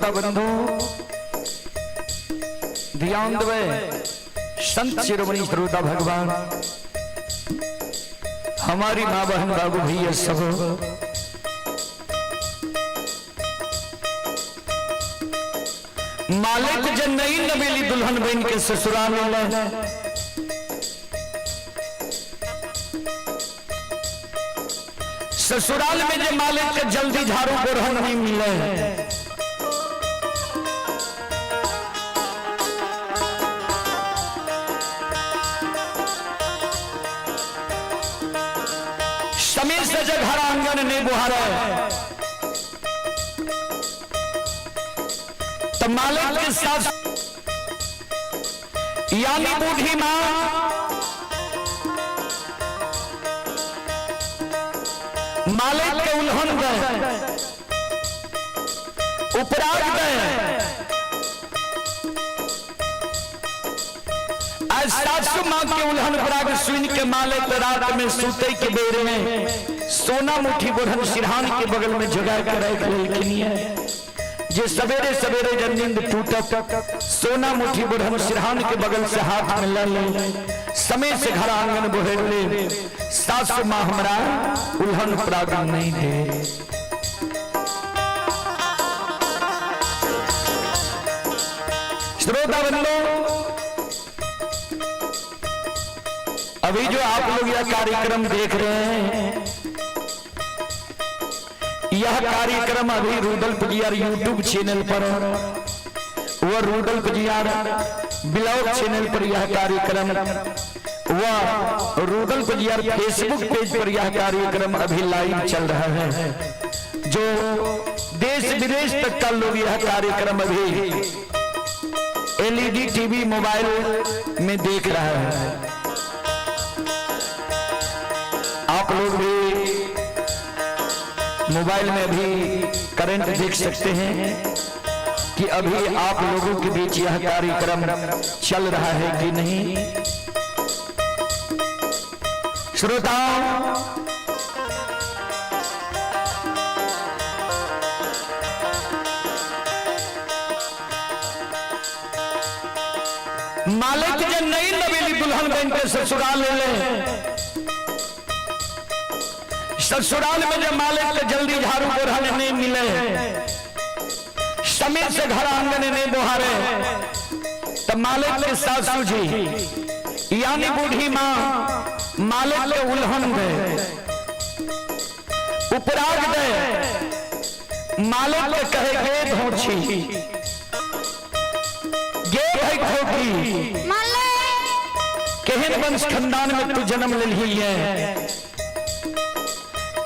श्रोता बंधु ध्यान देवे, संत शिरोमणि श्रोता भगवान, हमारी माँ बहन बाबू भैया सब, मालिक जब नई नवेली दुल्हन बन के ससुराल में, ससुराल में जो मालिक के जल्दी झाड़ू गोरहन नहीं मिले, समय से जब घर आंगन नहीं बुहारे, तो मालिक के साथ यानी बूढ़ी मां मालिक के उल्हन दे, उपराग दे, आज सासू मां के उल्हन उपराग सुन के मालिक रात में सूते के बेर में सोना मुठी गोरहन सिरहान के बगल में जगा के रख लेलखिन है। जे सवेरे सवेरे जब नींद टूटत सोना मुठी गोरहन सिरहान के बगल से हाथ में ले ले, समय से घर आंगन बोहेर ले, सासू मां हमरा उल्हन उपराग नहीं दे। श्रोता बंधु, अभी जो आप लोग यह कार्यक्रम देख रहे हैं, यह कार्यक्रम अभी रूदल पुजियार यूट्यूब चैनल पर व रूदल पुजियार ब्लॉग चैनल पर यह कार्यक्रम व रूदल पुजियार फेसबुक पेज पर यह कार्यक्रम अभी लाइव चल रहा है। जो देश विदेश तक का लोग यह कार्यक्रम अभी एलईडी टीवी मोबाइल में देख रहा है। आप लोग भी मोबाइल में भी करंट देख सकते हैं कि अभी आप लोगों के बीच यह कार्यक्रम चल रहा है कि नहीं। श्रोताओं, मालिक जब नई नवेली दुल्हन बन के ससुराल ले ले, ससुराल में जब मालिक के जल्दी झाड़ू गोरहन नहीं मिले, समय से घर आंगन नहीं बुहारे, तब मालिक के सासू जी यानी बूढ़ी मां मालिक के उल्हन दे, उपराग दे, मालिक के कहे गे धोछी गे भाई खोटी, केहन वंश खानदान में तू जन्म लेलही है,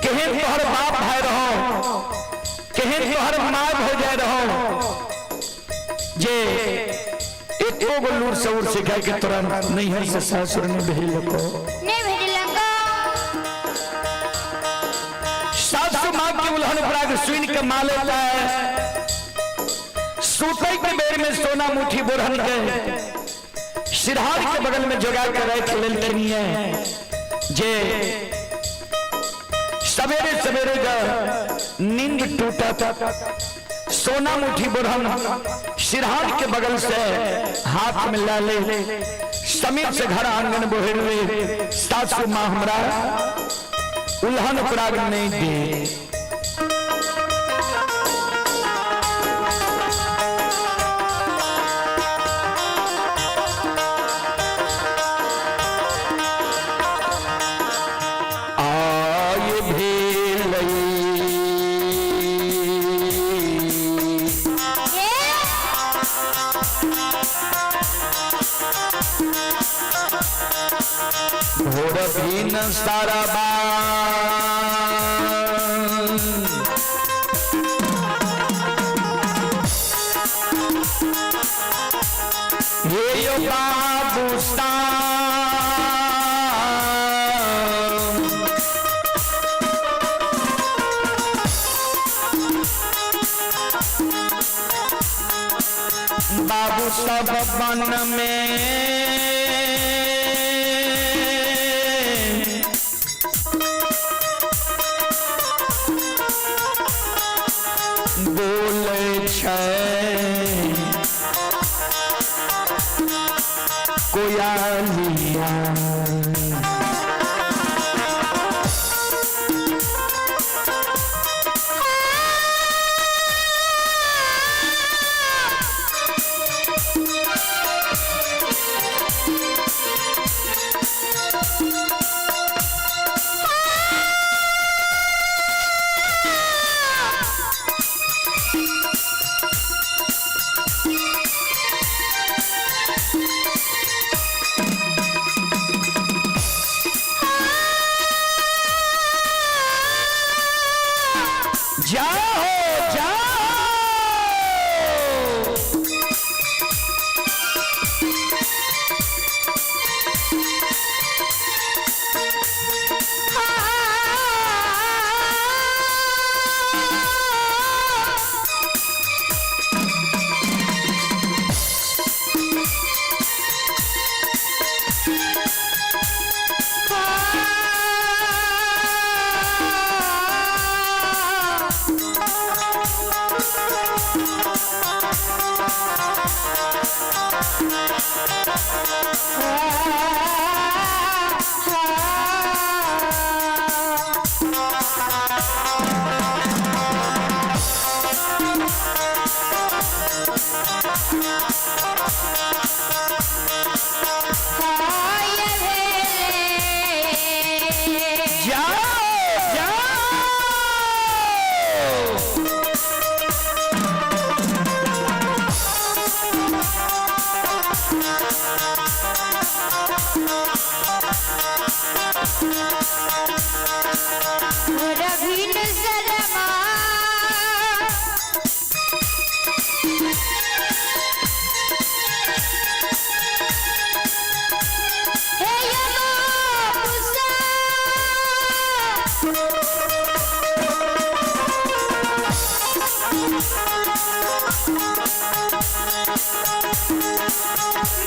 केहन तोहर बाप भाई रहो, केहन तोहर माँ हो जाए रहो, जे एको गो लूर सऊर सिखा के तोरा नैहर से सासुर में भेजलको। सासू माँ के उल्हन उपराग सुन के माँ लेता है, सूते के बेर में सोना मुठी बोरहन के सिरहार के बगल में जोगा के रख लेलखिन है। जे सवेरे सवेरे जब नींद टूटा सोना मुठी बोरहन सिरहान के बगल से हाथ में ला ले, समीप से घर आंगन बोहेर ले, सासू मां हमरा उल्हन उपराग नहीं दे। भोर भीन सारा हे यो बाबू बाबू सब वन में बोले छै। कोयालिया। जाओ जाओ। जाओ जाओ। रवीन शर्मा हे यमोपुसा।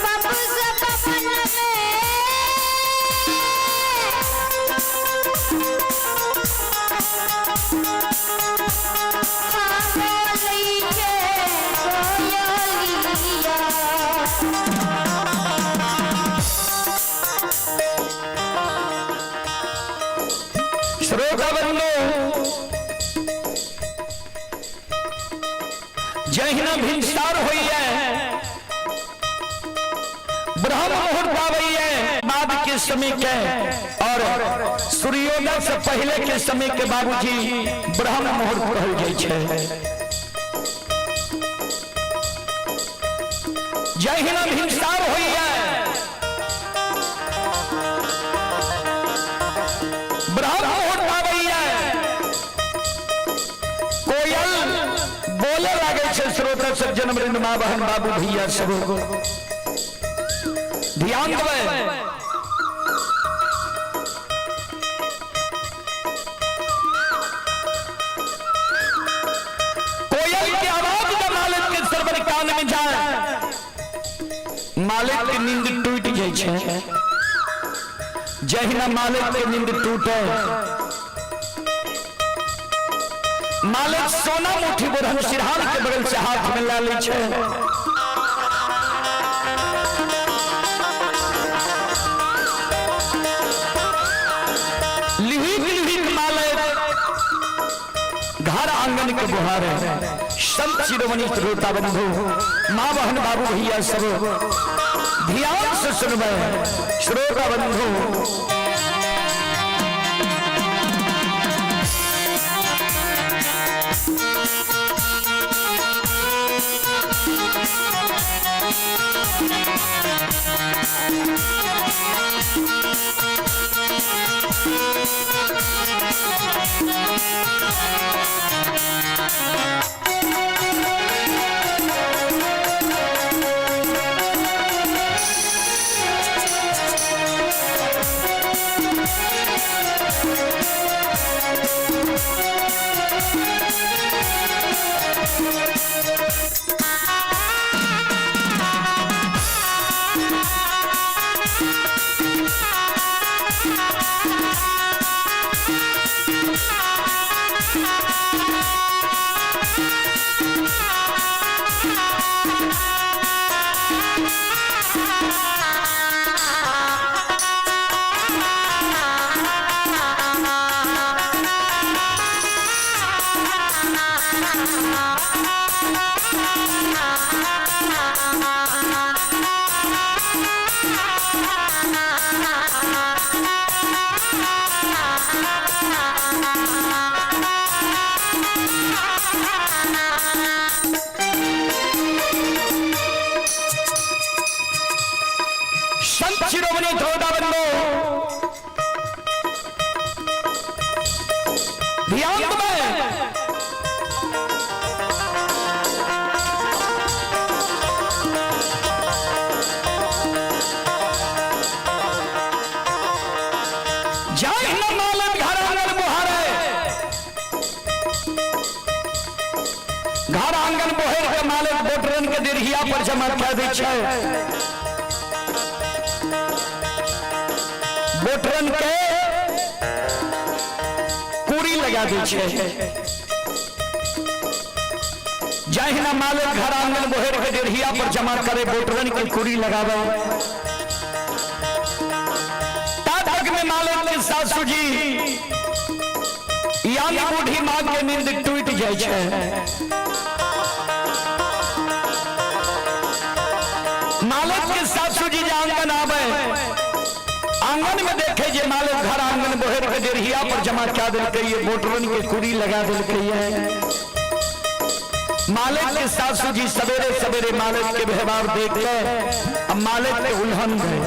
बाबू पवन में श्रोता बंधु, जहिना भिनसार होइए, ब्रह्म मुहूर्त आबैये बाद के समय के और सूर्योदय से पहले के समय के बाबूजी ब्रह्म मुहूर्त कहल जाइ छै। जहिना भिनसार होइए, ब्रह्म मुहूर्त आबैये, कोयल बोले लागे छै। श्रोता सब जन्मवृंद माँ बहन बाबू भैया सब ध्यान देबै। कोयल के आवाज जब मालिक के सरवर कान में जाए, मालिक के नींद टूट जाइ छै। जहिना मालिक के नींद टूटे, मालिक सोना मुट्ठी बोरहन सिरहान के बगल से हाथ में ला लै छै। लिहिक लिहिक मालिक घर आंगन के बुहार है। संत शिरोमणि श्रोता बंधु माँ बहन बाबू भैया सब ध्यान से सुनबै श्रोता बंधु। संत शिरोमणि धोदा बंदो ध्यान में जाय न मालक घर आंगन बुहारे, घर आंगन बोहेर के मालिक बोटरन के देरहिया पर जमा कह दै छै। बोटरन के कुरी लगा दै छै। जहिना मालिक घर आंगन बोहेर के देरहिया पर जमा करे बोटरन के कुरी लगावे, तक में मालिक के सासू जी यानी बूढ़ी मां के नींद टूट जाय छै। मालिक के सासू जी जे आंगन आवे, आंगन में देखे जे मालिक घर आंगन बोहेर के देरहिया पर जमा क्या देलकै ये बोटरन के कुरी लगा देलकै ये। मालिक के सासू जी सवेरे सवेरे मालिक के व्यवहार देख के अब मालिक के उल्हन गए,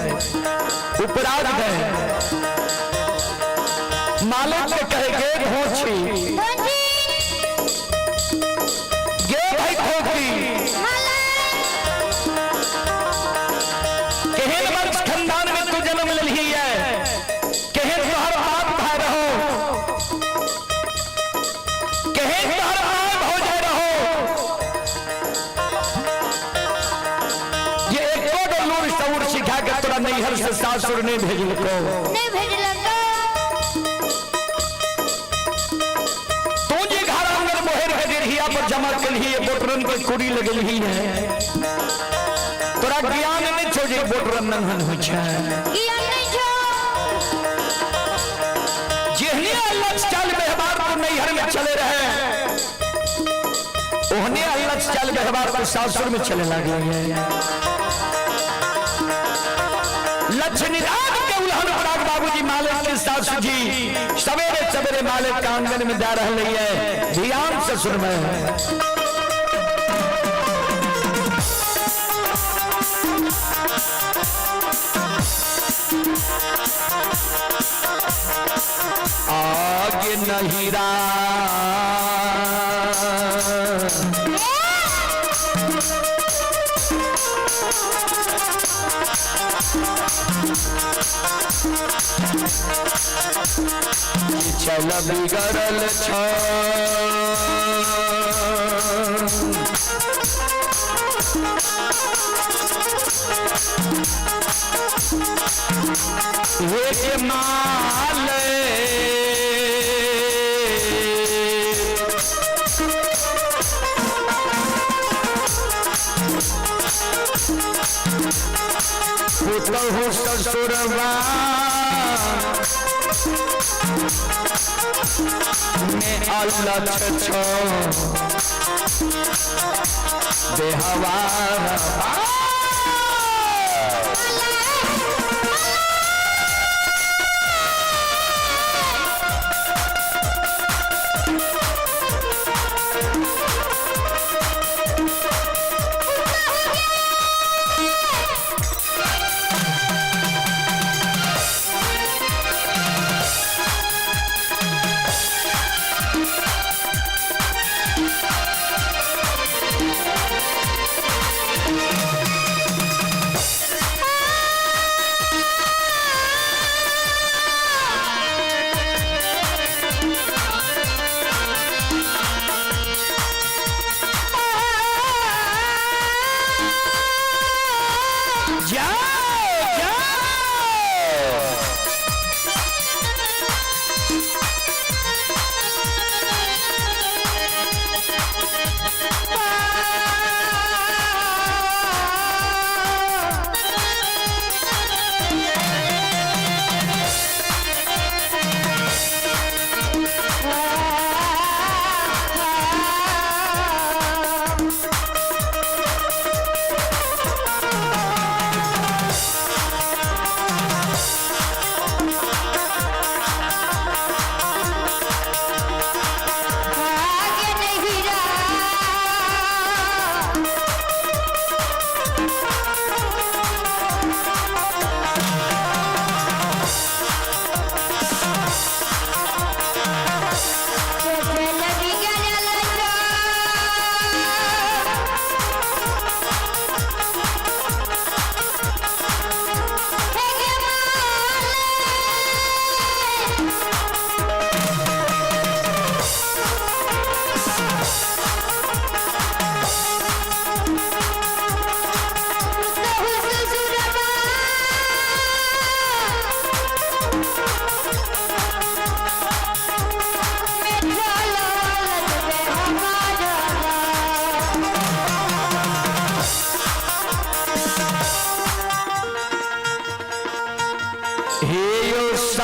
उपराग गए। मालिक के कहे गे घोची, गे भाई खोखी, केहन वंश खानदान में तू जन्म लेलही है, केहन तोहर बाप भाई रहो, केहन तोहर माय भौजाई रहो, ये एको गो लूर सऊर सिखा के तोरा नैहर से सासुर नहीं भेजलको, नहीं भेजलको। तू जे घर आंगन मोहर के देरहिया पर जमा कलही है, बोटरन के कुड़ी लगलही है, तोरा ज्ञान नहीं छो जे बोटरन नन्हन होइ छै। ज्ञान नहीं छो। जेहने अल्लाह चल व्यवहार तो नैहर में चले रहे, ओहने अल्लाह चल व्यवहार तो सासुर में चले लगे है। लक्ष्मीनाथ के उल्हन पराग बाबूजी मालिक के सासू जी सवेरे सवेरे मालिक के आंगन में जा रहे है। ध्यान से सुन में आगे नहीं रा चल बिगड़ल छ हे माल पुतहु ससुरवा में अल्लाह छो बेहवार। जाओ जाओ।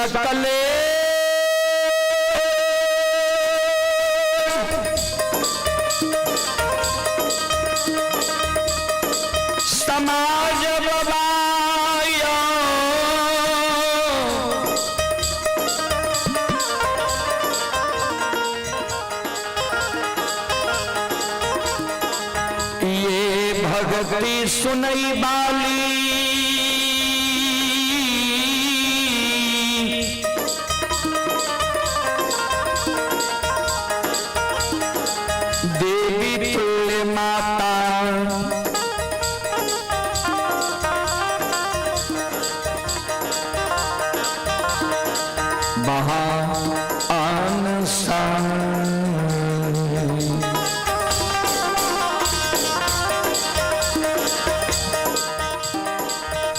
सकले समाज बबाया। ये भगती सुनई बाली, देवी तुल्य माता। महान सा।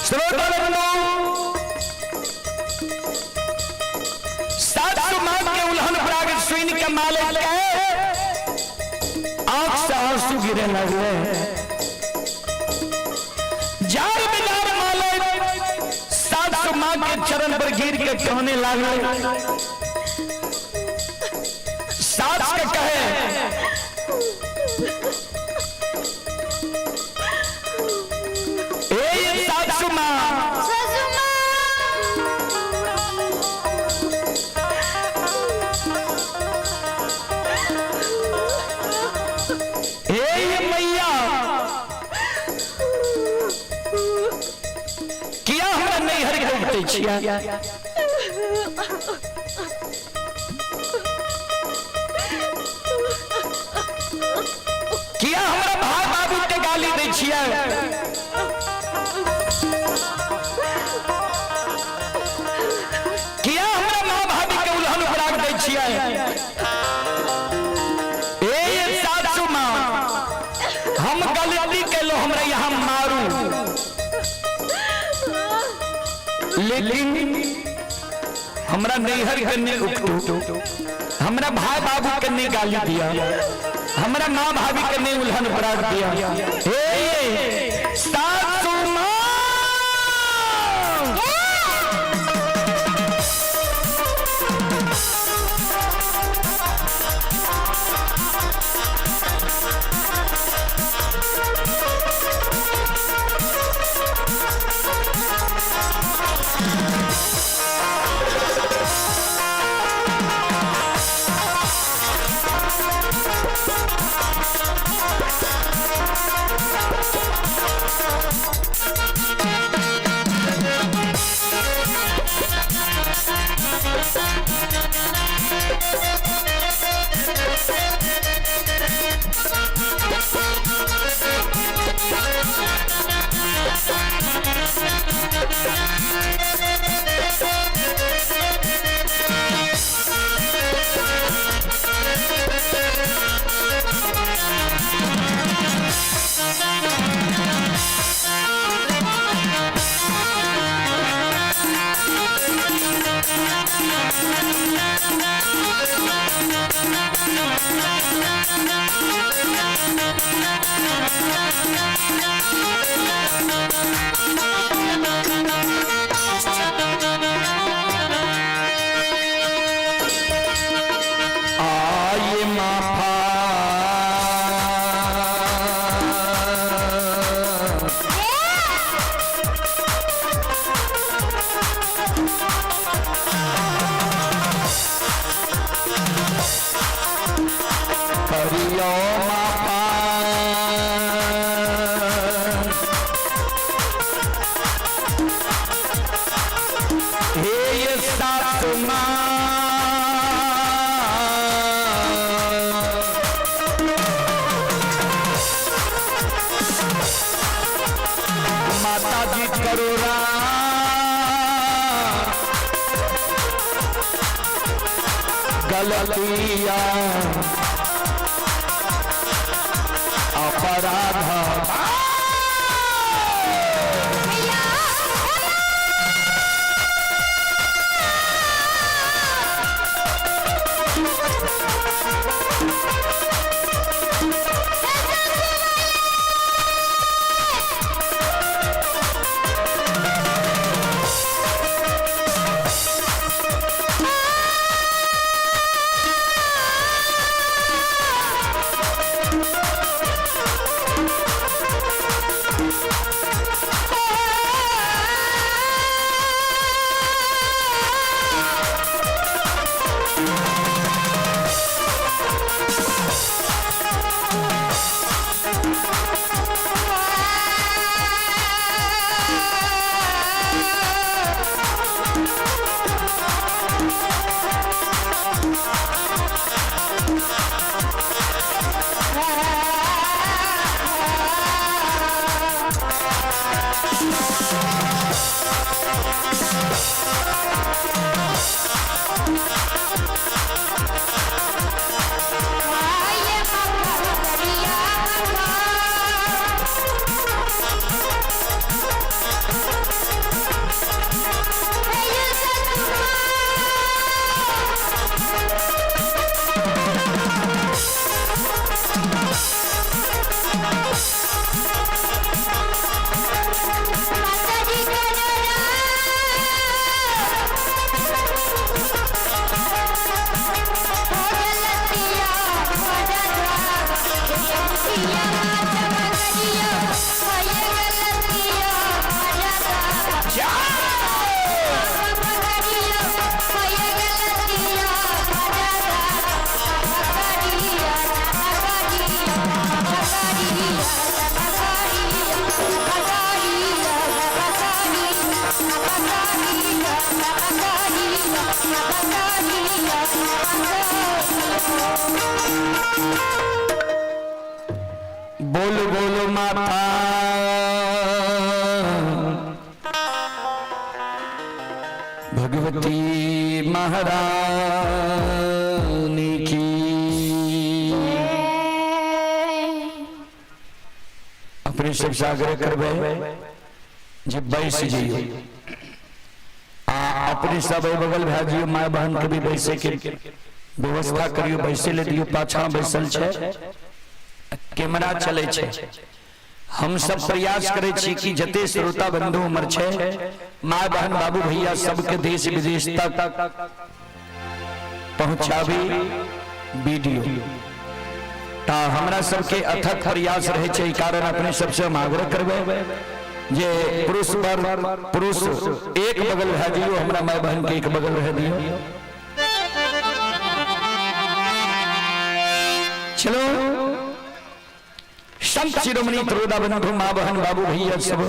श्रोता बंधु, सासु मां के उल्हन पराग सुन के मालिक के आंख से आंसू गिरे लगले। जार बिजार मालिक सासु मां के चरण पर गिर के कहने लगले। सास के कहे, ए सासु मां, सासू माँ। हे मैया, किया हमरा नैहर के उठै छियै? किया हमरा भाई बाबू के गाली दै छियै? किया हमरा माँ भाभी के उल्हन उपराग दै छियै? ए सासू माँ, हम गलती केलो, हमरा यहाँ मारू, लेकिन हमरा नैहर के नहीं उठू, हमरा भाई बाबू के नहीं गाली दिया, हमरा माँ भाभी के नहीं उल्हन पराग दिया। हे सासू माँ, आए माफा करियो माफा, हे ये सासु माँ, माता जी करो गलतिया अपराध। आये मखरिया माता जी बोल बोल माता भगवती महारानी की। अपने सबसे आग्रह करबे जे बैस जइयो आ अपने सब एहि बगल भए जइयो, माय बहन के भी बैसे के व्यवस्था करियो, बैसे ले दियो, पाछा बैसल छै, कैमरा चले छै। हम सब प्रयास करे छी कि जते श्रोता बंधु हमर छै, माय बहन बाबू भैया सबके देश विदेश तक पहुंचाबी वीडियो। ता हमरा सबके अथक प्रयास रहे छै, ई कारण अपने सबसे हम आग्रह करबै जे पुरुष पर पुरुष एक बगल भए जइयो, हमरा माय बहन के एक बगल रह दियो। चलो संत शिरोमणि त्रोदा बंधु माँ बहन बाबू भैया सब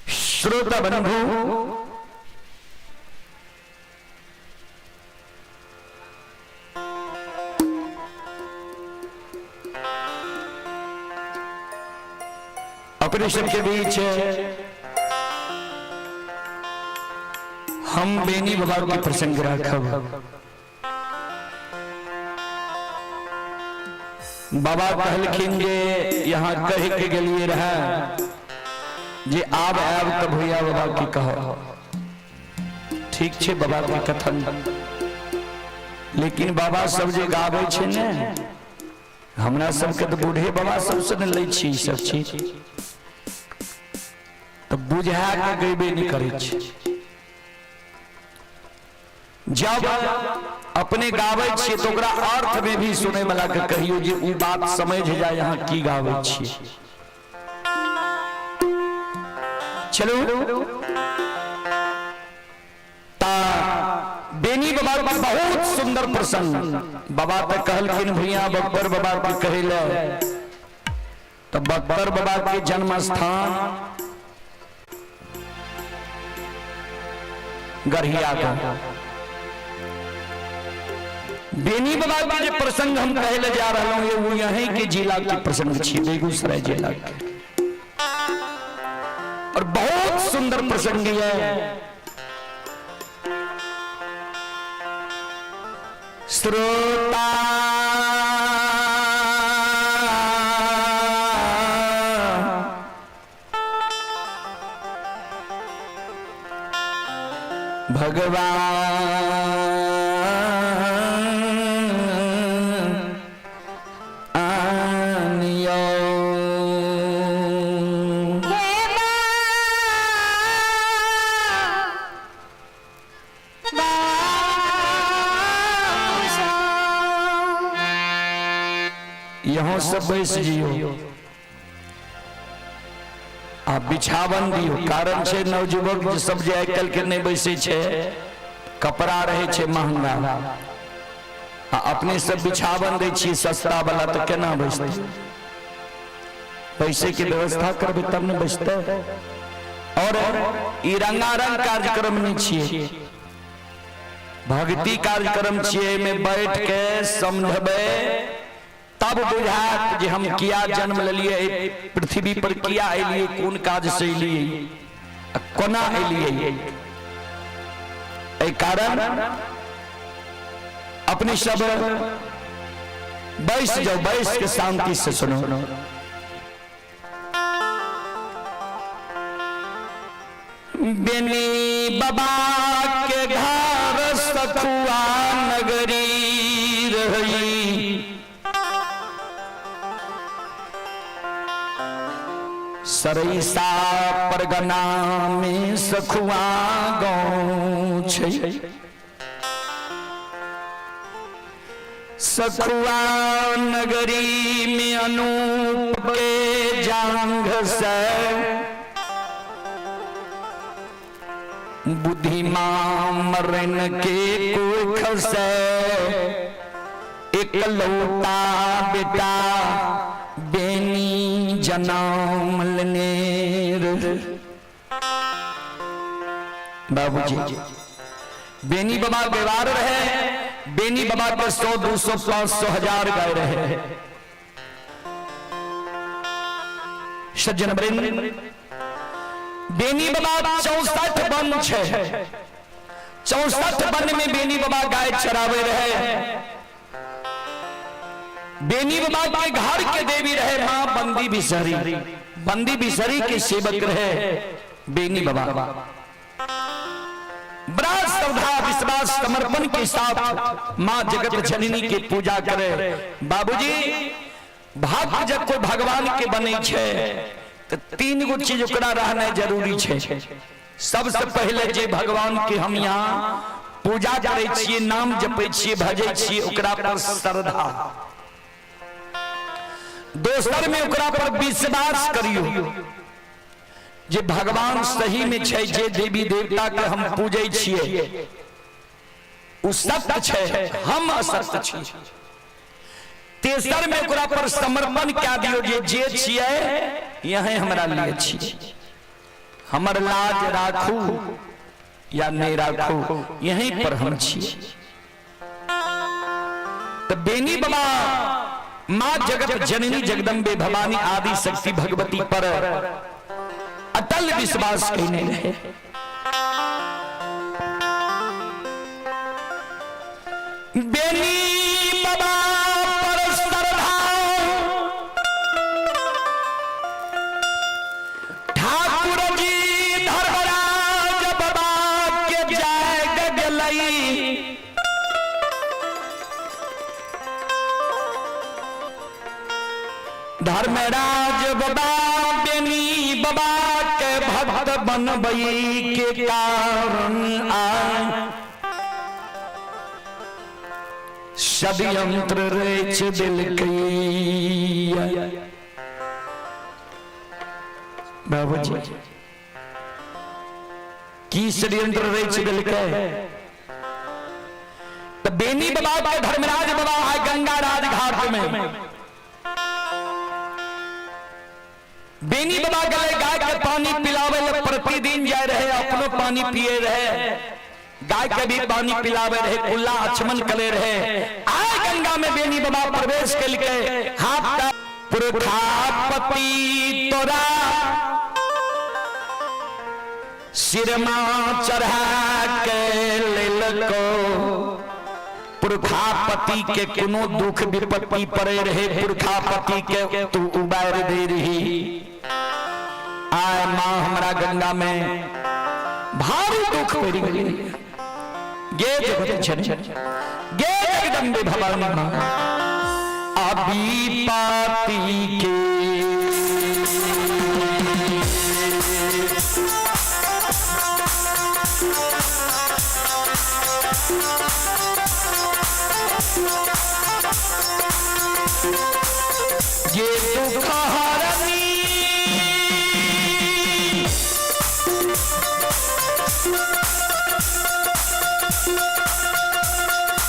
श्रोता बंधु, अपने सबके बीच हम बेनी बाबा के प्रसंग राखब। बाबा कहलखिन जे यहाँ कह के गेलिए रहे जे आब आयब तऽ भैया बाबा की कह। ठीक छै बाबा के कथन, लेकिन बाबा सब जे गाबै छै ने, हमरा सबके तऽ बूढ़े बाबा सबसे ने लै छी ई सब चीज, तऽ बुझा के गैबे नहि करै छै। जब अपने गाबै छियै तऽ ओकरा अर्थ में भी सुनै वाला के कहियो जे उ बात समझ जाय यहाँ की गाबै छियै। चलू ता बेनी बाबा के बहुत सुंदर प्रसंग। बाबा तऽ कहलखिन भैया बब्बर बाबा के कहै ले, तऽ बब्बर बाबा के जन्म स्थान गढ़िया का। बेनी बाबा के जे प्रसंग हम कहे ले जा रहा हूं, वो यहीं के जिला के प्रसंग छी, बेगूसराय जिला के, और बहुत सुंदर प्रसंग है। श्रोता भगवान आनियो। यहाँ सब बैस जियो आ बिछावन दियो, कारण छै नवयुवक जे सब जे आइ काल्हि के नहि बैसै छै, कपड़ा रहै छै महंगा, आ अपने सब बिछावन दै छियै सस्ता वाला, तऽ केना बैसतै? पैसे के व्यवस्था करबै तब ने बैसतै। और ई रंगारंग कार्यक्रम नहि छियै, भक्ति कार्यक्रम छियै, एहिमे बैठ के समझबै तब बुझायत जे हम किया जन्म लेलियै, एहि पृथ्वी पर किया एलियै, कोन काज से एलियै। आ कोना एलियै। एहि कारण अपने सब बैस जाओ, बैस के शांति से सुनो। बेनी बाबा के घर सखुआ नगरी रही, सरैसा परगना में सखुआ गाँव छै। सखुआ नगरी में अनूप के जांघ से बुद्धिमान मरन के कोख से एकलौता बेटा बेनी जन्म लेने। बाबूजी बेनी बाबा व्यवहार रहे, बेनी बाबा के 100 200 500 1000 गाय रहे। सज्जन वृंद, बेनी बाबा 64 वन छे, 64 वन में बेनी बाबा गाय चरावे रहे। बेनी बाबा के घर के देवी रहे मां बंदी बिसरी, बंदी बिसरी के सेवक रहे बेनी बाबा। बड़ा श्रद्धा विश्वास समर्पण के साथ मां जगत जननी के पूजा करे। बाबूजी भक्त जब कोई भगवान के बने छे तो 3 गो चीज ओकरा रहना जरूरी छे। सबसे पहले जे भगवान के हम यहाँ पूजा करे छिए, नाम जपे छिए, भजे छिए, ओकरा पर श्रद्धा। दोसर में ओकरा पर विश्वास करियो जे भगवान सही में छे, जे देवी देवता के हम पूजे छिए उ सत्य छे, हम असत्य छिए। तेसर में ओकरा पर समर्पण क्या दियो जे जे छिए यही हमरा लिए छिए, हमर लाज राखू या नहीं राखू, यहीं पर हम छिए। तो बेनी बाबा मां जगत जननी जगदम्बे भवानी आदि शक्ति भगवती पर अटल विश्वास कहने रहे। बेनी बाबा पर श्रद्धा ठाकुर जी धर्मराज बाबा के जाग गेलई। धर्मराज बाबा बेनी बाबा के भक्त बनबई के कारण आ षड्यंत्र रच दिलकै। बाबूजी की षड्यंत्र रच दिलकै? तो बेनी बाबा के धर्मराज बाबा आए गंगा राज घाट में। बेनी बाबा गले गाय के पानी पिलावे ले प्रतिदिन जाए रहे, अपनो पानी पिए रहे, गाय के भी पानी पिलावे रहे, कुल्ला आचमन करे रहे। आए गंगा में बेनी बाबा प्रवेश के हाथ का पुरखापति तोरा सिरमा चढ़ा के लेलको। पुरखापति के कोनो दुख विपत्ति पड़े रहे, पुरखापति के तू उबार दे रही। आए मां हमरा गंगा में भारी दुख पड़ी गई। गे जगत जननी, गे जगदम्बे भवानी मां, अभी पाती के ये दुख हरनी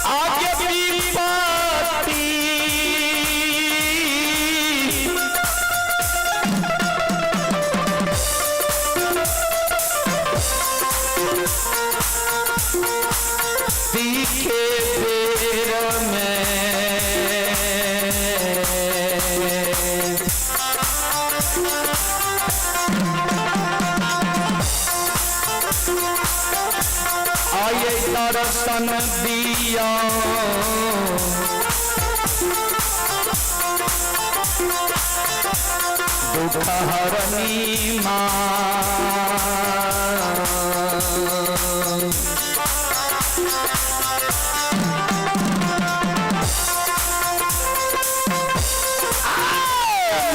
आगे विपत्ति दर्शन दिया। दुख हरनी माँ।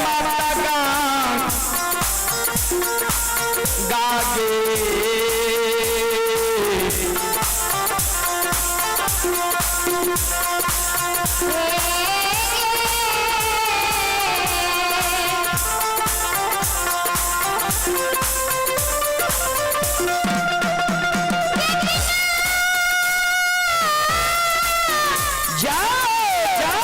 माता गा गागे। जाओ जाओ।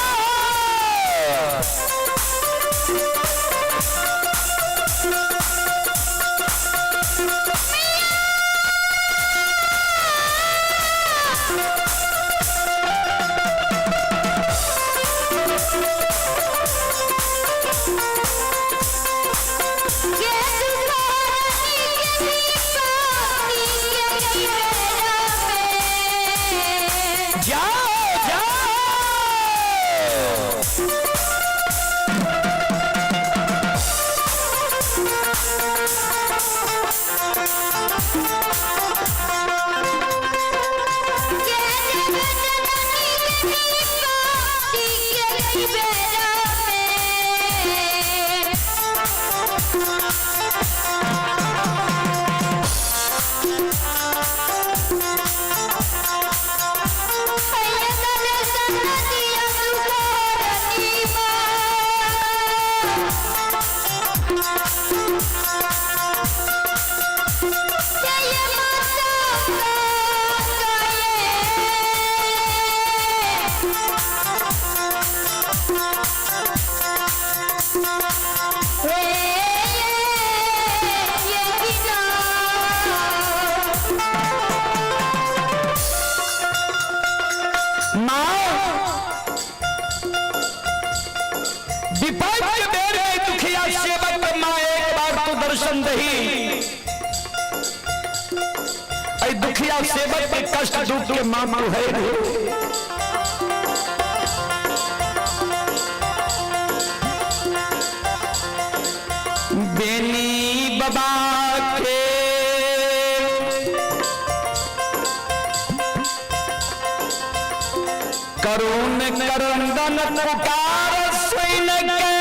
जाओ जाओ। माँ, विपद के बेर में दुखिया सेवक माँ एक बार तो दर्शन दही। ऐ दुखिया सेवक के कष्ट दुख के माँ तू है रे। बेनी बाबा के करुण करंदन पुकार सुन के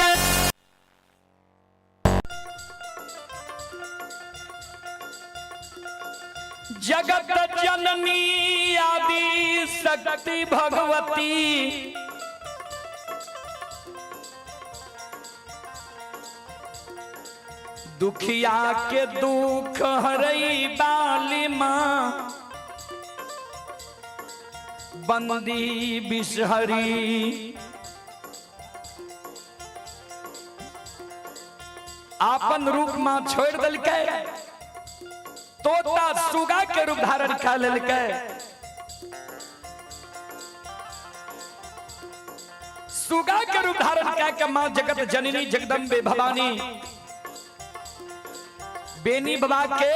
जगत जननी आदि शक्ति भगवती दुखिया के दुख हरई बाली माँ बंदी बिसहरी। आपन रूप मां छोड़ दिलकै, तोता सुगा के रूप धारण कर लेलकै। सुगा के रूप धारण कह के मां जगत जननी जगदम्बे भवानी बेनी बाबा के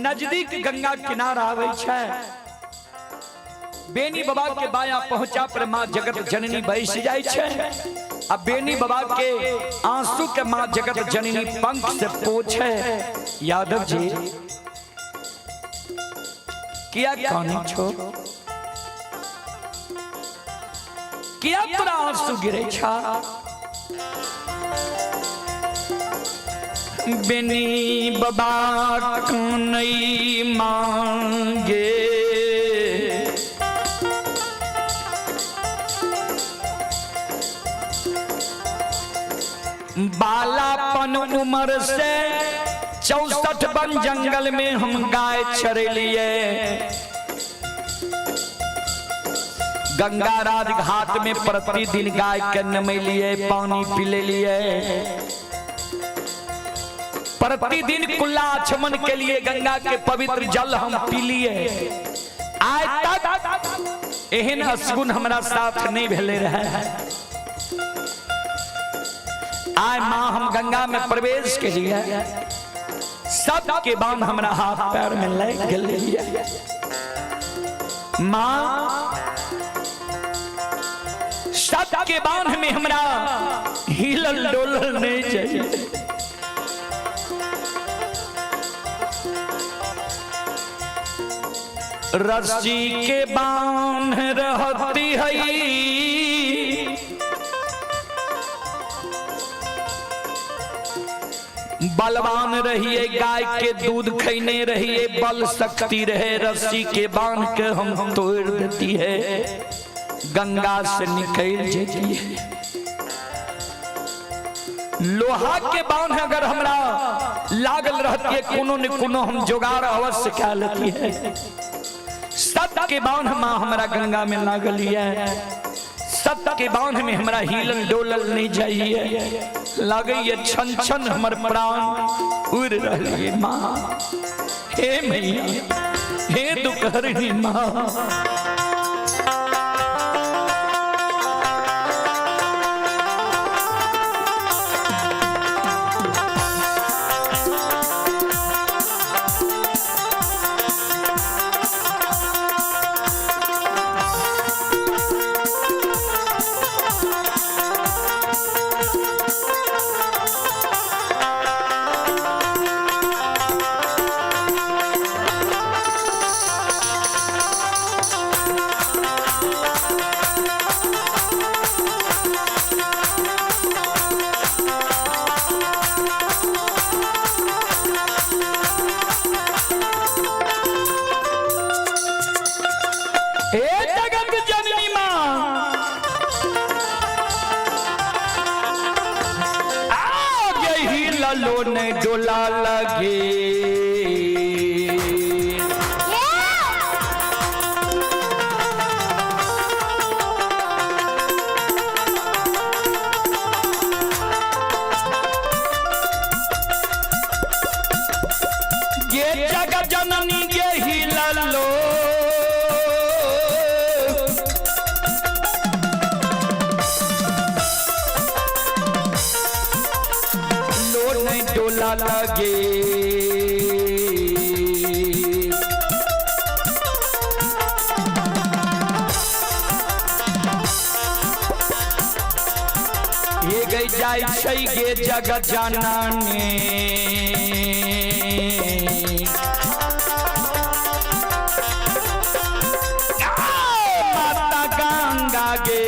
नजदीक गंगा किनारा आवे छै। बेनी बाबा के बाया पहुंचा पर मां जगत जननी बैस जाय छै। अब बेनी बाबा के आंसू के मां जगत जननी पंख से पोछे। यादव जी किया कानी छो, किया तोरा आंसू गिरे छा? बेनी बाबा नहीं मांगे बालापन उम्र से 64 वन जंगल में हम गाय चरेलिए। गंगा राज घाट में प्रतिदिन गाय के नमेलिए, पानी पिले लिए। प्रतिदिन कुल्ला आचमन के लिए गंगा के पवित्र जल हम पी लिए। आज तक एहन असगुन हमरा साथ नहीं भेले रहे। आय मां हम गंगा में प्रवेश के लिए सबके बांध हमरा हाथ पैर में लग गेलै। माँ सबके बांध में हमरा हिलल डोलल नहीं चाहिए। रस्सी के बांध रहती है बलवान रहिए, गाय के दूध खैने रहिए, बल शक्ति रहे, रस्सी के बांध के हम तोड़ देती है, गंगा से निकल जाती है। लोहा के बांध अगर हमरा लागल रहती है कोनो न कोनो हम जोगाड़ अवश्य क्या लेती है। सत के बांध माँ हमरा गंगा में लागल है, सत के बांध में हमरा हिलल डोलल नहीं जाइए, लगे छन छन हमर प्राण उड़ रही माँ। हे मैया, हे दुखहरणी माँ। लोने डोला लगे ये जगत जननी ये ही ललो डोला लगे। ये गई जाय छै गे जगत जननी माता गंगा गे।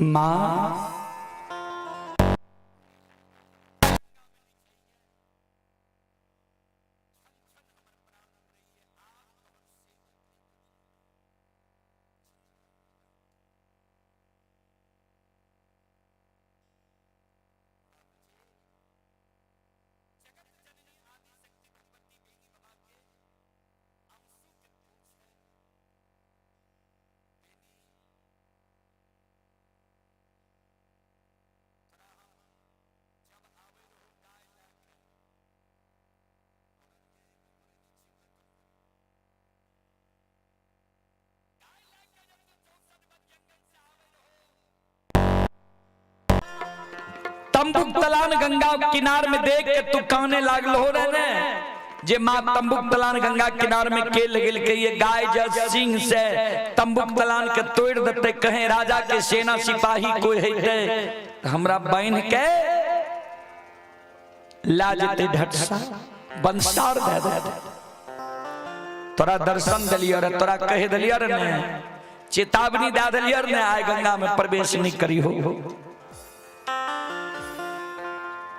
माँ तंबुक तलान गंगा किनार में देख के तू काने लागल हो रहे ने जे माँ तंबुक तलान गंगा किनार में के लगल के ये गाय जस सिंह से तंबुक तलान के तोड़ देते, कहे राजा के सेना सिपाही कोई हेते हमरा बहन के ला जेते ढटसा बंसार दे दे। तोरा दर्शन दिलियो रे, तोरा कह दिलियो रे ने, चेतावनी दे दिलियो रे ने, आय गंगा में प्रवेश नहीं करी हो।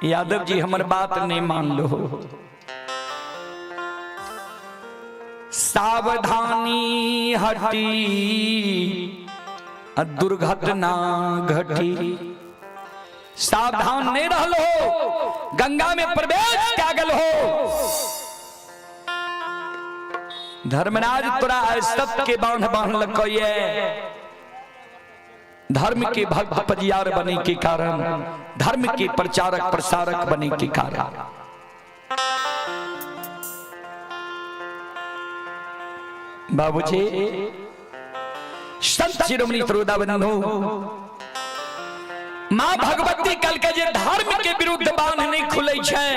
यादव जी हमर बात नहीं मान लो। सावधानी हटी दुर्घटना घटी। सावधान नहीं रहलो, गंगा में प्रवेश कागल हो। धर्मराज तोरा सत्य के बांध बांध लकये, धर्म के भक्त पजियार बने के कारण, धर्म के प्रचारक प्रसारक बने के कारण। बाबूजी संत शिरोमणि श्रोता बंधु, मां भगवती कल के जे धर्म के विरुद्ध बांध नहीं खुले छै,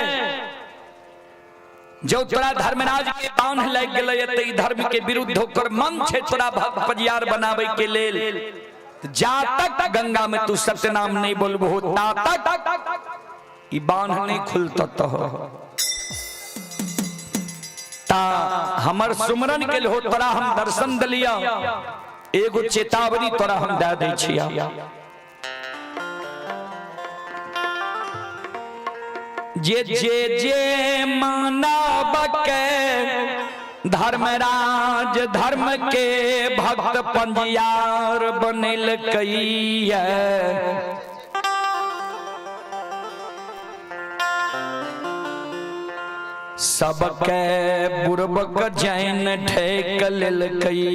जो तोरा धर्मराज के बांध लग गेलै त ई धर्म के विरुद्ध होकर मन छै तोरा भक्त पजियार बनावे के लेल, जा तक गंगा में तू सत्यनाम नहीं बोलबो ता तक ई बांध नहीं खुलत। तो ता हमर सुमरन के हो तोरा हम दर्शन दिलिया, एगो चेतावनी तोरा हम दे दै छिया। जे जे जे मानव के धर्मराज धर्म के भक्त पंजियार बनल कई, सबके बुरबक जैन ठेक लेलकई,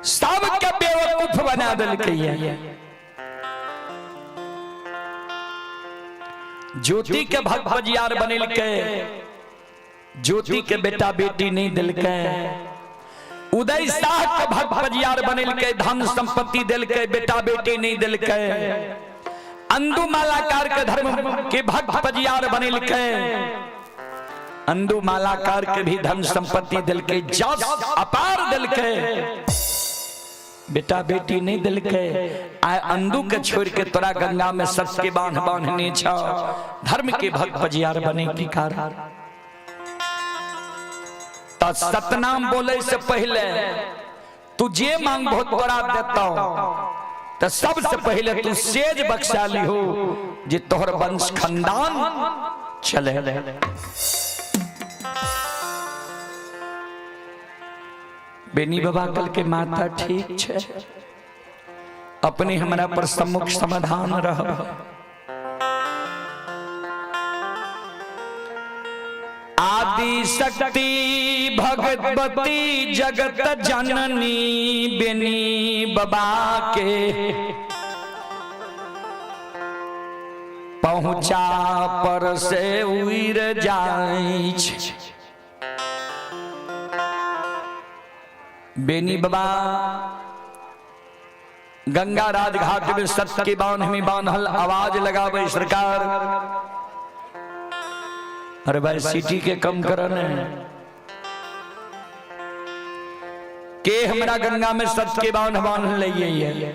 सबके बेवकूफ बना देलकई। ज्योति के भक्त बजियार बनेलकै, ज्योति के बेटा बेटी नहीं दिलकै। उदय शाह के भक्त बजियार बनेलकै, धन संपत्ति दिलकै, बेटा बेटी नहीं दिलकै। अंदू मालाकार के धर्म के भक्त बजियार बनेलकै, अंदू मालाकार के भी धन संपत्ति दिलकै, जस अपार दिलकै, बेटा बेटी नहीं दिलकै। आय अंदू के छोड़ के तोरा गंगा में सत्य के बांध बांधने छ, धर्म के भक्त बजियार बने की कारण। त सतनाम बोले से पहले तू जे मांगबो तोरा देतौ, त सबसे पहले तू सेज बख्शा लिहो जे तोहर वंश खानदान चले। बेनी बाबा कल के माता ठीक छे, अपने हमरा पर सम्मुख समाधान रह। आदि शक्ति भगवती जगत जननी बेनी बाबा के पहुंचा पर से उड़ जाय। बेनी बाबा गंगा राजघाट में सत्य के बांध में बांधल आवाज लगावे सरकार। अरे भाई सिटी के कम करन के हमरा गंगा में सत्य के बांध बांध लिए,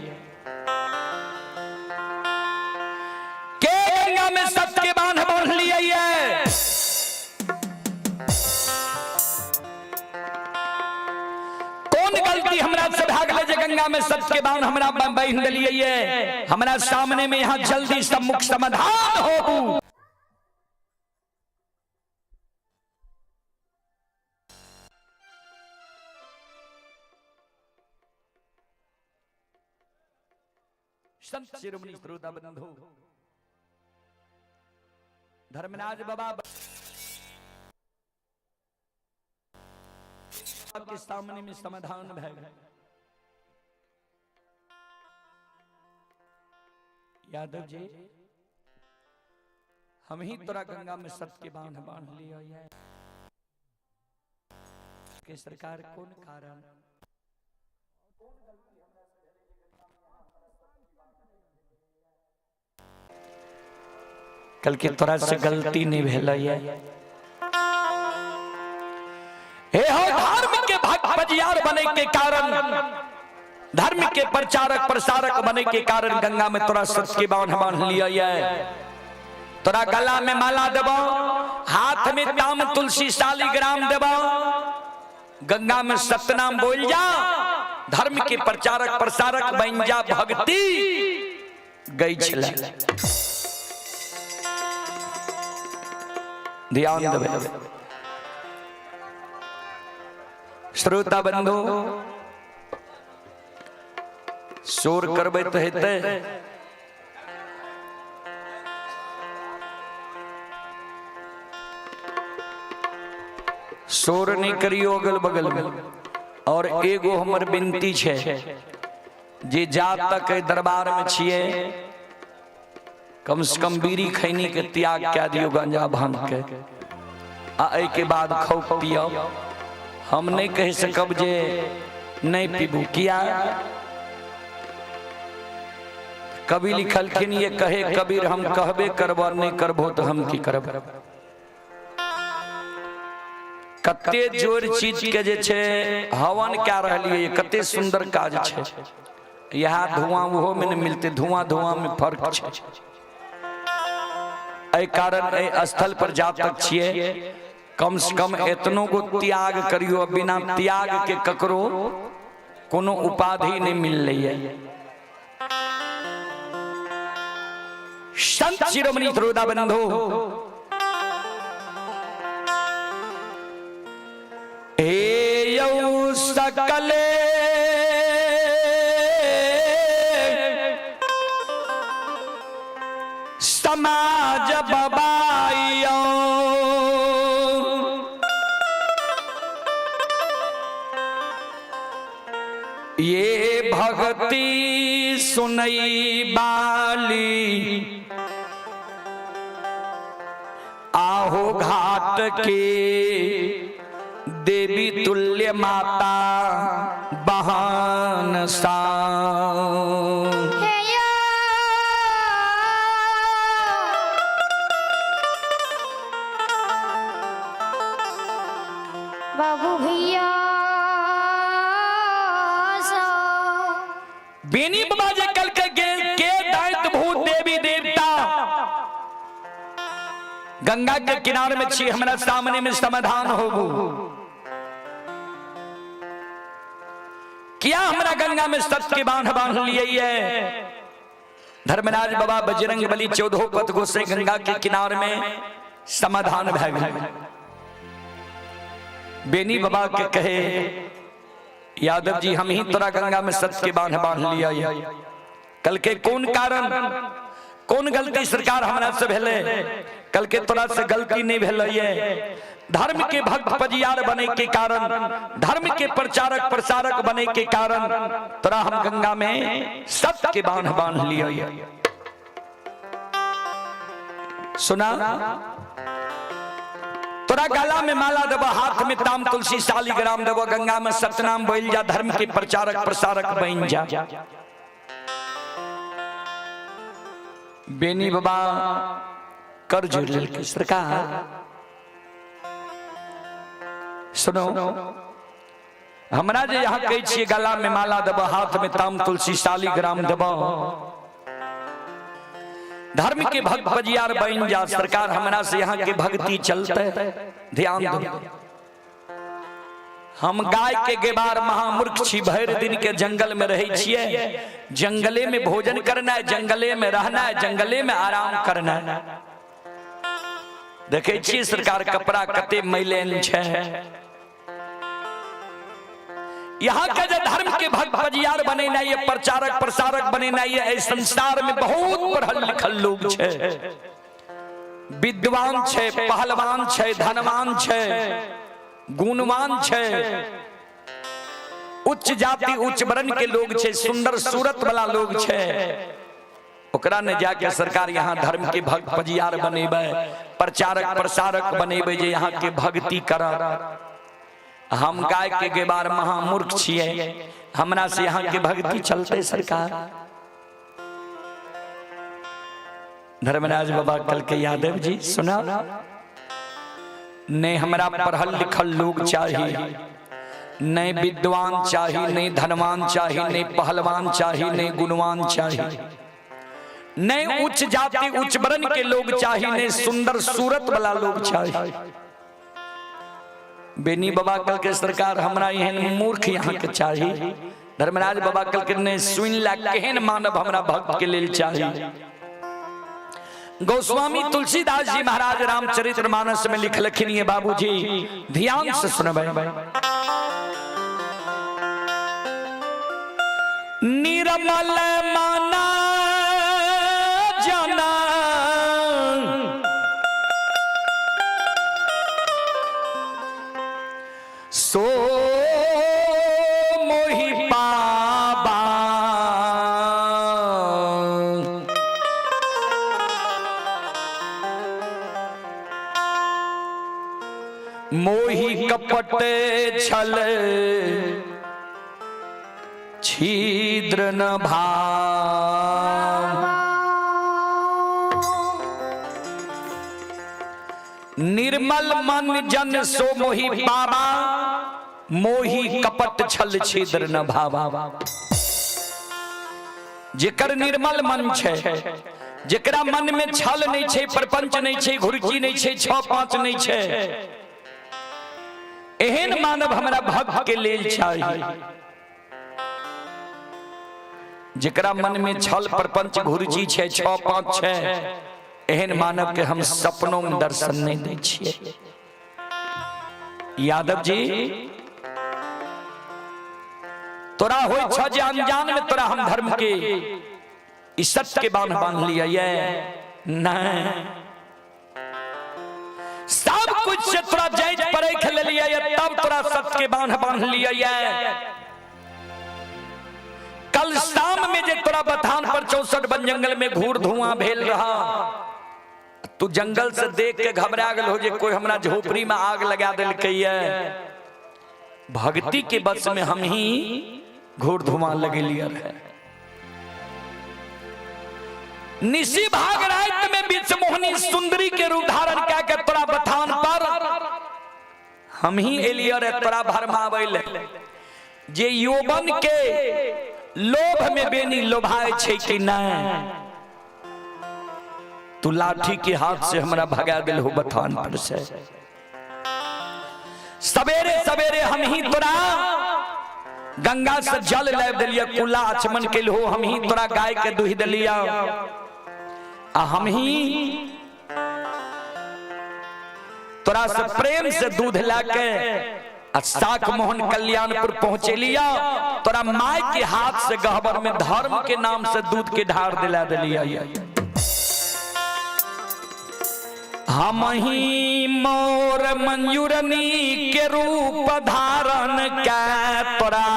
के गंगा में सत्य के बांध बांध लिए। गलती हमरा से भागल जे गंगा में सत्य के बांध हमरा बांध दिलिए, हमरा सामने में यहाँ जल्दी सम्मुख समाधान होबू। संत शिरोमणि श्रोता बंधु, धर्मराज बाबा के सामने में समाधान भय। यादव जी हम ही तोरा गंगा में सत्य के बांध बांध लिया के सरकार कौन कारण। कल के तोरा से गलती नहीं भेलैया। हे हो धर्म के भक्त बजियार बने के कारण, धर्म के प्रचारक प्रसारक बने के कारण गंगा में तोरा सत्य के बांध बांध लिया है। तोरा गला में माला देबो, हाथ में ताम तुलसी शालिग्राम देबो, गंगा में सतनाम बोल जा, धर्म के प्रचारक प्रसारक बन जा। भक्ति गई छला। ध्यान देबे श्रोता बंधु, शोर करबै तऽ हेतै। शोर नहि करियौ अगल बगल में। और एगो हमर विनती छै जे जा तक एहि दरबार में छियै, कम से कम बीड़ी खैनी के त्याग कए दियौ, गांजा भांग के, आ एहि के बाद खाउ पियौ। हम नहि कहि सकब जे नहि पीबू, किया कवि लिखलखिन ये कहे कबीर हम कहबे करब, नहीं करबो तो हम की करब। कते जोर चीज के जे छै हवन कए रहलियै, कते सुंदर काज छै। यहाँ धुआं ओहो में नहीं मिलते, धुआं धुआं में फर्क छै। एहि कारण एहि स्थल पर जा तक छियै, कम से कम एतनो गो त्याग करियो। बिना त्याग के ककरो कोनो उपाधि नहीं मिललै। संत शिरोमणि श्रोता बंधु, हे यौ सकले समाज बबाइयो, ये भक्ति सुनई बाली आहो घाट के देवी तुल्य माता बहान सा। बाबू भैया बेनी बाबा जे कल के गेल के दैत भूत देवी देवता गंगा के किनारे में छी, हमरा सामने में समाधान होबू। किया हमरा गंगा में सत्य के बांध बांध लिए है? धर्मराज बाबा बजरंग बली चौदह पथ गोसे गंगा के किनार में समाधान भए गेल। बेनी बाबा के कहे यादव जी हम ही तोरा गंगा में सत्य के बांध बांध लिया। कल के कौन कारण कौन गलती सरकार हमरा से भेले? कल के तोरा से गलती नहीं भेलै। धर्म के भक्त पजियार बने के कारण, धर्म के प्रचारक प्रसारक बने के कारण तोरा हम गंगा में सत्य के बांध बांध लिया। सुना, तोरा गला में माला देबो, हाथ में ताम तुलसी शालिग्राम देबो, गंगा में सतनाम बोल जा, धर्म के प्रचारक प्रसारक बन जा। बेनी बाबा कर जोड़ लेलकै, सरकार सुनो, हमरा जे यहाँ कहै छियै गला में माला देबो, हाथ में ताम तुलसी शालिग्राम देबो, धर्म के भक्त बजियार बन जा, सरकार हमरा से यहाँ के भक्ति चलते? ध्यान दो, हम गाय के गेबार महामूर्ख छी, भरि दिन के जंगल में रहै छियै, जंगले में भोजन करना है, जंगले में रहना है, जंगले में आराम करना है। देखै छियै सरकार कपड़ा कते मैलेन छै। यहाँ के जे धर्म के भक्त बजियार बनेनाइ ये, प्रचारक प्रसारक बनेनाइ ये, एहि संसार में बहुत पढ़ल लिखल लोग छै, विद्वान छै, पहलवान छै, धनवान छै, गुणवान छै, उच्च जाति उच्च वर्ण के लोग छै, सुंदर सूरत वाला लोग छै। ओकरा ने जाके सरकार यहाँ धर्म के भक्त बजियार बनेबै, प्रचारक प्रसारक बनेबै जे यहाँ के भक्ति करत। हम गाय के गेबार महामूर्ख छियै, हमरा से यहाँ के भक्ति चलते सरकार? धर्मराज बाबा कल के यादव जी सुना नहीं, हमरा पढ़ल लिखल लोग चाहिए, नहीं विद्वान चाहिए, नहीं धनवान चाहिए, नहीं पहलवान चाहिए, नहीं गुणवान चाहिए, नहीं उच्च जाति उच्च वर्ण के लोग चाहिए, नहीं सुंदर सूरत वाला लोग चाहिए। बेनी बाबा कल के सरकार हमरा एहन मूर्ख यहाँ के चाहिए। धर्मराज बाबा कल के नहीं, सुन ला केहन मानव हमरा भक्त के लेल चाहिए। गोस्वामी तुलसीदास जी महाराज रामचरित्र मानस में लिखलखिन ये, बाबूजी ध्यान से सुनबै। निर्मल माना जाना सो मोहि पाबा, मोहि कपट छल छिद्र न भाव। निर्मल मन जन सो मोहि पाबा, मोहि कपट छल छिद्र न भावा। जेकर निर्मल मन छै, जेकरा मन में छल नहीं छै, प्रपंच नहीं छै, घुरकी नहीं छै, 6 5 नहीं छै, एहन मानव हमरा भक्त के लेल चाहिए। जेकरा मन में छल प्रपंच घुरची छै, 6 5 छै, एहन मानव के हम सपनों में दर्शन नहीं दै छियै। यादव जी तोरा होइ छ जे अनजान में तोरा हम धर्म के इस सत्य के बांध बांध लिया ये नहीं, सब कुछ से तोरा जाइत परख ले लिया ये, तब तोरा सत्य के बांध बांध लिया ये। कल शाम में जे तोरा बथान पर 64 वन जंगल में घूर धुआं भेल रहा, तू जंगल से देख के घबरा गेल हो जे कोई हमरा झोपड़ी में आग लगा देलकै ये। भक्ति के बस में हम ही घूर धुआं लगेलिए रहे। निशी भाग रात में बीच मोहनी सुंदरी के रूप धारण कए के तोरा बथान पर हम ही एलियर रे तोरा भरमाबै ले। जे यौवन के लोभ में बेनी लोभाए छै कि नहीं, तू लाठी के हाथ से हमरा भगा दिल हो बथान पर से। सवेरे सवेरे हम ही तोरा गंगा से जल लाबि देलिया, कुला आचमन के हो, हम ही तोरा गाय के दुहि देलिया, आ हम ही तोरा से प्रेम से दूध लाके आ साख मोहन कल्याणपुर पहुंचे लिया, तोरा माय के हाथ से गहबर में धर्म के नाम से दूध के ढार दिला दिलिया। हम ही मोर मंजूरनी के रूप धारण के तोरा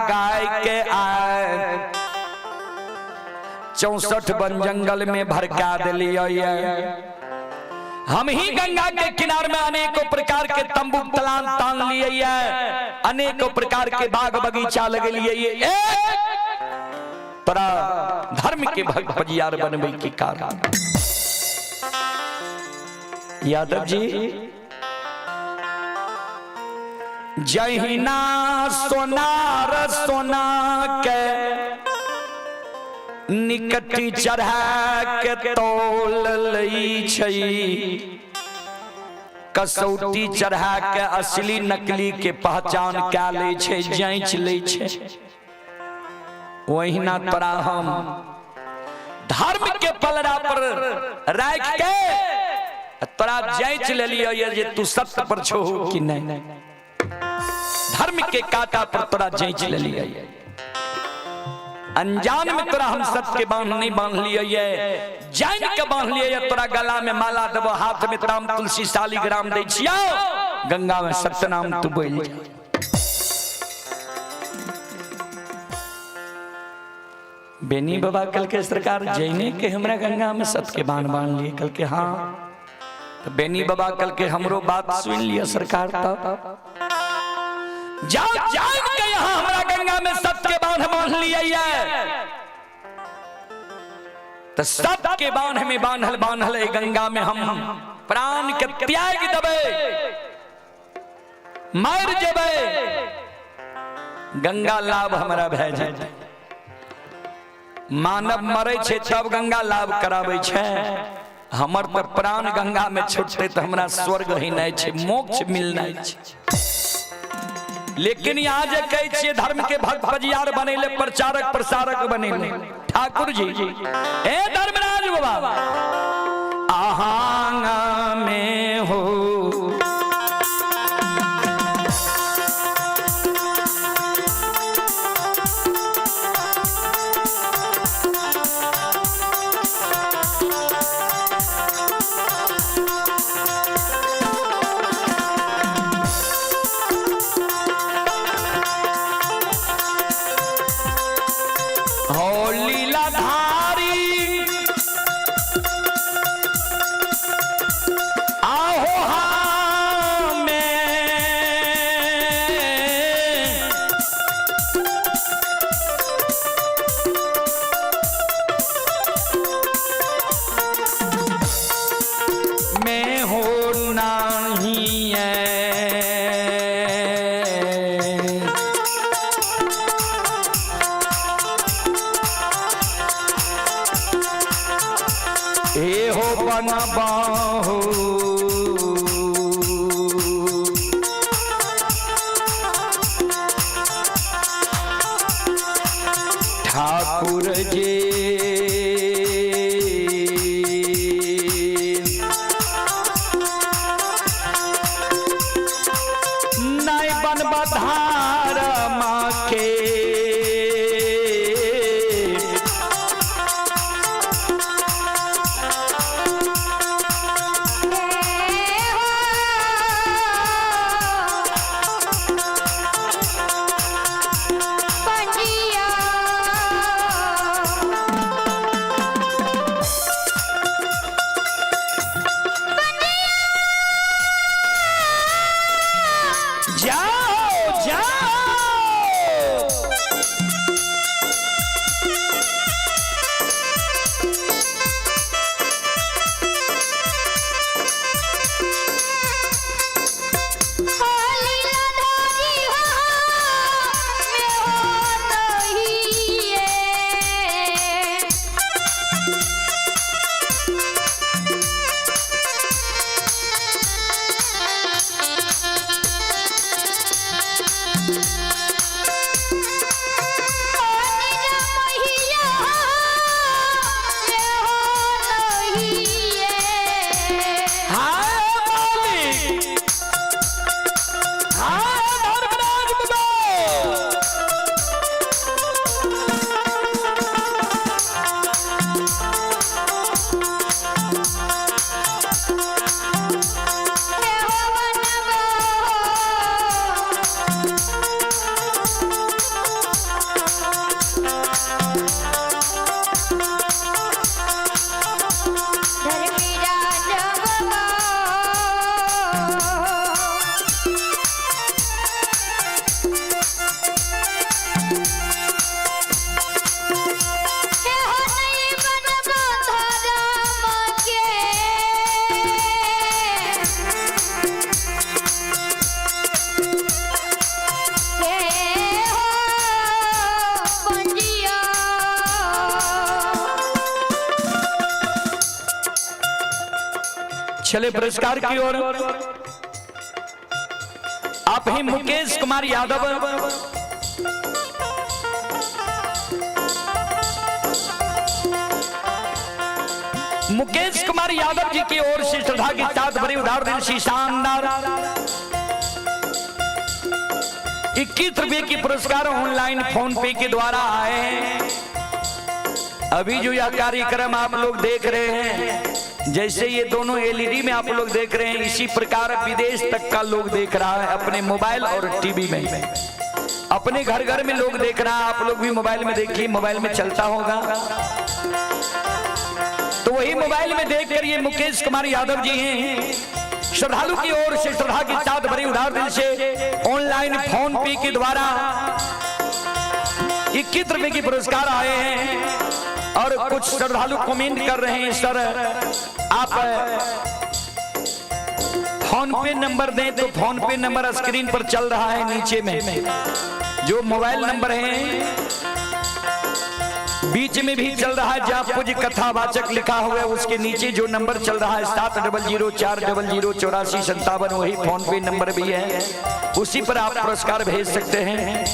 गाय के आए 64 वन जंगल में भड़का दिलिया। हम ही गंगा के किनार में अनेकों प्रकार के तंबू तलान तान लिए, अनेकों प्रकार के बाग बगीचा लगे लिए, तोरा धर्म के भक्त पजियार बनबे के कारण। यादव जी जहिना सोनार सोना के निकटी चढ़ा के तोल लई छै, कसौटी चढ़ा के असली नकली के पहचान कै लै छै, जांच लै छै, वहिना तोरा हम धर्म के पलड़ा पर राख के तोरा जांच लेलियो ये जे तू सत्य पर छो कि नहीं। धर्म के कांटा पर तोरा जांच लेलियो, अनजान में तोरा हम सत्य के बांध नहीं बांध लियो ये, जान के बांध लियो ये। तोरा गला में माला देबो, हाथ में ताम तुलसी शालिग्राम दै छियो, गंगा में सत्यनाम तू बोल जा। बेनी बाबा कल के सरकार जैने के हमरा गंगा में सत्य के बांध बांध लिए, कल के हाँ। तो बेनी बाबा कल के हमरो बात सुन लिया सरकार, तब जाओ जान के यहाँ हमरा गंगा में सत्य के बांध बांध लिया। तो सबके बांध में बांधल बांधल ए गंगा में हम प्राण के त्याग देबै, मर जेबै, गंगा लाभ हमरा भए जेतै। मानव मरै छै तब गंगा लाभ कराबै छै, हमर तऽ प्राण गंगा में छूटतै तऽ हमरा स्वर्ग ही नहि छै, मोक्ष मिलनाइ छै। लेकिन यहाँ जे कहै छियै धर्म के भक्त बजियार बनेले, प्रचारक प्रसारक बनेले, ठाकुर जी ए धर्मराज बाबा अहाँ में हो हो लीलाधारी आहो हमें मैं हो नहीं है। ए हो बनबाहु ठाकुर जी नहीं बनबा धार के। पंजिया जाओ जाओ हो लीलाधारी हो मैं हो नहीं है। हाय मालिक, हाय धर्मराज बाबा। चले पुरस्कार की ओर। आप ही मुकेश कुमार यादव मुकेश कुमार यादव जी की ओर से श्रद्धा के साथ बड़ी उधार दिल सी शानदार 21 रुपए की पुरस्कार ऑनलाइन फोन पे के द्वारा आए हैं। अभी जो यह कार्यक्रम आप लोग देख रहे हैं, जैसे ये दोनों एलईडी में आप लोग देख रहे हैं, इसी प्रकार विदेश तक का लोग देख रहा है अपने मोबाइल और टीवी में, अपने घर घर में लोग देख रहा है। आप लोग भी मोबाइल में देखिए, मोबाइल में चलता होगा। तो वही मोबाइल में देखकर ये मुकेश कुमार यादव जी हैं, श्रद्धालु की ओर से श्रद्धा के साथ भरी उधार दिल से ऑनलाइन फोन पे के द्वारा 21 रुपए की पुरस्कार आए हैं। और कुछ श्रद्धालु कमेंट कर रहे हैं, सर आप फोन पे नंबर दें, तो फोन पे नंबर स्क्रीन पर चल रहा है नीचे में जो मोबाइल नंबर है बीच में भी चल रहा है, जहां पूज्य कथावाचक लिखा हुआ है उसके नीचे जो नंबर चल रहा है 7004008457, वही फोन पे नंबर भी है, उसी पर आप पुरस्कार भेज सकते हैं।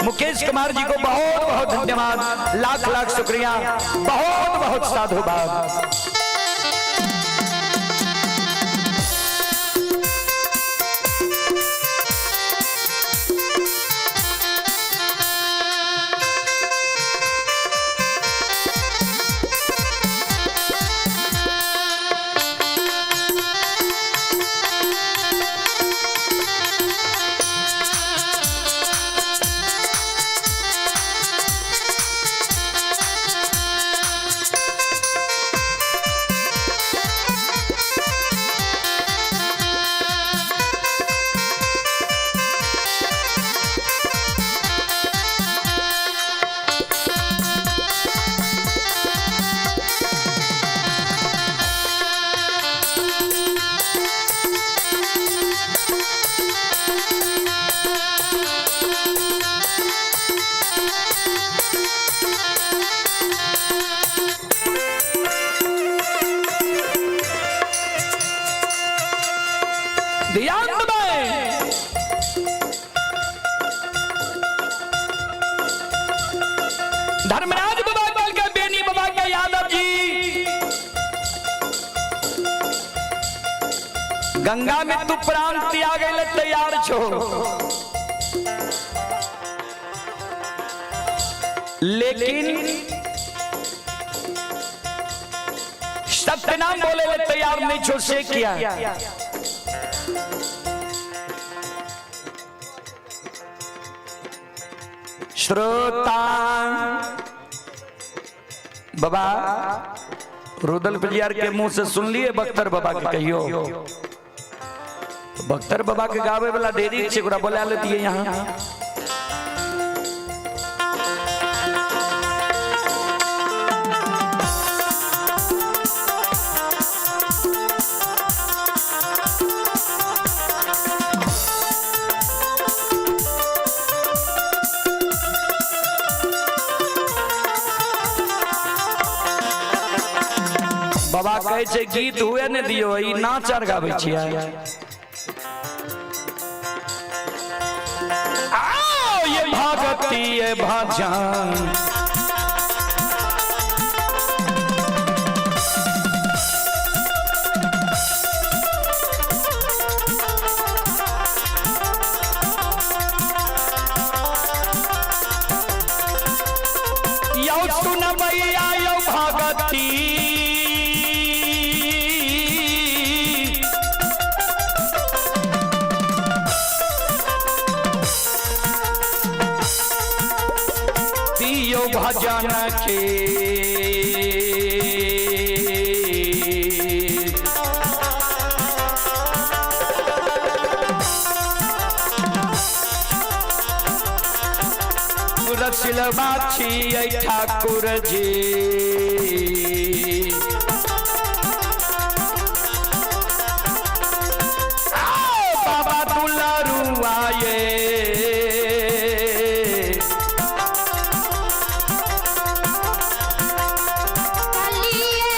मुकेश कुमार जी को बहुत बहुत धन्यवाद, लाख लाख शुक्रिया, बहुत बहुत साधुवाद। ध्यान दें, धर्मराज बाबा कल के बेनी बाबा के यादव जी, गंगा में तू प्राण त्याग तैयार छो, लेकिन सत्यनाम बोले ले तैयार नहीं छो, से किया? श्रोता बाबा रुदल पुजियार के मुंह से सुन लिए बख्तर बाबा के कहियो, बख्तर बाबा के गावे वाला देरी छे, ओकरा बोला लेतिए यहाँ। बाबा कहै छै गीत हुए ने दियो, ई नाच आर गाबै छियै। आओ ये भगती ये भजन, यौ सुनबैया यौ भगती दियो भजन के। रसिलबा छियै ठाकुर जी, आओ बाबा दुलारू आये। चलिए।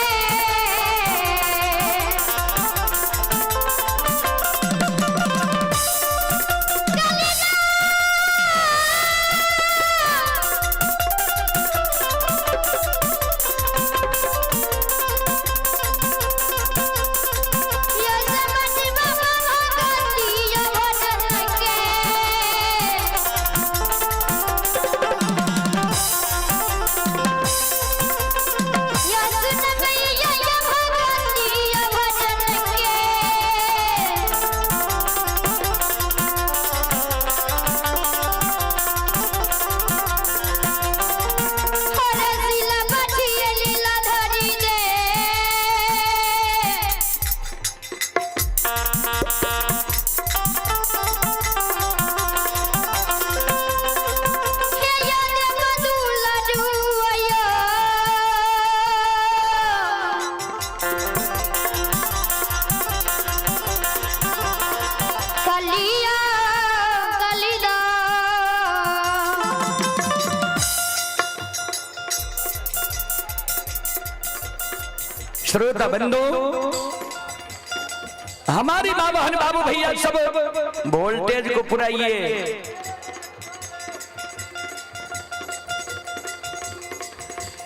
श्रोता बंधु, हमारी माँ बहन बाबू भैया सब वोल्टेज को पुराइए।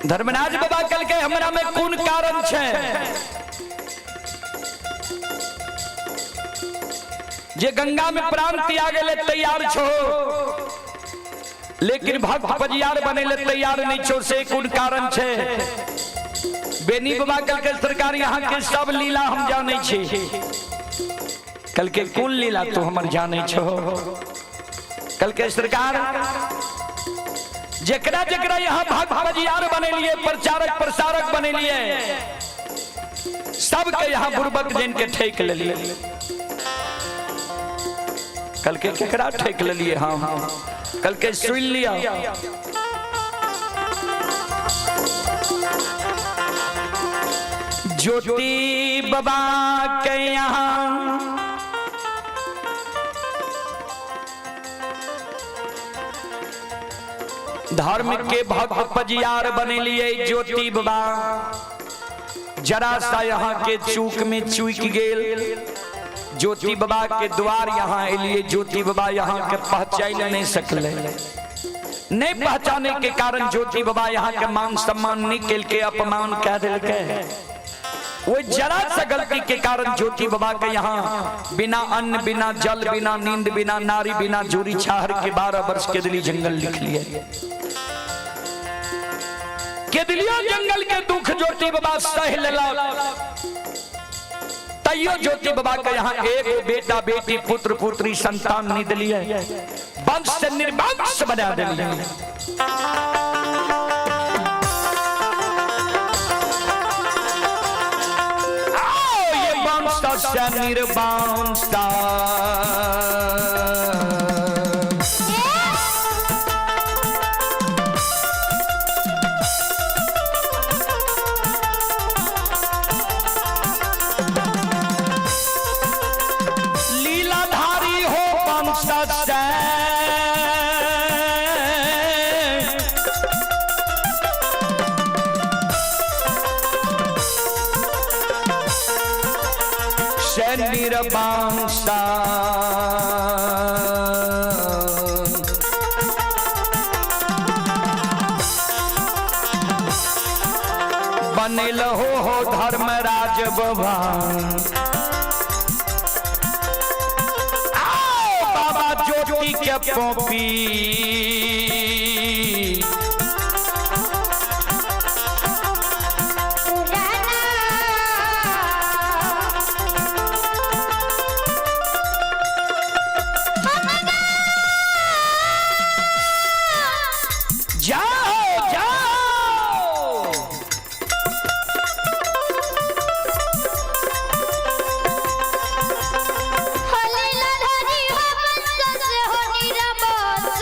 धर्मराज बाबा कल के हमरा में कोन कारण छे जे गंगा में प्राण त्यागे ले तैयार छो, लेकिन भक्त पजियार बने ले तैयार नहीं छो, से कोन कारण छे? बेनी बाबा कल के सरकार यहाँ के सब लीला हम जाने छी। कल के कोन लीला तू हमर जाने छो? कल के सरकार जेकरा जेकरा यहाँ भक्त पजियार बने लिए, प्रचारक प्रसारक बने लिए, सबके यहाँ बुर्बक जन के ठेक ले लिए। कल के केकरा ठेक ले लिए? हाँ हाँ, कल के सुन लिया। ज्योति बाबा के यहाँ धर्म के भक्त पजियार बने लिए। ज्योति बाबा जरा सा यहाँ के चूक में चूक गेल। ज्योति बाबा के द्वार यहाँ एलिए, ज्योति बाबा यहाँ के पहचान नहीं सकले। नहीं पहचाने के कारण ज्योति बाबा यहाँ के मान सम्मान निकल के अपमान कह दिल के। वो जरा सा गलती के कारण ज्योति बाबा के यहाँ बिना अन्न बिना जल बिना नींद बिना नारी बिना जोरी छाहर के 12 वर्ष के दिली जंगल लिख लिए। के दिलियो जंगल के दुख ज्योति बाबा सह लेला, तैयो ज्योति बाबा के यहाँ एक बेटा बेटी पुत्र पुत्री संतान नहीं दिलिए, वंश से निर्वंश बना दिलिए। आओ ये वंश से निर्वंश। लीलाधारी हो वंश से से निर्वंश। बनेल हो धर्मराज बाबा। आओ बाबा ज्योति के पॉपी जाओ जाओ। लीलाधारी हो वंश से हो निरवंश।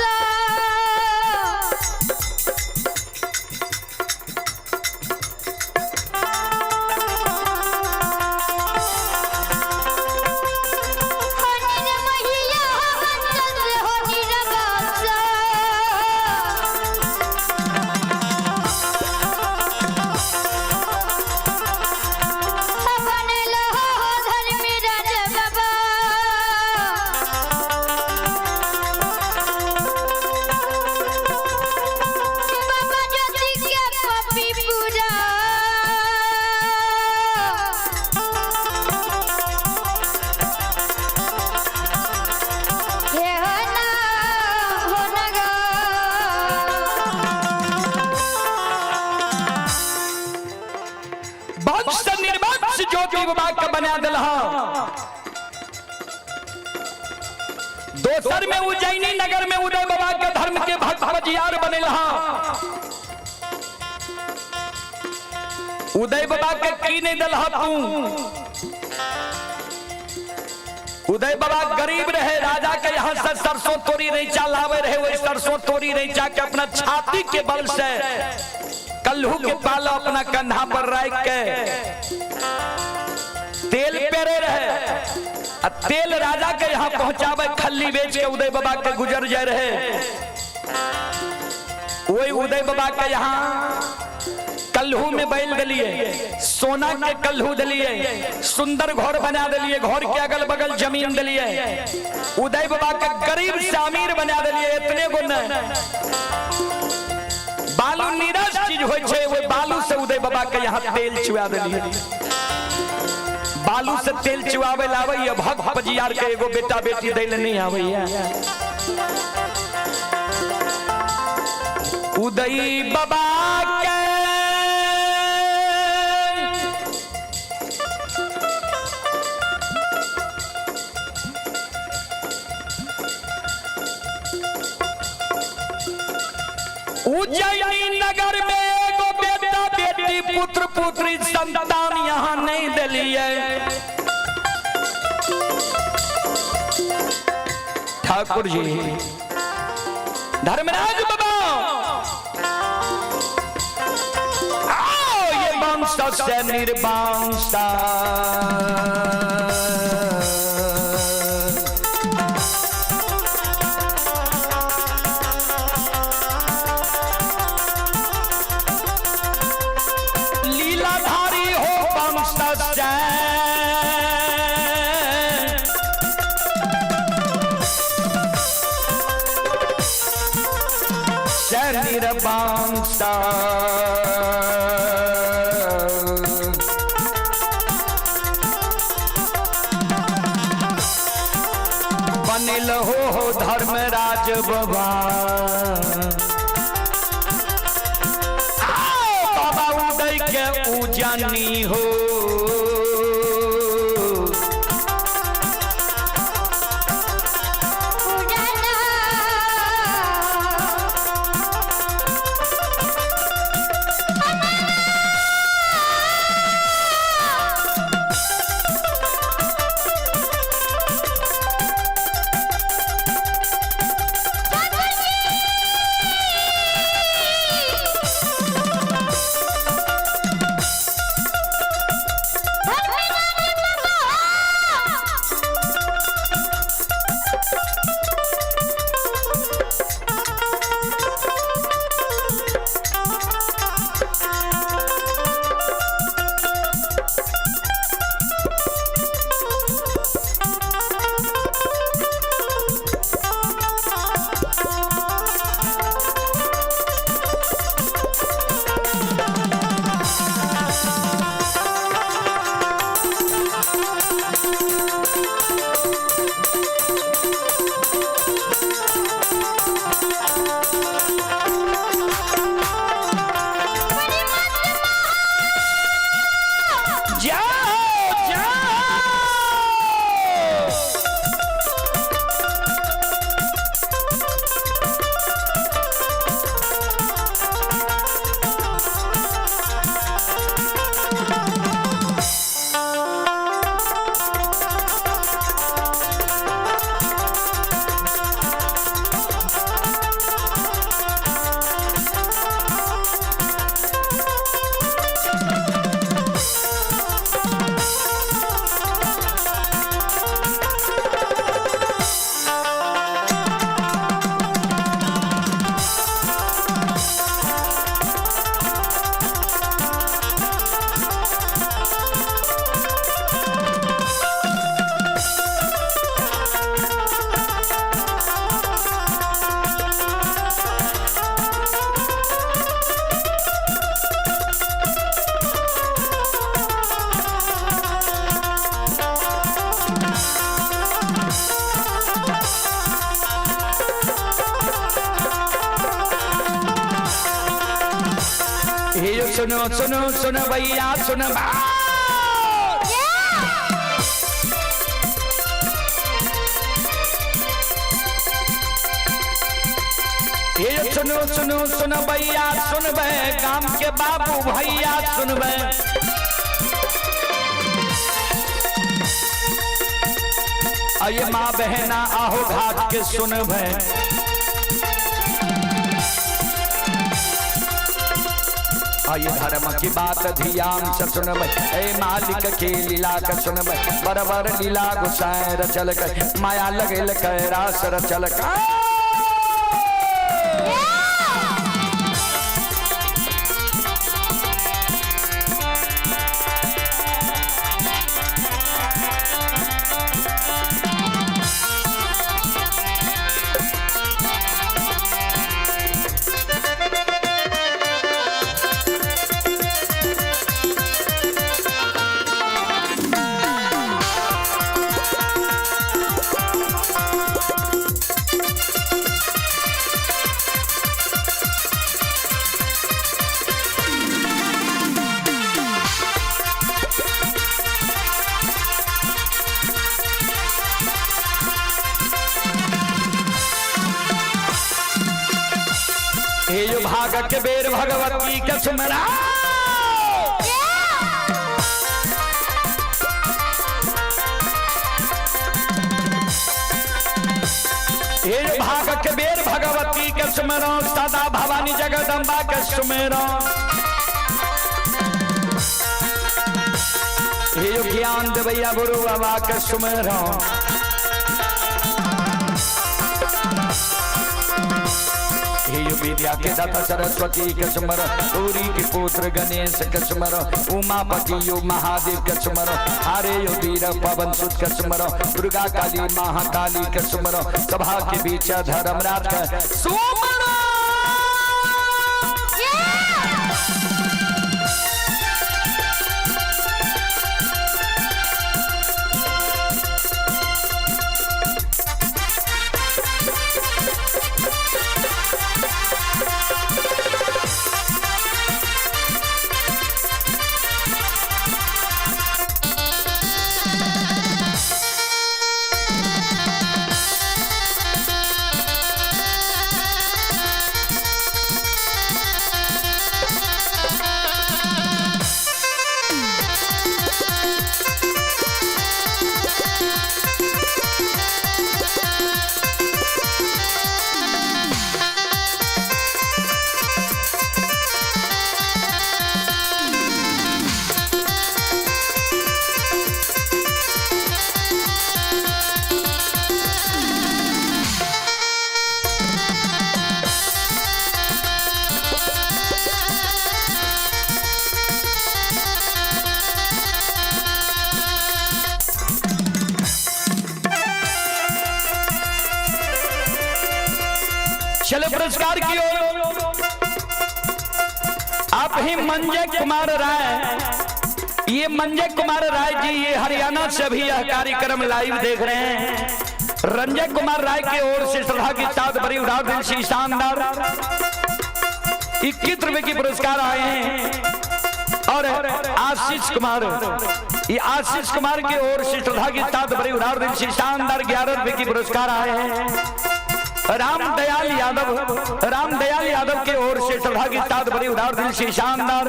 हो निर्महिया हो वंश से हो निरवंश। बनल हो धर्मराज बाबा। बाबा ज्योति के पपी पूरा। हे हो ना हो नगा। वंश से निर्वंश ज्योति बाबा के बना दिल। दोसर में उज्जैनी नगर में उदय बाबा के धर्म के भक्त पजियार बने। उदय बाबा के की नहीं दिल तू? उदय बाबा गरीब रहे, राजा के यहाँ से सरसों तोरी रैचा लावे रहे। वही सरसों तोरी रैचा के अपना छाती के बल से कल्हू के पाला अपना कंधा पर रख के तेल पेरे रहे आ तेल राजा के यहाँ पहुंचावे, खल्ली बेच के उदय बाबा के गुजर जाए रहे। वही उदय बाबा के यहाँ कल्लू कल्हू में बैल दिलिए, सोना के कल्हू दिलिए, सुंदर घर बना दिलिए, घर के अगल बगल जमीन दिलिए, उदय बाबा के गरीब से अमीर बना दिलिए। इतने गो न बालू नीरस चीज होय छै, ओहि बालू से उदय बाबा के यहाँ तेल चुआ दिलिए। बालू से तेल चुआवे लावे भक्त पजियार के एगो बेटा बेटी दै ले नहीं आवे। उदय बाबा के उज्जैनी नगर में एगो बेटा बेटी पुत्र पुत्री संतान यहाँ नहीं दिलिए। ठाकुर जी धर्मराज बाबा आओ, ये वंश से निर्वंश लीलाधारी हो वंश से निर्वंश बनिल हो धर्मराज बाबा। आओ बाबा उदय के उजानी हो। उजाना जाओ जाओ। हे यो सुनो सुनो सुनो भैया सुनो। हे यो सुनो सुनो सुनो भैया सुनबे, गाम के बाबू भैया सुनबे। अये माँ बहना आहो घाट के सुनबे। आये धर्म की बात ध्यान से सुनबे, ए मालिक के लीला के सुनबे। बरबर लीला गुसाए रचल के, माया लगेल के रास रचल के। भाग के बेर भगवती के सुमरा। हे भाग के बेर भगवती के सुमरो, सदा भवानी जगदम्बा के सुमेरो। हे ज्ञान देवैया गुरु बाबा के सुमेरो। हे विद्या के दाता सरस्वती के सुमरो, गौरी के पुत्र गणेश के सुमरो, उमापति यो महादेव के सुमरो, हरे यो वीर पवन सुत के सुमरो, दुर्गा काली महाकाली के सुमरो, सभा के बीच धर्मराज के सुमरो। चलो पुरस्कार की ओर। आप ही मंजय कुमार राय, ये मंजय कुमार राय जी ये हरियाणा से भी यह कार्यक्रम लाइव देख रहे हैं। रंजय कुमार राय की ओर से श्रद्धा की साथ भरी उदार दिल से शानदार 21 रुपए की पुरस्कार आए हैं। और आशीष कुमार, ये आशीष कुमार की ओर से श्रद्धा की साथ भरी उदार दिल से शानदार 11 रुपए की पुरस्कार आए हैं। रामदयाल यादव, रामदयाल यादव के ओर से श्रद्धा की साथ भरी उदार दिल से शानदार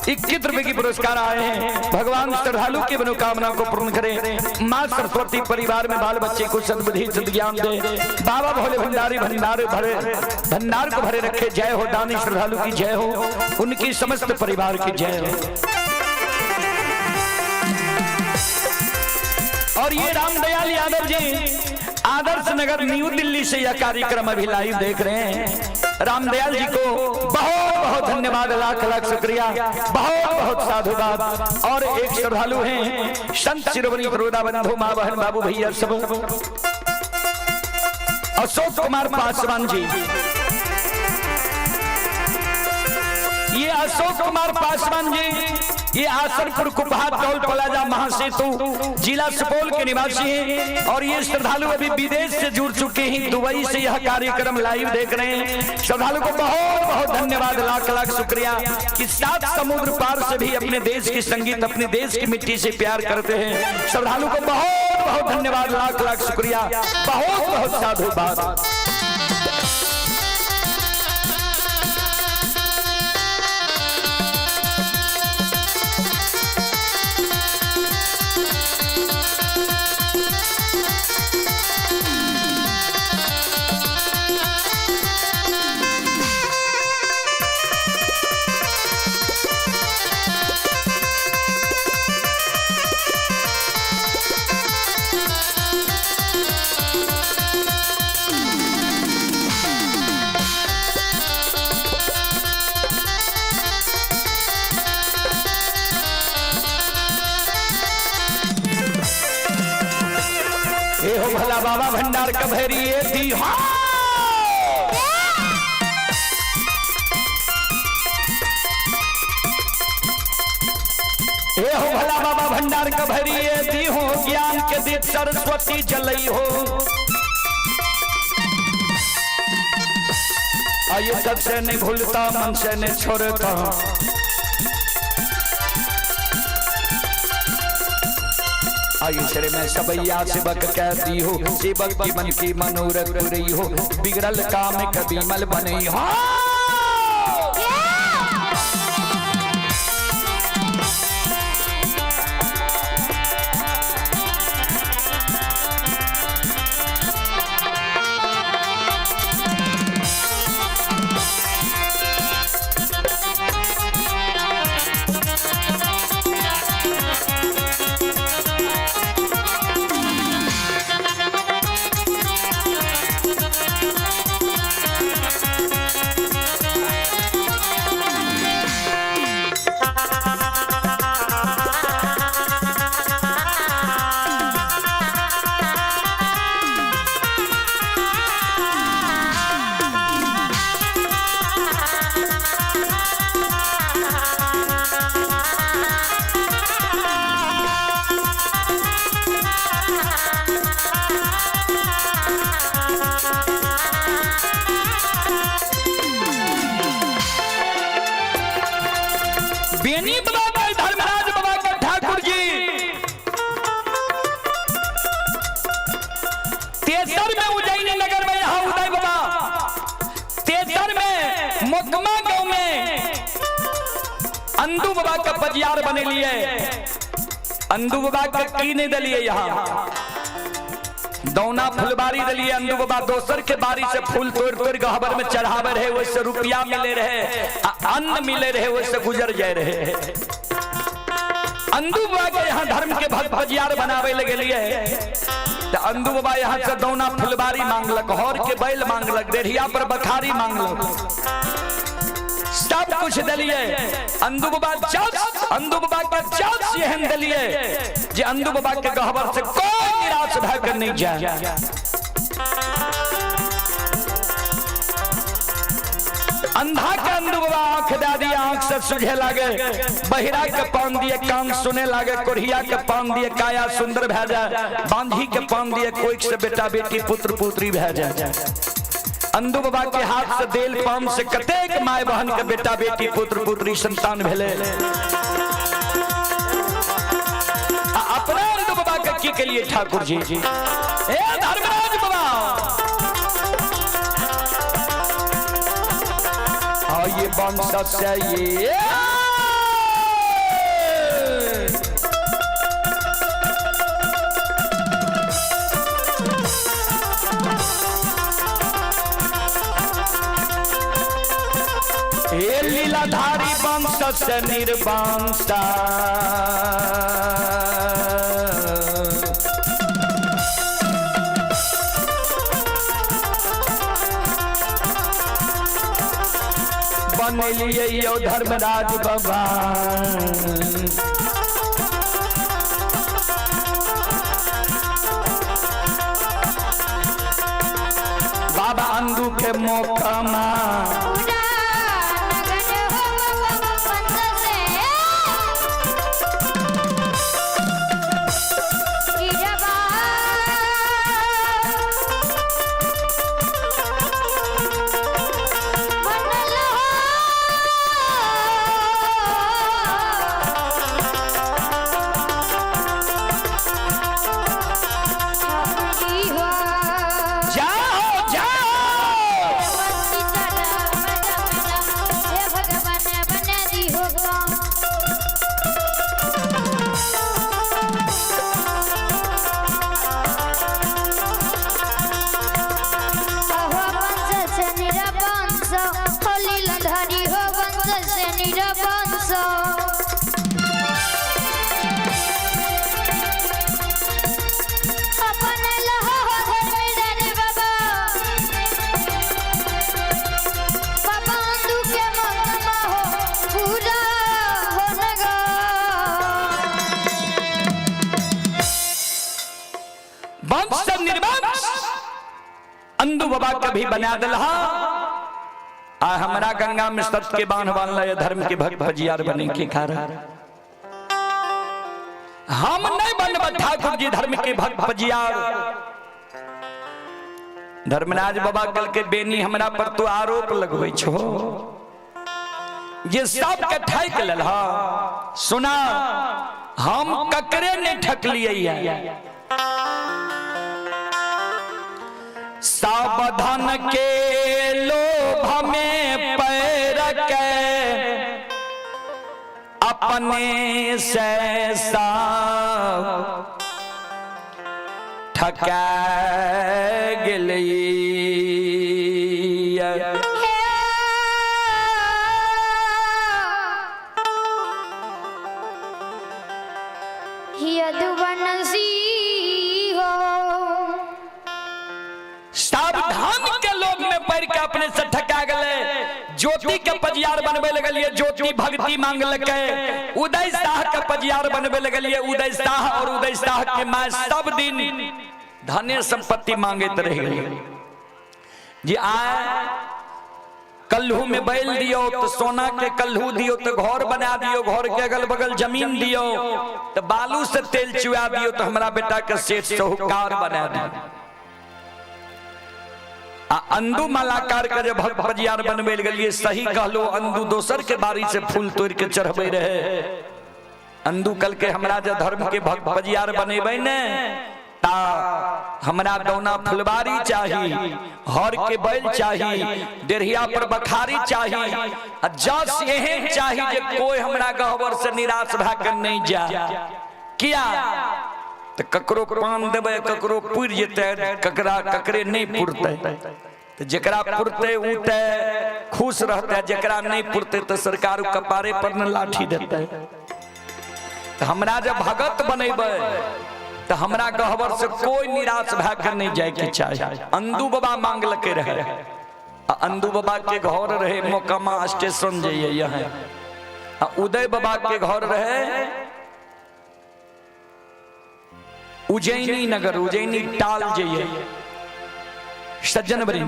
21 रुपए की पुरस्कार आए हैं। भगवान श्रद्धालु की मनोकामना को पूर्ण करे, माँ सरस्वती परिवार में बाल बच्चे को सद्बुद्धि सद्ज्ञान दे, बाबा भोले भंडारी भंडार भरे भंडार को भरे रखे। जय हो दानी श्रद्धालु की जय हो, उनकी समस्त परिवार की जय हो। और ये रामदयाल यादव जी आदर्श नगर न्यू दिल्ली से यह कार्यक्रम अभी लाइव देख रहे हैं। रामदयाल जी को बहुत बहुत धन्यवाद, लाख लाख शुक्रिया, बहुत बहुत साधुवाद। और एक श्रद्धालु हैं संत शिरोमणि त्रोदा बंधु माँ बहन बाबू भैया सब, अशोक कुमार पासवान जी। ये अशोक कुमार पासवान जी ये आसनपुर कुपहा टोल प्लाजा महासेतु जिला सुपौल के निवासी हैं और ये श्रद्धालु अभी विदेश से जुड़ चुके हैं, दुबई से यह कार्यक्रम लाइव देख रहे हैं। श्रद्धालु को बहुत बहुत धन्यवाद, लाख लाख शुक्रिया कि सात समुद्र पार से भी अपने देश के संगीत, अपने देश की मिट्टी से प्यार करते हैं। श्रद्धालु को बहुत बहुत धन्यवाद, लाख लाख शुक्रिया, बहुत बहुत साधुवाद। भला बाबा भंडार कभेरी ये दी हाँ। हे हो भला बाबा भंडार कभेरी ये दी हो, ज्ञान के दीप सरस्वती जलई हो। आयु तब से नहीं भूलता, मन से नहीं छोड़ता। आयुषर में सबैया सेवक कहती हो, सेवक की मन की मनोरथ पुरई हो, बिगड़ल काम कभी मल बनई हो। मोकमा गांव में अंदू बाबा का पजियार बनेलिए। अंदू बाबा के की नहीं दिलिए, यहाँ दौना फुलबारी दिलिए। अंदू बाबा दोसर के बारी से फूल तोड़ तोड़ गहबर में चढ़ावे रहे, वैसे रुपया मिले रहे, अन्न मिले रहे, वैसे गुजर जाए रहे। अंदू बाबा के यहाँ धर्म के भक्त पजियार बनावे लगे लिए तो अंदू बाबा यहाँ से दौना फुलबारी मांगलक, हर के बैल मांगलक, डेढ़िया पर बखारी मांगलक, सब कुछ दिलिए। अंदू बाबा जस, अंदू बाबा के जस एहन दिलिए जे अंदू बाबा के गहबर से कोई निराश भय कर नहीं जाए। अंधा के अंदू बाबा आंख दे दिए, आंख से सुझे लागे, बहिरा के पान दिए कान सुने लागे, कोढ़िया के पान दिए काया सुंदर भय जाए, बांझी के पान दिए कोई से बेटा बेटी पुत्र पुत्री भय जाए। अंदू बाबा के हाथ से देल पान से कतेक my बहन के बेटा बेटी पुत्र पुत्री संतान भेले। अपना अंदू बाबा के की के लिए ठाकुर जी, ए धर्मराज बाबा, ये वंश से ये लीलाधारी वंश से निर्वंशा, बनेलिए यो धर्मराज बाबा। बाबा अंदू के मोकमा अंदू बाबा कभी बना दिलहा आ हमारा गंगा में सत के बांध बांध धर्म के भक्त भजियार बने के कारण हम नहीं बनब ठाकुर जी धर्म के भक्त भजियार। धर्मराज बाबा कल के बेनी हमरा पर तो आरोप लगबै छो जे सब के ठक लेलहा। सुना, हम ककरे नहीं ठकलिए है। सावधान के लोभ में पैर के अपने से ठका गेलिए। सावधान के लोभ में पड़ के अपने से ठका गए। ज्योति के पजियार बनबे लगलिए, ज्योति भक्ति मांगलकै। उदय शाह के पजियार बनबे लगलिए, उदय शाह और उदय शाह के माय सब दिन धने संपत्ति मांगैत रह गेलै। जे आय कल्हू में बैल दियो तो सोना के कल्हू दियो, तो घर बना दियो, घर के अगल बगल जमीन दियो, तो बालू से तेल चुआ दियो, तो हमरा बेटा के सेठ साहूकार बना दियो। अंदू मालाकार के जब भक्त भजियार बनबे गेलिए, सही कहलो अंदू दोसर के बारी से फूल तोड़ के चढ़बे रहे। अंदू कल के हमरा जे धर्म के भक्त भजियार बनेबै ने ता हमरा दौना फुलबारी चाही, हर के बैल चाही, डेढ़िया पर बखारी चाही, आ जस एहन चाही जे कोई हमरा गहबर से निराश भए के नहीं जा। किया तो ककरो पान देबै, ककरो पुरि जेतै, ककरा ककरे नहीं पुरतै। तो जकरा पुरतै उ ते खुश रहतै, जकरा नहीं पुरतै तो सरकार उ कपारे पर न लाठी देतै। तो हमरा जब भगत बनेबै तो हमरा गहबर से कोई निराश भए के नहीं जाए के चाही। अंदू बाबा मांगलकै रहे, आ अंदू बाबा के घर रहे मोकामा स्टेशन जाइए यहाँ, आ उदय बाबा के घर रहे उज्जैनी नगर, उज्जैनी टाल जाइए। सज्जन बरी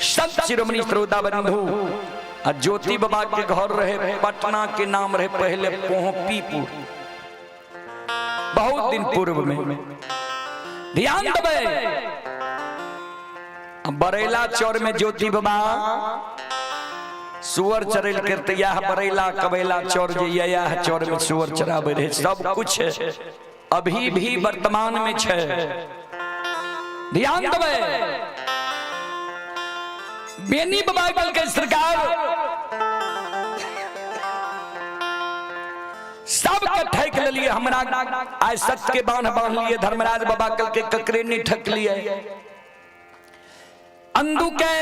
संत शिरोमणि श्रोता बंधु, आ ज्योति बाबा के घर रहे पटना के नाम रहे पहले पोहपीपुर, बहुत दिन पूर्व में। ध्यान देबै, बरेला चौर में ज्योति बाबा सुअर चरैल करते, यह बरेला कबैला चौर जे यह चौर में सुअर चराबे रहे। सब कुछ अभी भी वर्तमान में छै। ध्यान देबै, बेनी बाबा के सरकार सबके ठक लिए, हमरा आइ सत्य के बांध बांध लिए। धर्मराज बाबा कल के ककरे नहीं ठक लिए। अंदू के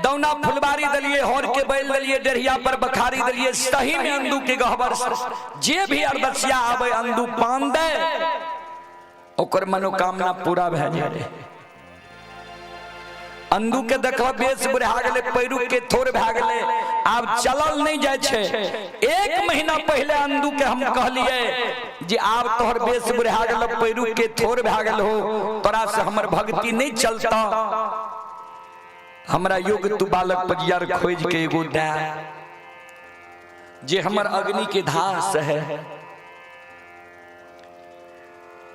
दौना फुलबारी दलिए, हर के बैल दलिए, डेढ़िया पर बखारी दलिए। सही में अंदू के गहबर जे भी अरदसिया आवे अंदू पान दे, ओकर मनोकामना पूरा भए जाए। अंदू के देखब बेस बुढ़ा गेलै, पैरू के थोड़ भए गेलै, आब चलल नहीं जाइ छै। एक महीना पहले अंदू के हम कहलिए जे आब तोहर बेस बुढ़ा गेल, पैरू के थोड़ भए गेल हो, तोरा से हमर भक्ति नहीं चलता, हमरा योग्य तू बालक पजियार खोज के एगो दे जे हमर अग्नि के धास है।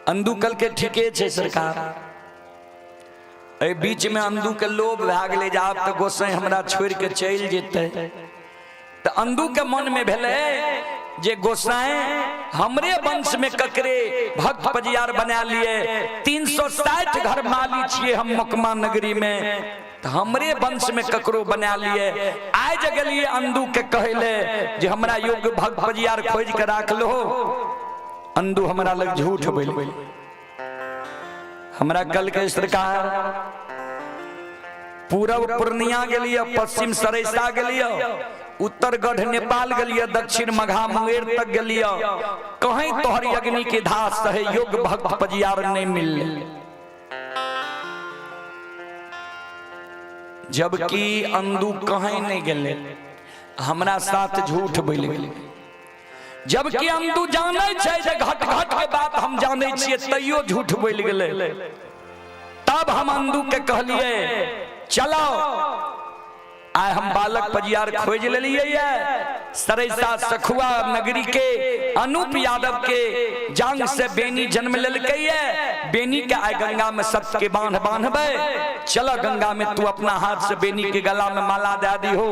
अंदू कल के ठीके छै सरकार। एहि बीच में अंदू के लोभ भए गेलै जे आब तऽ गोसाई हमरा छोड़ि के चलि जेतै। तऽ अंदू के मन में भेलै जे गोसाई हमरे वंश में ककरे भक्त पजियार बना लिए, 360 घर माली छियै हम मोकमा नगरी में, तऽ हमरे वंश में ककरो बना लिए। आइ जे गेलियै अंदू के कहैले जे हमरा योग्य भक्त पजियार खोजि के राख लो, अंदू हमरा लग झूठ बोलि। हमरा कल के सरकार पूरब पूर्णिया गेलियै, पश्चिम सरैसा गेलियै, उत्तर गढ़ नेपाल गेलियै, दक्षिण मघा मुंगेर तक गेलियै, कहीं तोहर अग्नि के धास सहे योग्य भक्त पजियार नहीं मिलले। जबकि अंदू कहीं नहीं गेले, हमरा साथ झूठ बोलि गेलै। जबकि अंदू जानै छै जे घट घट के बात हम जानै छियै, तैयो झूठ बोलि गेलै। तब हम अंदू के कहलिए चलो आइ हम बालक पजियार खोज लेलिए ये सरैसा सखुआ नगरी के अनूप यादव के जांग से बेनी जन्म लेलकै ये, बेनी के आइ गंगा में सत्य के बांध बांधबै, चलो गंगा में तू अपना हाथ से बेनी के गला में माला दे दी हो,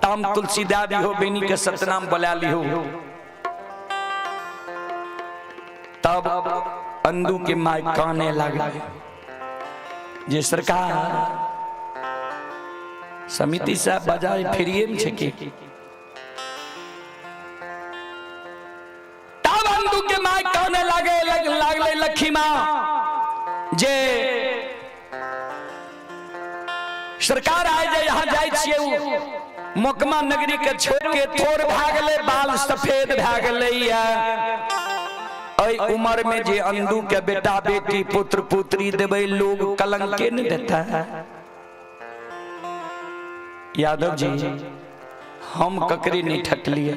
ताम तुलसी दे दी हो, बेनी के सतनाम बोला ली हो। तब अंदू के my काने लागल जे सरकार समिति साहब बजाय फ्रीए में छै की। तब अंदू के my काने लागे लागले लखी माँ जे सरकार आए जे यहाँ जाय छियै मोकमा नगरी के छोड़ के थोड़ भए गेलै, बाल सफेद भए गेलै। एहि उम्र में जे अंदू के बेटा बेटी पुत्र पुत्री देबै लोग कलंक के नहीं देता है। यादव जी हम ककरे नहीं ठकलिए,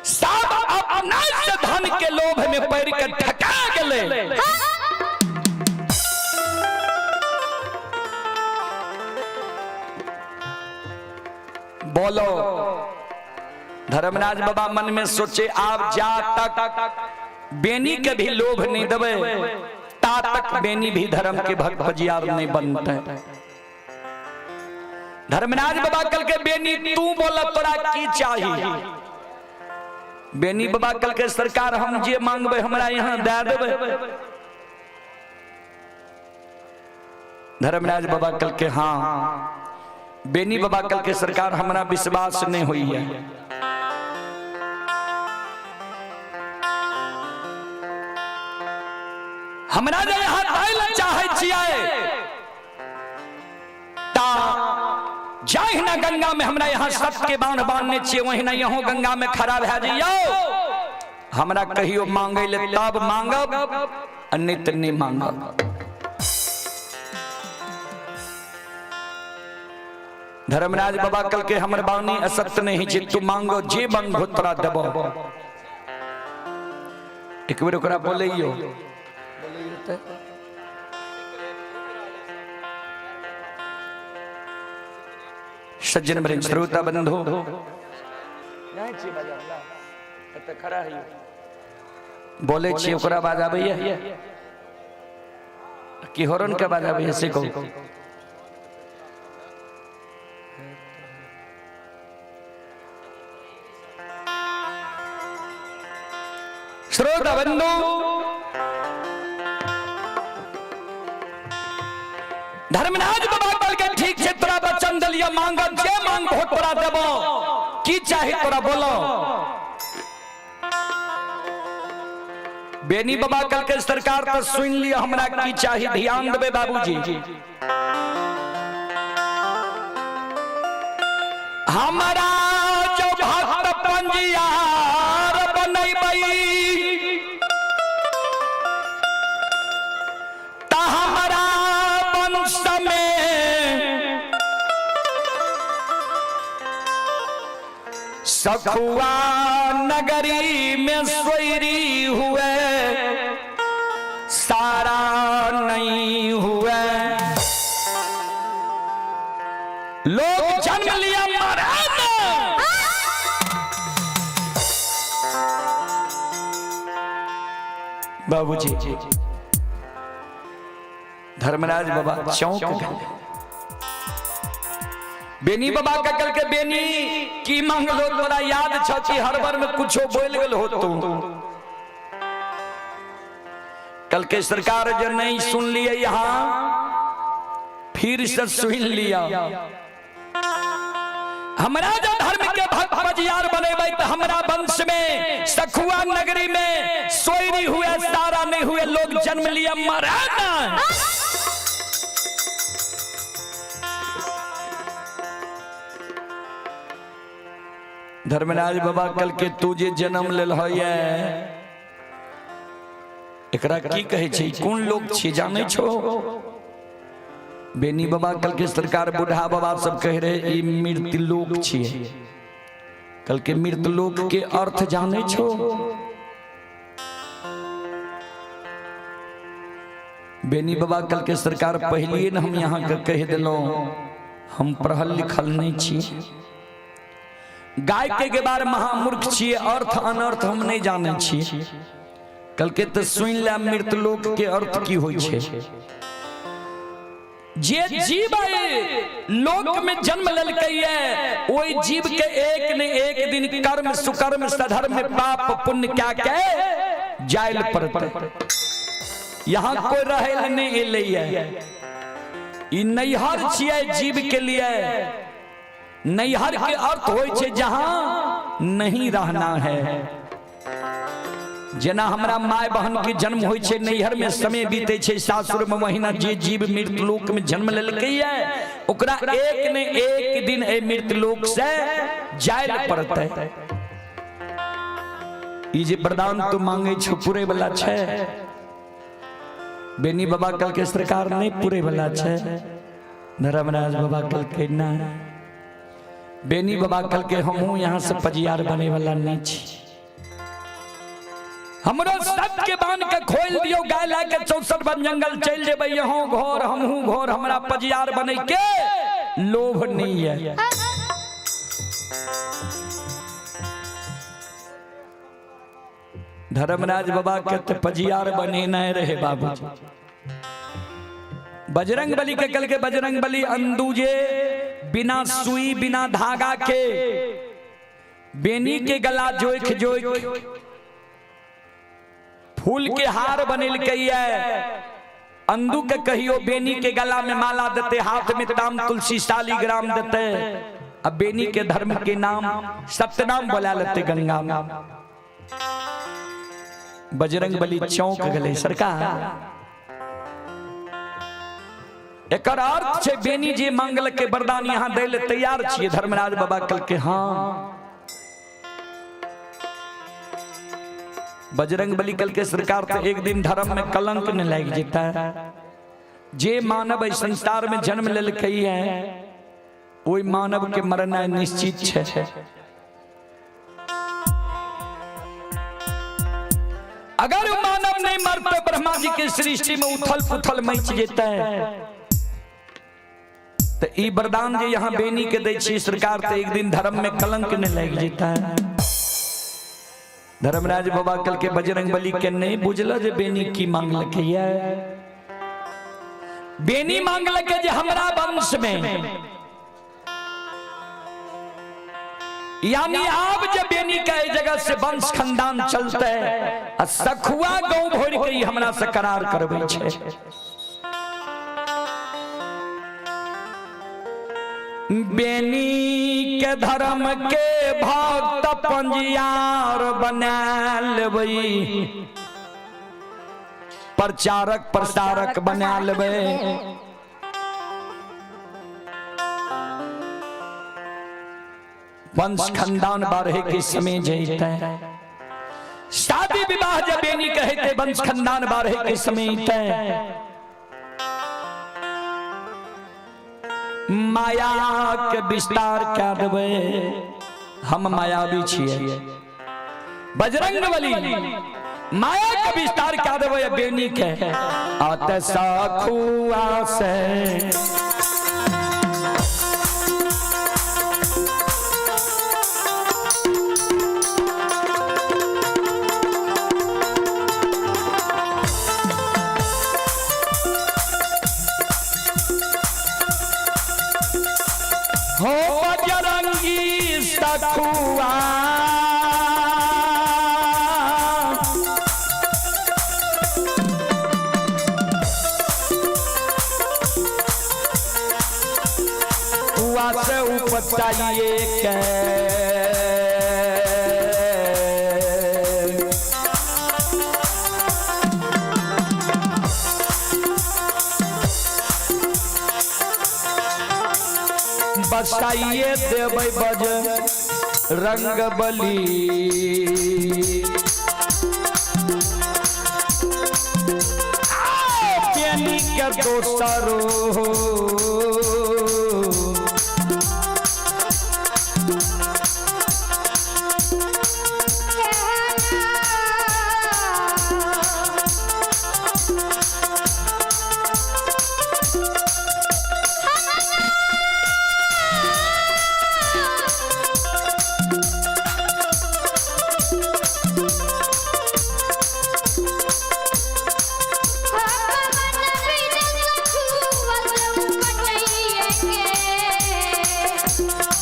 सब अपना से धन के लोभ में पड़ के ठका गेलै। बोलो धर्मराज बाबा मन में सोचे आप जा तक बेनी के भी लोभ नहीं देवे ता तक बेनी भी धर्म के भक्त भजियार नहीं बनते। धर्मराज बाबा कल के बेनी तू बोला तोरा की चाहिए। बेनी बाबा कल के सरकार हम जे मांगबे हमरा यहाँ दे देबे। धर्मराज बाबा कल के हाँ। बेनी बाबा कल के सरकार हमरा विश्वास नहीं हुई है। हमरा जे यहाँ आयल चाहे छियै ता जाहिना गंगा में हमरा यहाँ सबके बांध बांधने छियै वहिना यहाँ गंगा में खड़ा भए जइयौ। हमरा कहियो मांगे ले तब मांगब आ नहीं त नहीं मांगब। धर्मराज बाबा कल के हमर बानी असत्य नहीं जे तू मांगो जे मांगो तोरा देबो। एक बेर ओकरा बोलैयो सज्जन बरे श्रोता बंधु बोले छियै ओकरा आवाज आबैया कि हॉर्न के आवाज आबैया से कहू। श्रोता बंधु धर्मराज बाबा कहल के ठीक छै तोरा वचन देलियो मांगब जे मांगबो तोरा देबो की चाही तोरा बोलो। बेनी बाबा कल के सरकार तो सुन लियो हमरा की चाही ध्यान देबे बाबूजी। हमरा जो भक्त पंजियार बनैबै ता हमरा वंश में सखुआ नगरी में सोयरी हुए सारा नहीं हुए। लोग जन्म लिया महाराज बाबूजी। धर्मराज बाबा चौंक गए। बेनी बाबा का कल के बेनी की मांगलो तोरा याद छ कि हर बार में कुछो बोल गेल हो तू। कल के सरकार जो नहीं सुन लिए यहाँ फिर से सुन लिया। हमरा जो धर्म के भक्त बजियार बनेबै तो हमरा वंश में सखुआ नगरी में सोयरी हुए सारा नहीं हुए लोग जन्म लिया महाराज। धर्मराज बाबा कल के तू जे जन्म लेल है एकरा की कहै छै कोन लोग छै जानै छो। बेनी बाबा कल के सरकार बूढ़ा बाबा सब कह रहे ई मृत्यु लोक छियै। कल के मृत्यु लोक के अर्थ जानै छो। बेनी बाबा कल के सरकार पहलिए न हम यहाँ के कह दिलौं हम पढ़ल लिखल नहीं छी गाय के बार महामूर्ख छियै अर्थ अनर्थ हम नहीं जानै छियै। कल के तो सुन ले मृत्यु लोक के अर्थ की होइ छै। जे जीव लोक में जन्म लेलकै है ओहि जीव के एक ने एक दिन कर्म सुकर्म सधर्म पाप पुण्य क्या के जायल पड़तै। यहाँ कोई रहे नहीं एलै है। ई नैहर छियै जीव के लिए। नैहर के अर्थ होइ छै जहां नहीं रहना है। जेना हमरा my बहन के जन्म होइ छै नैहर में समय बीते छै सासुर में वहिना जे जीव मृत्यु लोक में जन्म लेलकै है ओकरा एक ने एक दिन ए मृत्यु लोक से जायल पड़तै। ई जे वरदान तू मांगे छौ पूरे वाला छै। बेनी बाबा कल के सरकार नहीं पूरे वाला छै। धर्मराज बाबा कल के ना। बेनी बाबा कल के हमहू यहाँ से पजियार बने वाला नहीं छी। हमरो सबके बांध के खोल दियो गाय ला के 64 वन जंगल चल जेबै यहाँ घर हमहू घर हमरा पजियार बने के लोभ नहीं है। धर्मराज बाबा के तो पजियार बने नहीं रहे बाबूजी। बजरंग बली के कल के बजरंग बली अंदूजे बिना सुई बिना धागा के बेनी के गला जोख जोख फूल के हार बनेलकै है। अंदू के कहियो बेनी के गला में माला देते, हाथ में ताम तुलसी शालीग्राम देते, अब बेनी के धर्म के नाम सत्यनाम बोला लेते गंगा में। बजरंग बली चौंक गले सरकार, एकर अर्थ छे बेनी जे मांगल के वरदान यहाँ दै ले तैयार छिए। धर्मराज बाबा कल के हाँ। बजरंग बली कल के सरकार तो एक दिन धर्म में कलंक न लाग जेता। जे मानव एहि संसार में जन्म लेलकै है ओहि मानव के मरना निश्चित छे। अगर मानव नहीं मरते ब्रह्मा जी के सृष्टि में उथल पुथल मच जेता है। तो ई वरदान जे यहाँ बेनी के दै छी सरकार तो एक दिन धर्म में कलंक नहीं लाग जेता है। धर्मराज बाबा कल के बजरंग बली के नहीं बुझल जे बेनी की मांगलकै है। बेनी मांगलकै जे हमरा वंश में, यानी आप जब बेनी का जगह से वंश खानदान चलते है सखुआ गांव भर के हमरा से करार करबै छे। बेनी के धर्म के भक्त पंजियार बना लेबै, प्रचारक प्रसारक बना लेबै। वंश खानदान बारहे के समय जैते, शादी विवाह जब बेनी कहते वंश खानदान बारहे के समय जैते। माया के विस्तार क्या देवे, हम मायावी छिए। बजरंग बली माया के विस्तार क्या देवे बेनी के आत सखुआ से। हो बजरंगी सखुआ हुआ से उपटाइए के बसाइए देबै बज रंग बली। बेनी के दोसरो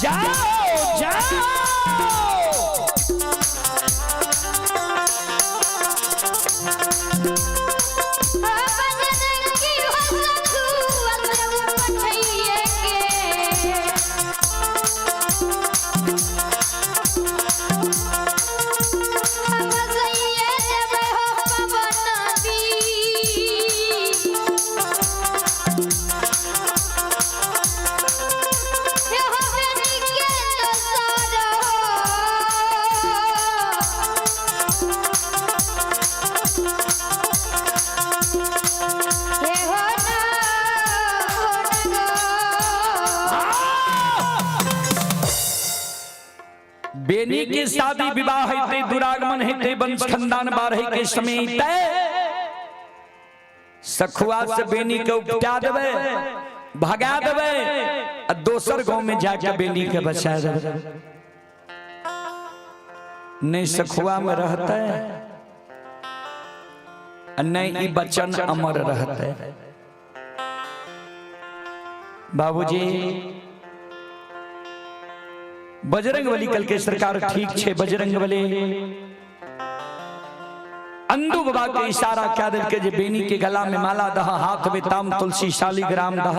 जाओ जाओ। बेनी के शादी विवाह हेतै, दुरागमन हेतै, वंश खानदान बारहे के समय तय सखुआ से बेनी के उपटा देबै, भगा देबै आ दोसर गांव में जाके बेनी के बचा देबै। नहीं सखुआ में रहते नहीं ई बचन अमर रहते। बाबूजी बजरंग बली कल के सरकार ठीक छे। बजरंग बली अंदू बाबा के इशारा क्या दिल के जे बेनी के गला में माला दह, हाथ में ताम तुलसी शालिग्राम दह।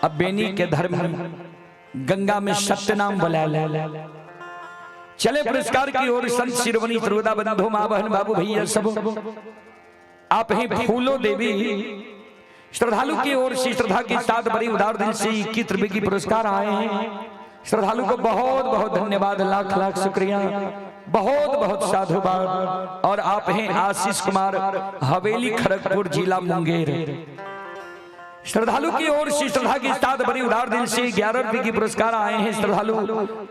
अब बेनी के धर्म गंगा में सत्यनाम बुला ले। चले पुरस्कार की ओर संत शिरोमणि त्रिवेदा बंधु माँ बहन बाबू भैया सब आप ही फूलो देवी श्रद्धालु की ओर से श्रद्धा के साथ बड़ी उदार दिल से 21 रुपए की पुरस्कार आए हैं। श्रद्धालु को बहुत बहुत धन्यवाद, लाख लाख शुक्रिया, बहुत बहुत साधुवाद। और आप हैं आशीष कुमार, हवेली खड़गपुर, जिला मुंगेर। श्रद्धालु की ओर से श्रद्धा के साथ बड़ी उदार दिल से 11 रुपए की पुरस्कार आए हैं। श्रद्धालु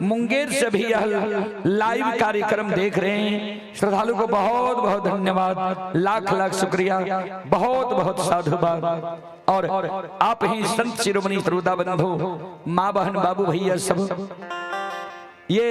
मुंगेर से भी यह लाइव कार्यक्रम देख रहे हैं। श्रद्धालु को बहुत बहुत धन्यवाद, लाख लाख शुक्रिया, बहुत बहुत साधुवाद। और आप ही संत शिरोमणि श्रोता बंधु माँ बहन बाबू भैया सब, ये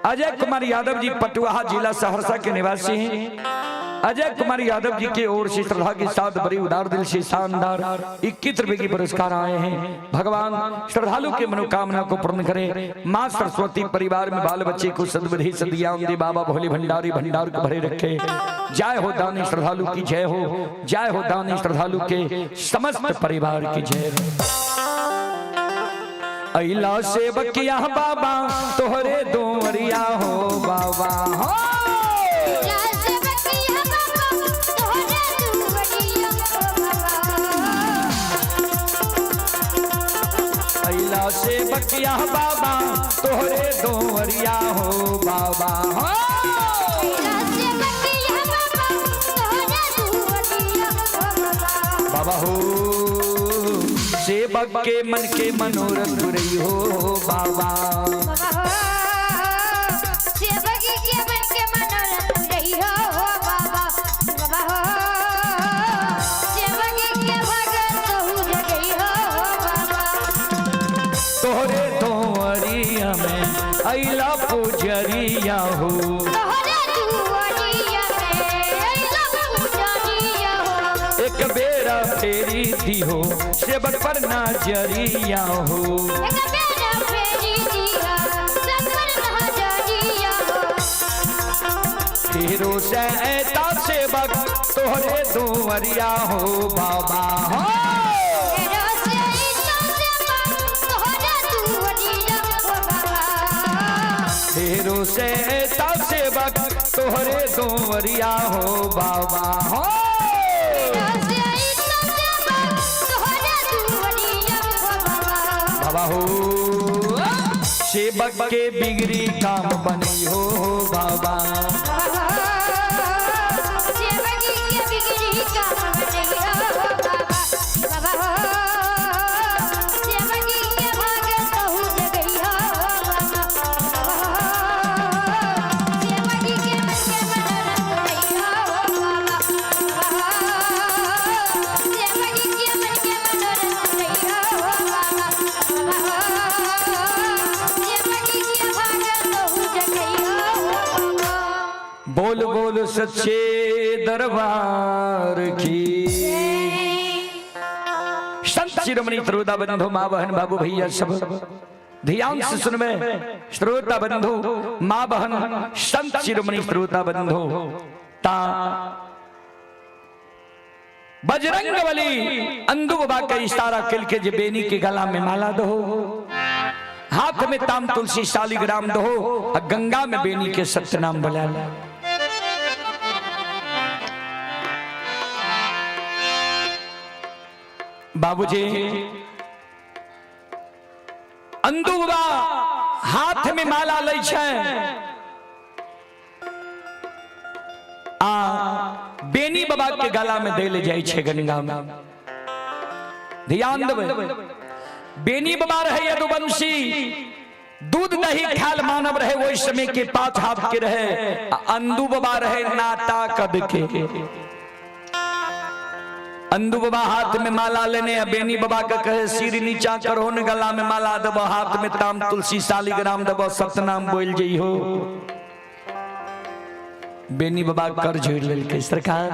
अजय कुमार यादव जी पटुआहा जिला सहरसा के निवासी हैं। अजय कुमार यादव जी के ओर से श्रद्धा के साथ बड़ी उदार दिल से शानदार 21 रुपए की पुरस्कार आए हैं। भगवान श्रद्धालु के मनोकामना को पूर्ण करे। माँ सरस्वती परिवार में बाल बच्चे को सद्बुद्धि सदियां दे। बाबा भोले भंडारी भंडार को भरे रखे। जय हो दानी श्रद्धालु की जय हो, जय हो दानी श्रद्धालु के समस्त परिवार की जय हो। अइला से बकिया बाबा तोहरे दोवरिया हो बाबा हो। अइला से बकिया बाबा तोहरे दोवरिया हो बाबा हो। बाबा हो सेवक के मन के मनोरथ रही हो बाबा। तोहरे दोवरिया में अइला पुजरिया हो। एक बेरा फेरी दी हो सेवक पर नजरिया हो। फेरो से ऐता सेवक तोहरे दोवरिया हो बाबा हो। फेरो से ऐता सेवक तोहरे दोवरिया हो बाबा हो। बाबा हो सेवक के बिगड़ी काम बनी हो बाबा। बोल बोल सच्चे दरबार की। संत शिरोमणि श्रोता बंधु माँ बहन बाबू भैया सब ध्यान से सुनवे। श्रोता बंधु माँ बहन संत शिरोमणि श्रोता बंधु ता बजरंग बली अंदू बाबा के इशारा किल के जे बेनी के गला में माला दो, हाथ में ताम तुलसी शालिग्राम दो और गंगा में बेनी के सत्यनाम बोला। बाबूजी अंदू बाबा हाथ में माला लै छै आ बेनी बाबा के गला में दे ले जाइ छै गंगा में। ध्यान देबै, बेनी बाबा रहे यदुवंशी, दूध दही खाल मानव रहे वही समय के 5 हाथ के रहे। अंदू बाबा रहे नाता कद के। अंदू बाबा हाथ में माला लेने बेनी बाबा का कहे सिर नीचा करो न गला में माला दबो, हाथ में ताम तुलसी शालिग्राम दबो, सतनाम बोल जई हो। बेनी बाबा कर जोड़ लेलकै, सरकार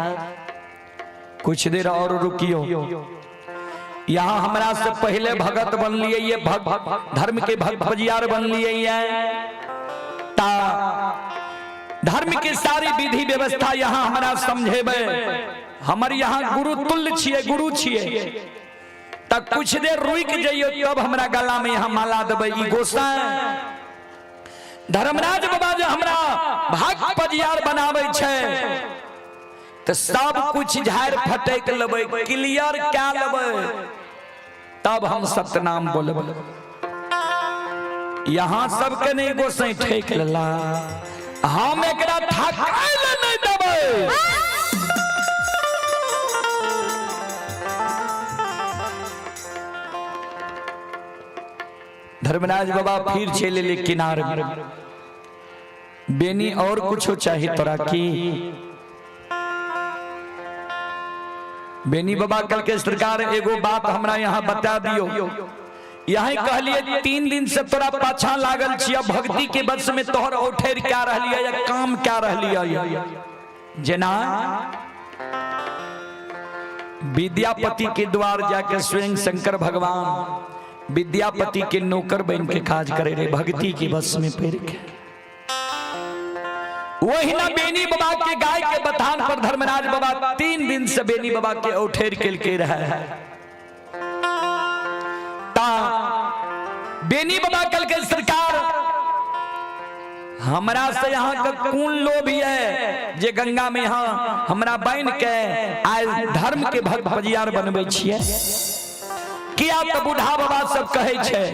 कुछ देर और रुकियो, यहाँ हमरा से पहले भगत बन लिए ये भक्त धर्म के भक्त बजियार बन लिए ये ता धर्म के सारी विधि व्यवस्था यहाँ हमरा समझेबै, हमर यहाँ गुरु तुल्य छियै, गुरु छियै, त कुछ देर रुक जइयो तब हमरा गला में यहाँ माला देबै। ई गोसाई धर्मराज बाबा जे हमरा भाग पजियार बनाबै छै त सब कुछ झाड़ फटक लेबै, क्लियर कए लेबै, तब हम सतनाम बोलबै। यहाँ सबके नहीं गोसाई ठेक लेला, हम एकरा थकाय ले नहीं देबै। धर्मराज बाबा फिर चले ले किनार में। बेनी और कुछ चाहिए तोरा की? बेनी बाबा कल के सरकार एगो बात हमरा यहाँ बता दियो। यही कहलिए 3 दिन से तोरा पाछा लागल छिया, भक्ति के वश में तोहर औठेर क्या रहलिए या काम क्या रहलिए। जेना विद्यापति के द्वार जाके स्वयं शंकर भगवान विद्यापति के नौकर बन के काज करे रहे, भक्ति के वश में पड़ के। वही ना बेनी बाबा के गाय के बथान पर धर्मराज बाबा 3 दिन से बेनी बाबा के औठेर के रहे। ता बेनी बाबा कल के सरकार हमरा से यहाँ का कौन लोभ है जे गंगा में यहाँ हमरा बन के आए धर्म के भक्त बजियार बनबै छियै? किया तो बूढ़ा बाबा सब कहै छै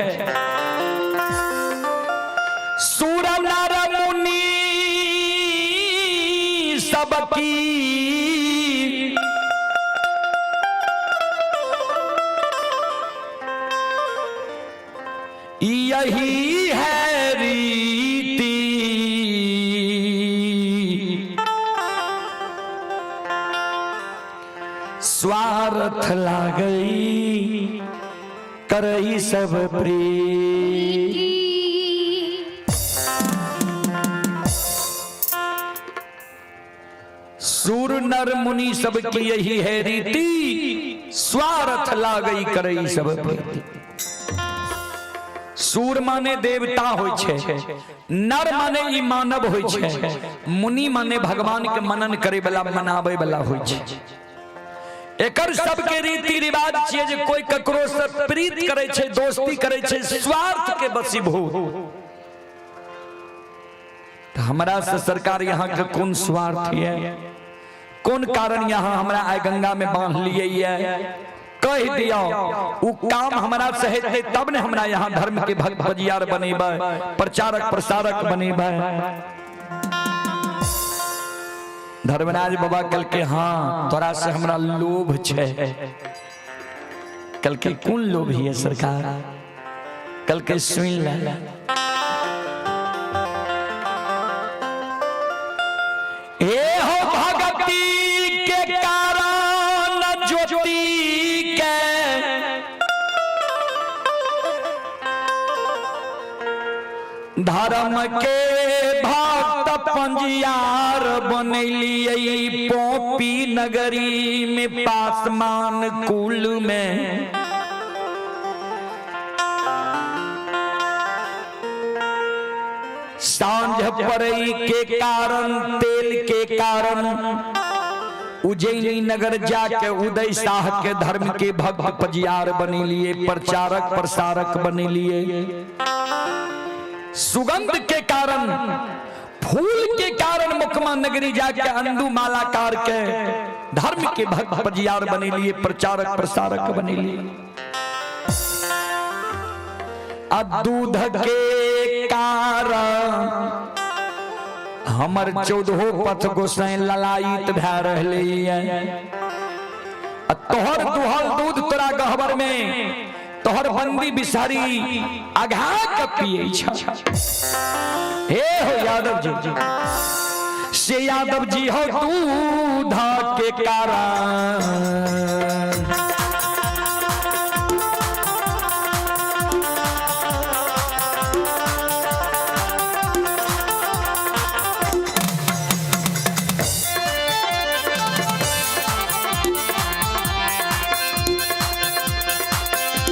सूर नर मुनि सबकी यही है रीति, स्वार्थ लागई करई सब प्रीति। सूर नर मुनि सबकी यही है रीति, स्वार्थ लागई करई सब प्रीति। सूर माने देवता होइ छै, नर माने ई मानव होइ छै, मुनि माने भगवान के मनन करे वाला मनावे वाला होइ छै। एकर सबके रीति रिवाज छियै जे कोई ककरो से प्रीत करे छै, दोस्ती करे छै, स्वार्थ के वशीभूत। तो हमरा से सरकार यहाँ के कौन स्वार्थ है, कौन कारण यहाँ हमरा आइ गंगा में बांध लिए है? कह दिया उ काम हमरा से हेतै तब ने हमरा यहाँ धर्म के भक्त बजियार बनेबै, प्रचारक प्रसारक बनेबै। धर्मराज बाबा कल के हाँ तोरा से हमरा लोभ छै। कल के कौन लोभ है सरकार? कल के सुन ले, हे हो भगती के कारण ज्योति के धर्म के भक्त पंजियार बनैलियै पोपी नगरी में पासमान कुल में। सांझ पड़ई के कारण तेल के कारण उज्जैनी नगर जाके उदय शाह के धर्म के भक्त पजियार बनेलिए, प्रचारक प्रसारक बनेलिए। सुगंध के कारण फूल के कारण मुकमा नगरी जाके अंदू मालाकार के धर्म के भक्त पजियार बनेलिए, प्रचारक प्रसारक बनेलिए। आ दूध के कारण हमर 14 पथ गोसाई ललायित भए रहलै। आ तोहर दुहल दूध तोरा गहबर में तोहर बंदी बिसारी आघा के पिए छ। हे हो यादव जी, से यादव जी हो दूध के कारण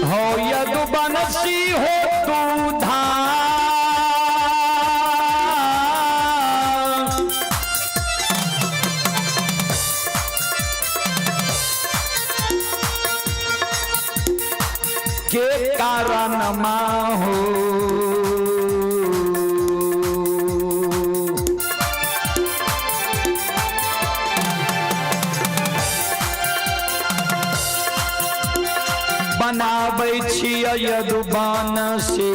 हो यदुवंशी हो दूधा के कारण माहो। बनाबै छियै यदुबान से।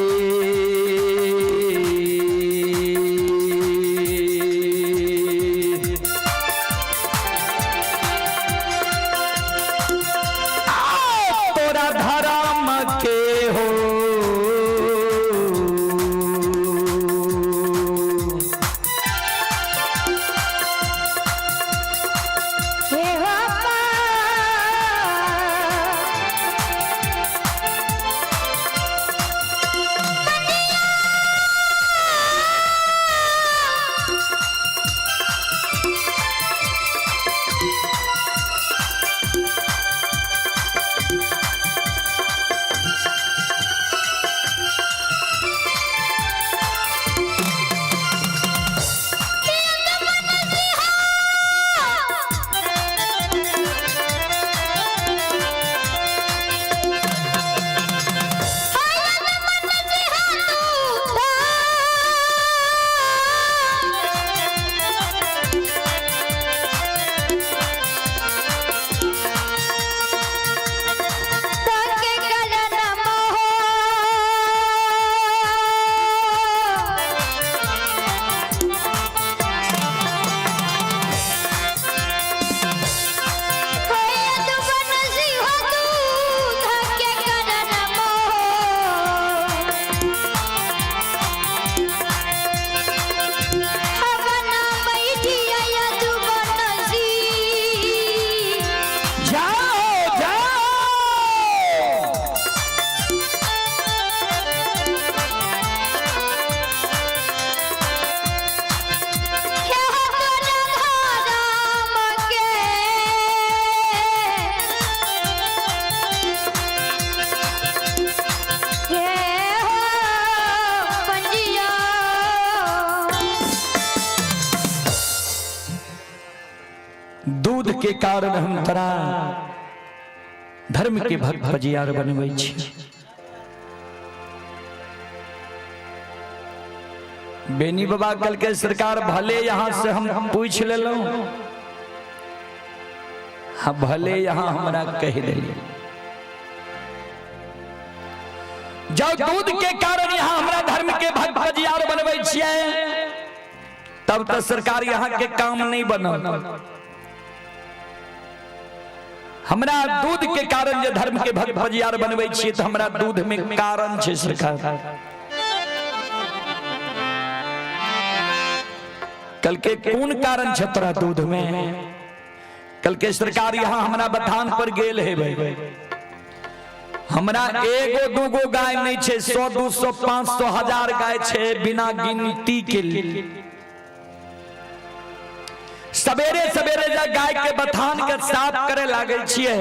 तोरा धर्म के हो हे बाबा। जाओ जाओ। दूध के कारण हम तोरा धर्म के भक्त पजियार बनबै छी। बेनी बाबा कल के सरकार भले यहाँ से हम पूछ लेलहुं, हाँ भले यहाँ हमरा कह दिले, जब दूध के कारण यहाँ हमरा धर्म के भक्त पजियार बनबै छियै तब तो सरकार यहाँ के काम नहीं बनल। हमरा दूध के कारण जे धर्म के भक्त पजियार बनबै छियै तऽ हमरा दूध में कारण छै सरकार। कल के कोन कारण छै तोरा दूध में? कल के सरकार यहाँ हमरा बथान पर गेल है भाई, हमरा एगो दूगो गाय नहीं छै, 100 200 500 1000 गाय छै बिना गिनती के। सवेरे सवेरे जा गाय के बथान के साफ करे लागे छियै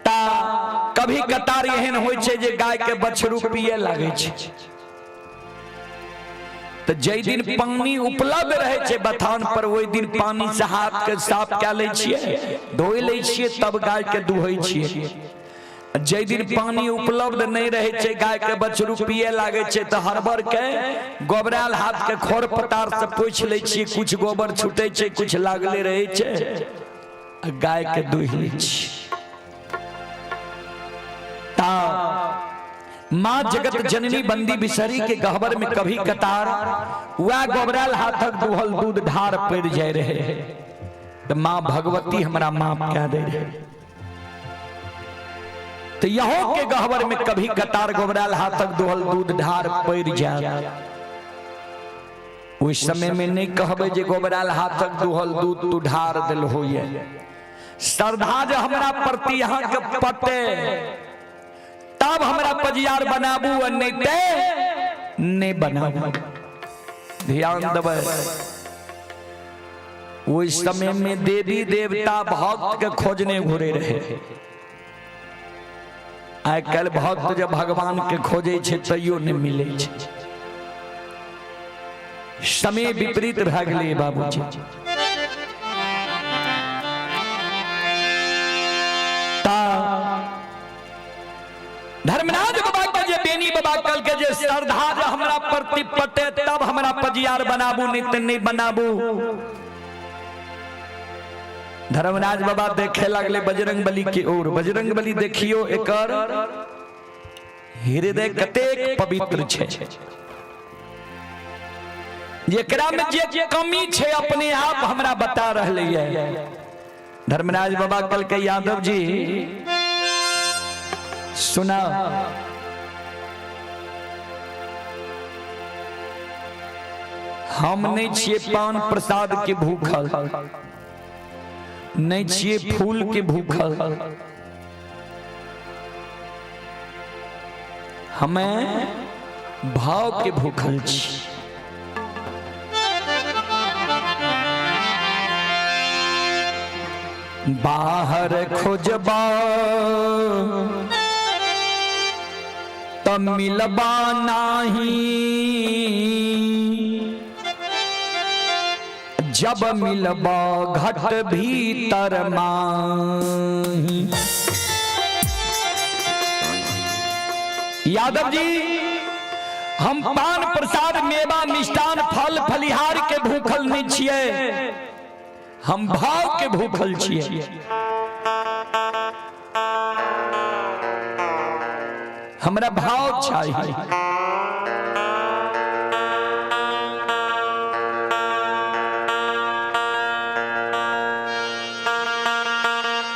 ता कभी कतार एहन होइ छै जे गाय के बछरू पिए लागे छै। तऽ जाहि दिन पानी उपलब्ध रहै छै बथान पर ओहि दिन पानी से हाथ के साफ कए लै छियै, धोइ लै छियै, तब गाय के दुहै छियै। जाहि दिन पानी उपलब्ध नहीं रहै छै, गाय के बछरू पिए लागे छै तऽ हड़बड़ के गोबरायल हाथ के खर पतार से पोछि लै छियै, कुछ गोबर छूटै छै कुछ लागले रहै छै, आ गाय के दुहि लै छियै। ता माँ जगत जननी बंदी बिसरी के गहबर में कभी कतार वह गोबरायल हाथक दुहल दूध ढार पड़ जाय रहे तऽ माँ भगवती हमरा माफ कए दे रहे। तो यहो के गहबर में कभी कतार गोबरायल हाथक दुहल दूध ढार पड़ जाय, उस समय में नहीं कहबे जे गोबरायल हाथक दुहल दूध तू ढार दिल होइए। श्रद्धा जे हमरा प्रति यहाँ के पटे तब हमरा पजियार बनाबू आ नहीं ते नहीं बनाबू। ध्यान देबै, ओहि समय में देवी देवता भक्त के खोजने घुरे रहे। आइ काल्हि भक्त जब भगवान के खोजे छै तैयो नहीं मिले छै। समय विपरीत भए गेलै बाबूजी। ता धर्मराज बाबा के जे बेनी बाबा कल के जे श्रद्धा जे हमरा प्रति पटे तब हमरा पजियार बनाबू, नहीं तो नहीं बनाबू। धर्मराज बाबा देखे लगले बजरंग बली के ओर। बजरंग बली देखियो एकर हृदय कतेक पवित्र छै, जेकरा में जे कमी छै अपने आप हमरा बता रहले है। धर्मराज बाबा कल के यादव जी सुना, हम नहीं छिए पान प्रसाद के भूखल, नहीं छिए फूल के भूखल, हमें भाव के भूखल छी। बाहर खोजबा त मिलबा नाही, जब मिलबा घट भीतर माही। यादव जी हम पान प्रसाद मेवा मिष्टान फल फलिहार के भूखल नहीं छिए, हम भाव के भूखल छिए। हमरा भाव चाहिए।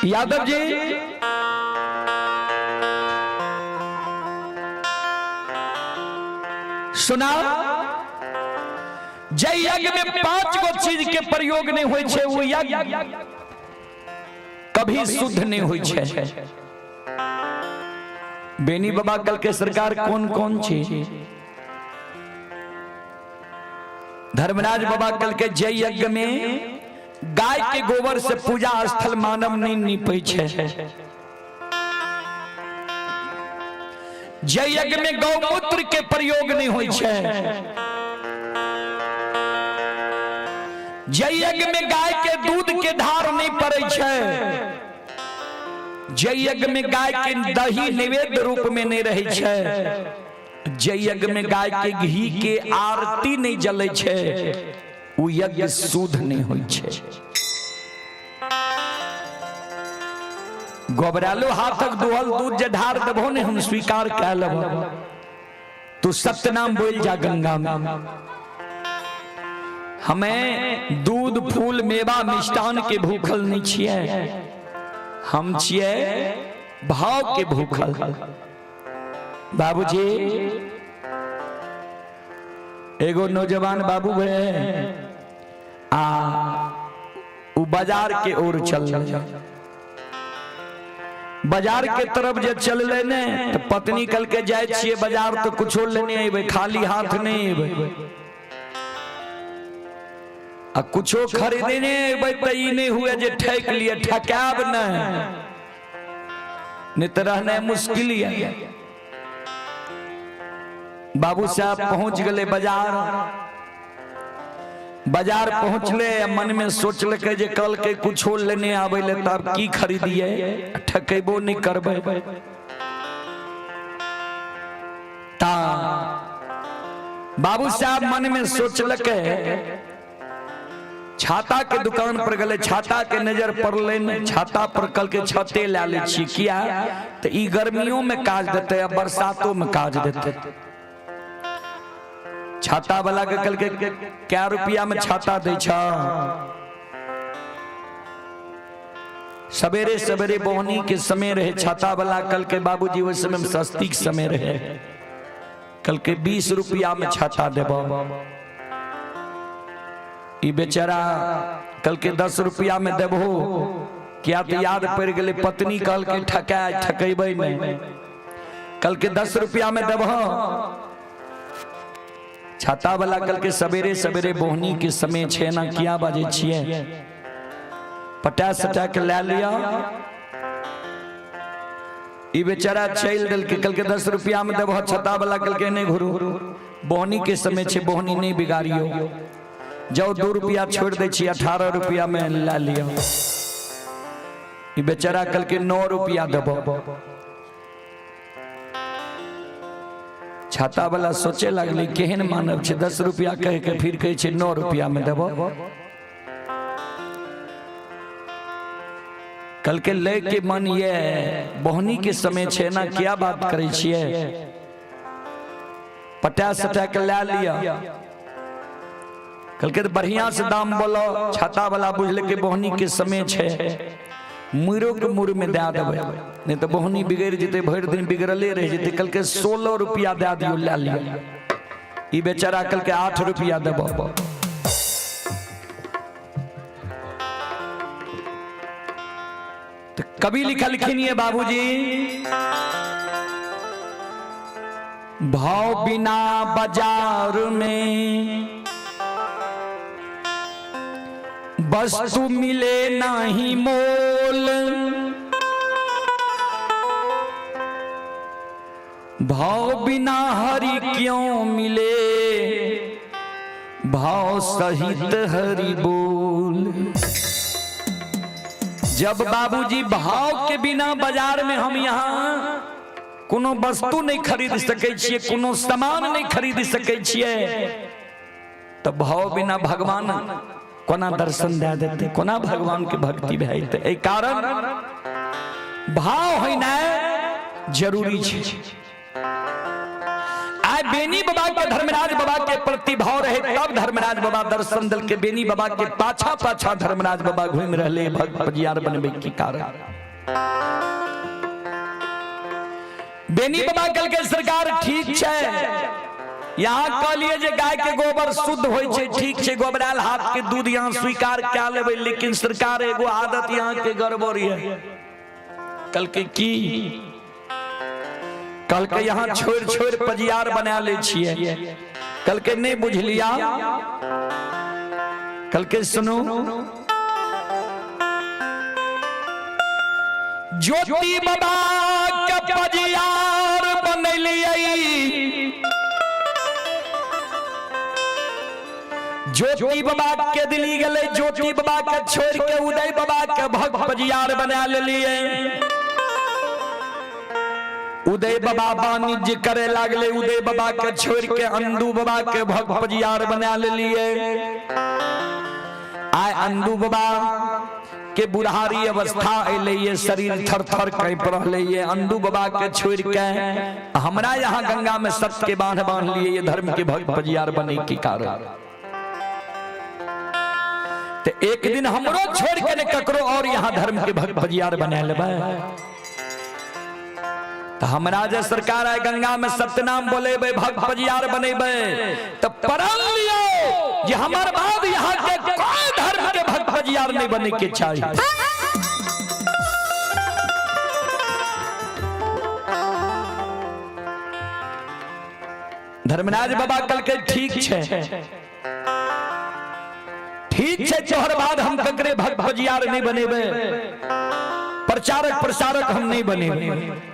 यादव जी सुना, जय यज्ञ में 5 गो चीज के प्रयोग नहीं होय छै, वो यज्ञ कभी शुद्ध नहीं होय छै। बेनी बाबा कल के सरकार कौन कौन चीज? धर्मराज बाबा कल के जय यज्ञ में गाय के गोबर से पूजा स्थल मानव नहीं नीपै छै। जय यज्ञ में गौमूत्र के प्रयोग नहीं होय छै। जय यज्ञ में गाय के दूध के धार नहीं पड़े छै। जय यज्ञ में गाय के दही नैवेद्य रूप में नहीं रहे छै। जय यज्ञ में गाय के घी के आरती नहीं जले छै। उ यज्ञ शुद्ध नहीं होय छै। गोबरालो हाथक दुहल दूध जे ढार देबो ने हम स्वीकार कै लेबो, तू सत्य नाम बोल जा गंगा में। हमें दूध फूल मेवा मिष्टान के भूखल नहीं छिए, हम छिए भाव के भूखल। बाबूजी एगो नौजवान बाबू भे आ उ बाजार के ओर चल, बाजार के तरफ जे चलले ने तो पत्नी कल के जाय छिए बाजार तो कुछो लेने अबे, खाली हाथ नहीं अबे, आ कुछो खरीदने अबे तो ई नहीं हुए जे ठक लिए, ठकाब नहीं, नहीं तो रहना मुश्किल है। बाबू साहब पहुंच गए बाजार, बाजार पहुंचले मन में सोचलकै जे कल के कुछो लेने आबै ले तब की खरीदिए, ठकेबो नहीं करबै। ता बाबू साहब मन में सोचलकै, छाता के दुकान पर गले, छाता के नजर पड़ले ने, छाता पर कल के छते ला ले छी, किया तो ई गर्मियों में काज देते आ बरसातों में काज देते। छाता वाला के कल के क्या रुपया में छाता दे छ? सवेरे सवेरे बोहनी के समय रहे, छाता वाला कल के बाबूजी ओहि समय में सस्ती के समय रहे, कल के 20 रुपया में छाता देबो। ई बेचारा कल के 10 रुपया में देबो, क्या तो याद पड़ गए पत्नी कल के ठका ठकेबै नहीं, कल के 10 रुपया में देबो। छाता वाला कल के सवेरे सवेरे बोहनी के समय छे ना, किया बाजे छिए, पटा सटा के ला लिया। ई बेचारा चल दिल के कल के 10 रुपया में देबो। छाता वाला कल के नहीं घुरू, बोहनी के समय छे, बोहनी नहीं बिगाड़ियो, जाओ 2 रुपया छोड़ दे छी, 18 रुपया में ला लियो। ई बेचारा कल के 9 रुपया देबो। छाता वाला सोचे लागले केहन मानव छै, 10 रुपया कह के फिर कहै छै 9 रुपया में देबो। कल के ले के मन ये बोहनी के समय छै ना, क्या बात करै छियै, पटा सटा के ला लिया। कल के बढ़िया से दाम बोलो। छाता वाला बुझल के बोहनी के समय छै, मुरो के मुर में दे देबै, नहीं तो बोहनी बिगड़ जेतै, भरि दिन बिगड़ले रह जेतै। कल के 16 रुपया दे दियो, ला लिया। ई बेचारा कल के 8 रुपया देबो। तो कवि लिखलखिन ये बाबूजी, भाव बिना बाजार में वस्तु मिले नहीं मोल, भाव बिना हरि क्यों मिले, भाव सहित हरि बोल। जब बाबूजी भाव के बिना बाजार में हम यहाँ कोनो वस्तु नहीं खरीद सकै छियै, कोनो सामान नहीं खरीद सकै छियै, तो भाव बिना भगवान कोना दर्शन दे देते, कोना भगवान के भक्ति भए जेतै। एहि कारण भाव होनाइ जरूरी छै। आइ बेनी बाबा के धर्मराज बाबा के प्रति भाव रहे तब धर्मराज बाबा दर्शन दल के बेनी बाबा के पाछा पाछा धर्मराज बाबा घूमि रहले भक्त पजियार बनबे के कारण। बेनी बाबा कल के सरकार ठीक छै, यहाँ कहलिए जे गाय के गोबर शुद्ध होइ छै, ठीक छै, गोबरायल हाथ के दूध यहाँ स्वीकार कए लेबै, लेकिन सरकार एगो आदत यहाँ के गड़बड़ है। कल के की कल के यहाँ छोड़ छोड़ पजियार बना ले छियै। कल के नहीं बुझलिया, कल के सुनू, ज्योति बाबा के पजियार बनलियै, ज्योति बाबा के दिल्ली गेलै, ज्योति बाबा के छोड़ के उदय बाबा के भक्त पजियार बना लेलियै। उदय बाबा वाणिज्य करे लागले, उदय बाबा के छोड़ के अंदू बाबा के भक्त पजियार बना लेलियै। आय अंदू बाबा के बुढ़ारी अवस्था अलै ये, शरीर थर थर काँपि रहलै ये, अंदू बाबा के छोड़ के हमरा यहाँ गंगा में सत्य के बांध बांध लिए ये धर्म के भक्त पजियार बने के कारण। तो एक दिन हमरो छोड़ के ने ककरो और यहाँ धर्म के भक्त पजियार बना लेबै। तो हमरा जे सरकार आय गंगा में सत्यनाम बोलेबै, भक्त पजियार बनेबै, तो प्रण लियो जे हमर बाद यहाँ के कोई धर्म के भक्त पजियार नहीं बने के चाहिए। धर्मराज बाबा कल के ठीक छै, ठीक छै, तोहर बाद हम ककरे भक्त पजियार नहीं बनेबै, प्रचारक प्रसारक हम नहीं बनेबै।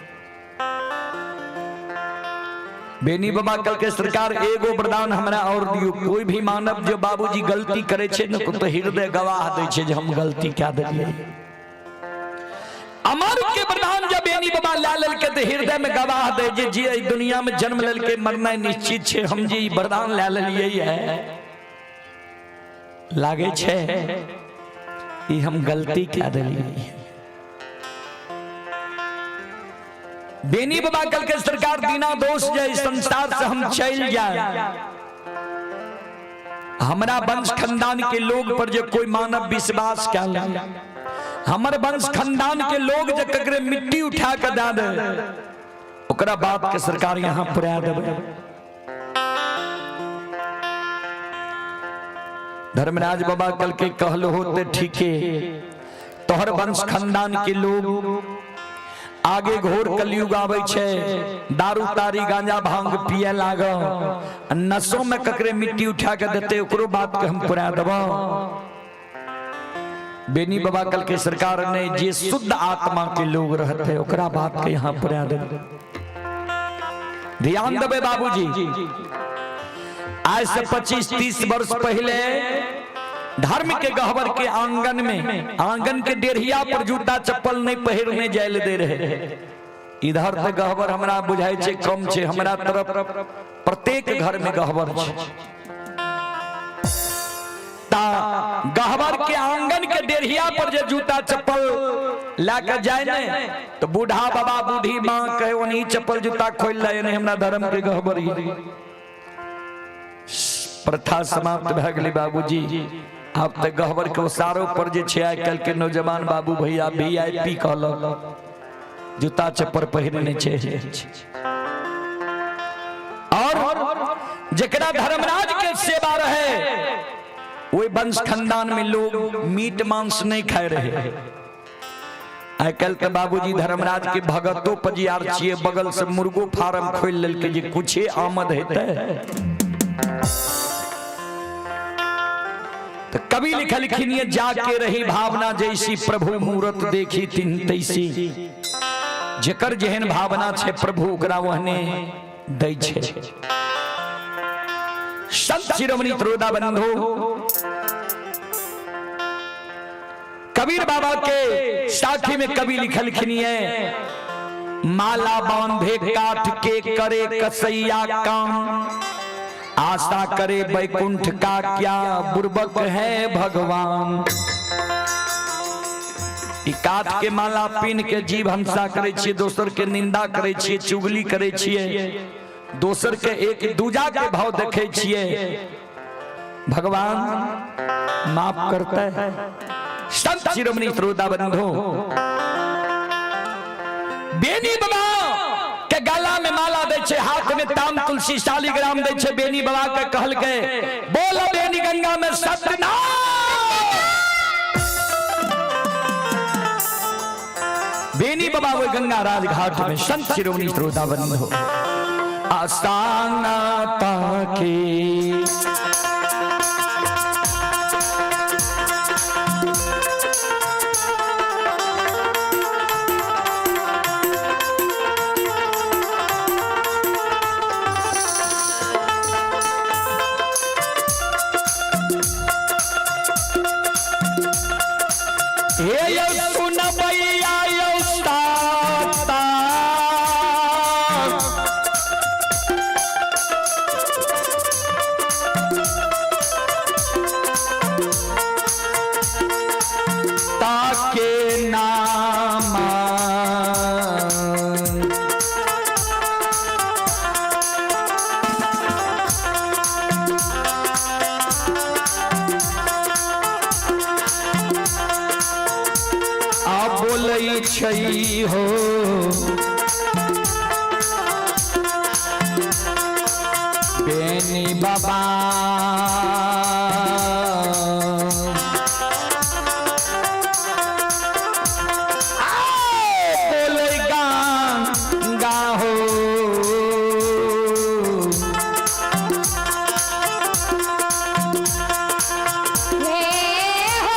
बेनी बाबा कल के सरकार एगो वरदान हमरा और दियो, कोई भी मानव जो बाबूजी गलती करे छै ने तो हृदय गवाह दै छै जे हम गलती क्या देलियै। अमर के वरदान जब बेनी बाबा ला लेलकै तो हृदय में गवाह दे जे जे एहि दुनिया में जन्म लेलकै मरनाइ निश्चित छै, हम जे ई वरदान ला लेलियै है, लागे छै ई हम गलती क्या देलियै। बेनी बाबा कल के सरकार बिना दोष जाए संसार से हम चल जाए, हमरा वंश खानदान के लोग पर जे कोई मानव विश्वास कल, हमर वंश खानदान के लोग जे ककरे मिट्टी उठा के दे दे, ओकरा बात के सरकार यहाँ पुरा देबै। धर्मराज बाबा कल के कहलो होते ठीके, तोहर वंश खानदान के लोग आगे घोर कलयुग आबै छै, दारू तारी गांजा भांग पिए लाग, नशो में ककरे मिट्टी उठा के देते ओकरो बात के हम पुरा देबो। बेनी बाबा कल के सरकार ने जे शुद्ध आत्मा के लोग रहते ओकरा बात के यहाँ पुरा देबो। ध्यान देबे बाबूजी, आज से 25-30 वर्ष पहले धर्म के गहबर के आंगन में, आंगन के डेढ़िया पर जूता चप्पल नहीं पहिरने जाय दे रहे। इधर तऽ गहबर हमरा बुझाइ छै कम छै, हमरा तरफ प्रत्येक घर में गहबर छै। ता गहबर के आंगन के डेढ़िया पर जे जूता चप्पल ला के जाए ने तो बूढ़ा बाबा बूढ़ी माँ कहे ओनी चप्पल जूता खोल ले, नहीं हमरा धर्म के गहबर ही। प्रथा समाप्त भए गेलै बाबूजी। आब तऽ गहबर के ओसारो पर जे छै आइ काल्हि के नौजवान बाबू भैया VIP कहलक, जूता चप्पल पहिरने छै। और जकरा धर्मराज के सेवा रहे ओहि वंश खानदान में लोग मीट मांस नहीं खाए रहे। आइ काल्हि तऽ बाबूजी धर्मराज के भगतो पजियार छियै, बगल से मुर्गो फार्म खोलि लेलकै जे कुछे आमद हेतै। तो कवि लिखलखिन ये जाके रही भावना जैसी प्रभु मूरत देखी तिन तैसी। जेकर जेहन भावना छै प्रभु ओकरा ओहने दै छै। संत शिरोमणि त्रोदा बंधु कबीर बाबा के साखी में कवि लिखलखिन ये माला बांधे काठ के करे कसैया काम, आशा करे बैकुंठ का क्या बुर्बक है भगवान। ई काठ के माला पीन के जीव हंसा करे छियै, दोसर के निंदा करे छियै, चुगली करे छियै, दोसर के एक दूजा के भाव देखे छियै, भगवान माफ करता है। संत शिरोमणि श्रोता बंधु बेनी बाबा के गला में माला दै छै, हाथ में ताम तुलसी शालिग्राम दै छै। बेनी बाबा के कहलकै बोल बेनी गंगा में सत्यनाम। बेनी बाबा वो गंगा राजघाट में। संत शिरोमणि श्रोता बंधु आसाना ताके हे यौ सुनबैया यौ ताता, ताके नामा। आ बोलै छै हो बेनी बाबा, आ बोलै गान गाहो। हे हो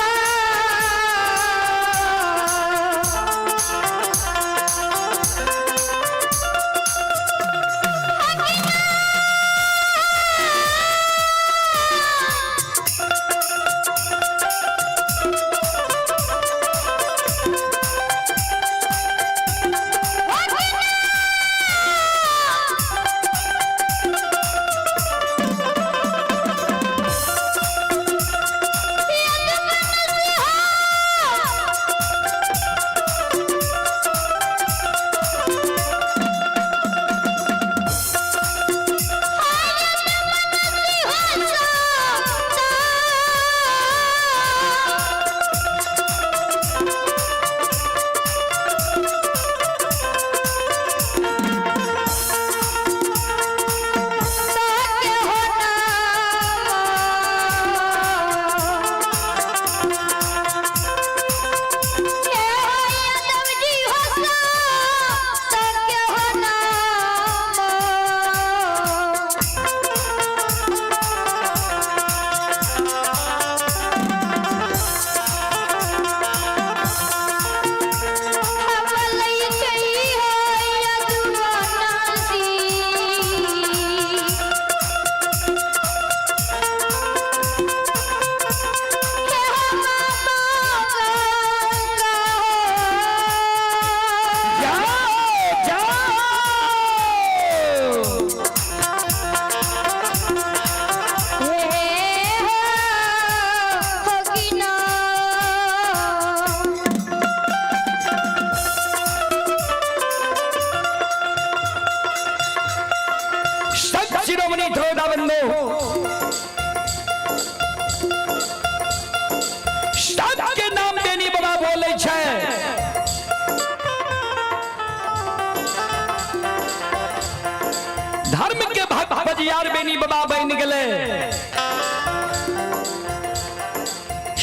बाबा बनि गेलै,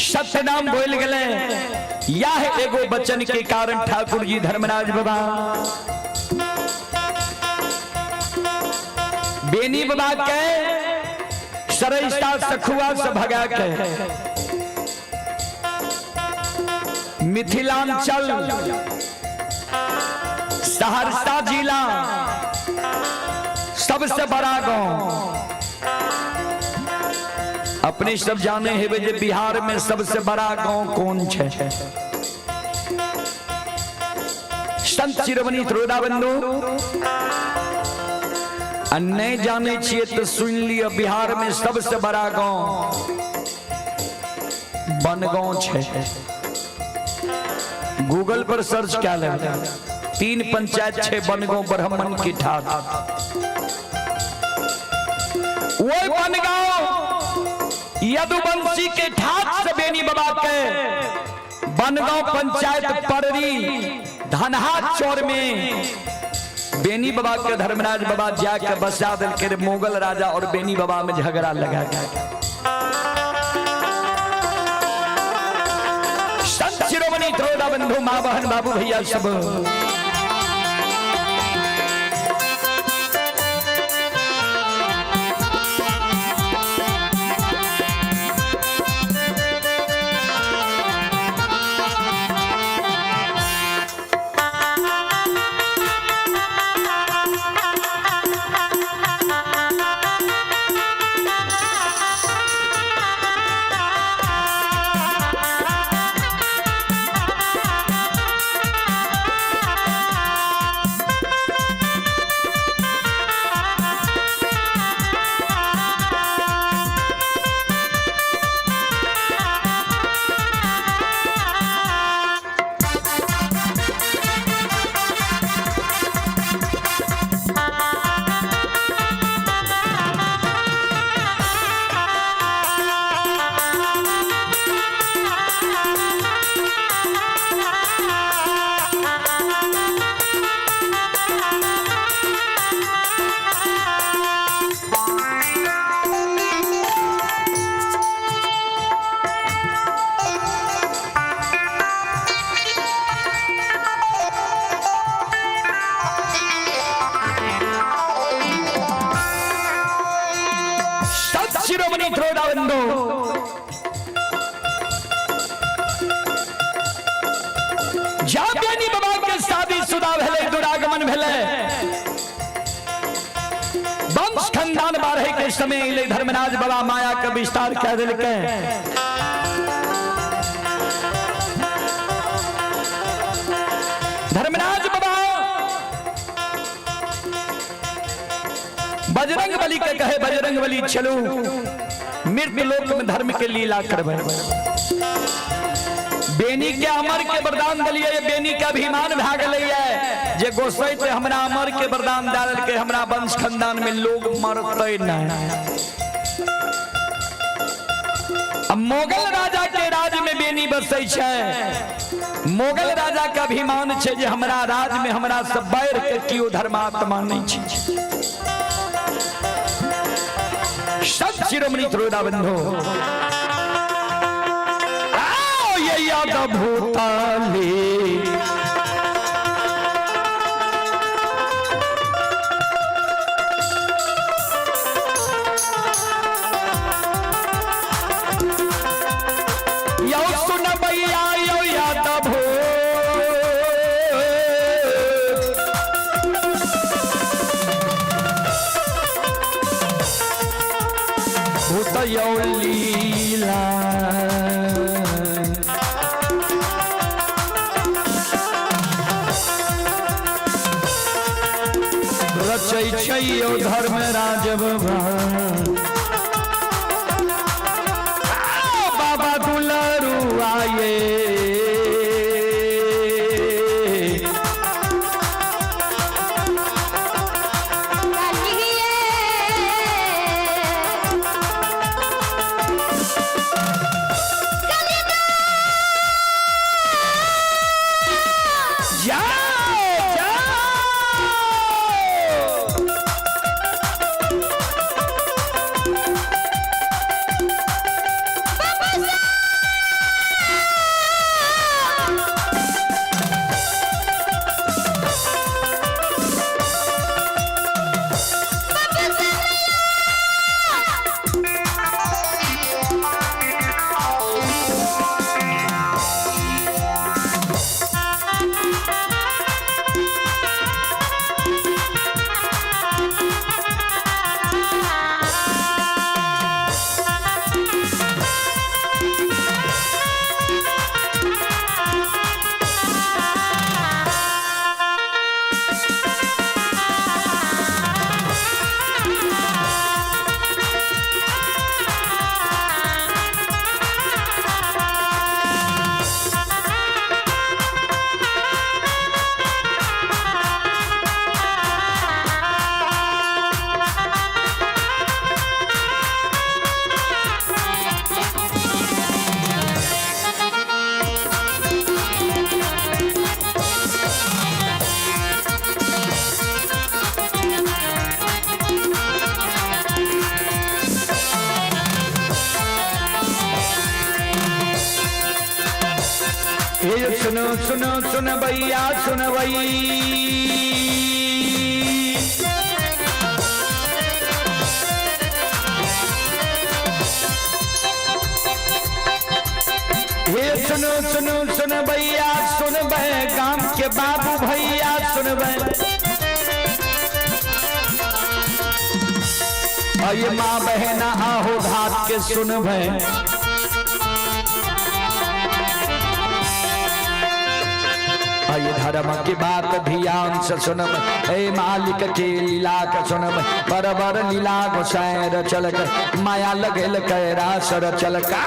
सत्यनाम बोल गेलै। यह एगो वचन के कारण ठाकुर जी धर्मराज बाबा बेनी बाबा के सरैसा सखुआ से भगा के मिथिलांचल सहरसा जिला सबसे बड़ा गांव, अपने सब जाने हेबे जे बिहार में सबसे बड़ा गांव कौन छे। संत शिरोमणि त्रोदा बंधु आ नहीं जाने छिए तो सुन लियो, बिहार में सबसे बड़ा गांव बनगांव छे। गूगल पर सर्च क्या ले, 3 पंचायत छे बनगांव ब्राह्मण की ठाट। वही बनगांव यदुवंशी के ठाट से बेनी बाबा के बनगांव पंचायत पररी धनहा चौर में बेनी बाबा के धर्मराज बाबा जाके बसा दिल के मुगल राजा और बेनी बाबा में झगड़ा लगा गया। संत शिरोमणि त्रोदा बंधु माँ बहन बाबू भैया सब शिरोमणि त्रोडाबंधु जा बेनी बाबा के शादी शुदा भेले, दुरागमन भेले, वंश खानदान बाढ़े के समय अइले धर्मराज बाबा माया के विस्तार कह दिलकै। धर्मराज बाबा बजरंग बली के कहे, बजरंग बली चलू मृत लोक में धर्म के लीला करबै। बेनी के अमर के वरदान दिलिए, बेनी के अभिमान भए गेलैए जे गोसै ते हमरा अमर के वरदान दे देलकै, हमरा वंश खानदान में लोग मरतै नहीं। अब मुगल राजा के राज में बेनी बसै छै, मुगल राजा के अभिमान छै जे हमरा राज में हमरा सब बैर के केओ धर्मात्मा नहीं छै। सब शिरोमणि त्रोदा बंधु आओ ये यादव भूताली यौ सुनबैया यौ यादव भूत भूत यौ लीला रचै छै यौ धर्मराज बाबा बाबा दुलरू आये जाओ जाओ। सुनो सुनबैया सुनबई। हे सुनो सुनो सुनबैया सुनबै, गाम के बाबू भैया सुनबै। अये माँ बहना आहो घाट के सुनबै। अये धर्म की बात ध्यान से सुनब, हे मालिक के लीला के सुनब। बरबर लीला गोसाई रचल के, माया लगेल कैरा सर चल का।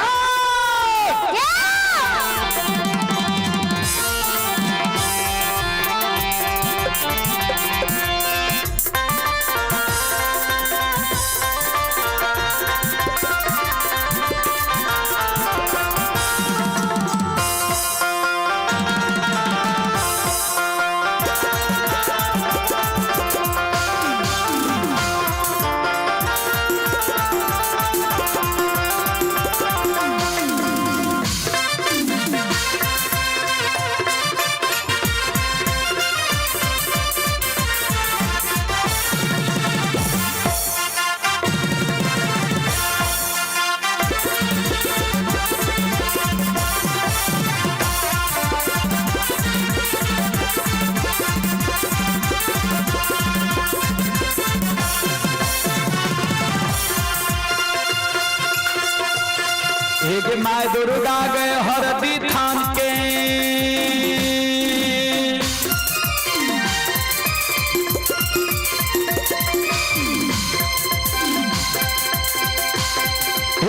एक my Durga गए हरदी थान के,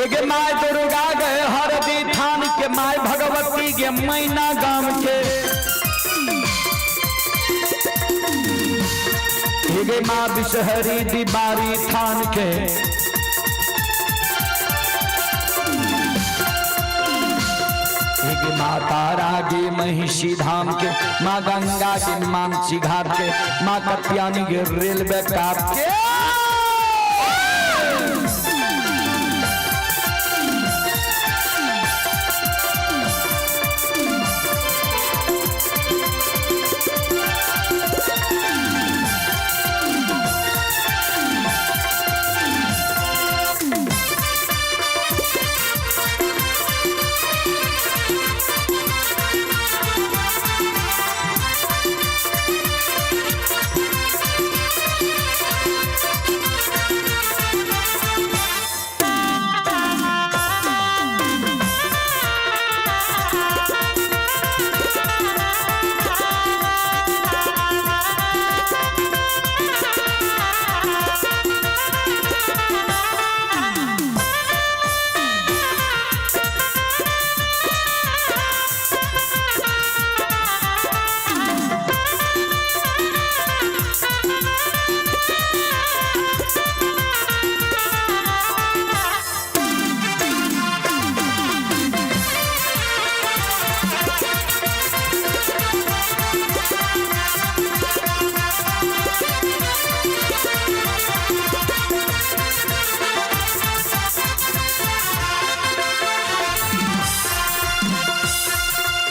एक my Durga गए हरदी थान के, my Bhagwati के मैना गाम के। एक माँ बिसहरी दीवारी थान के, माँ तारा गे महिषी धाम के, माँ गंगा के मानसी घाट के, माँ कत्यानी के रेलवे काट के।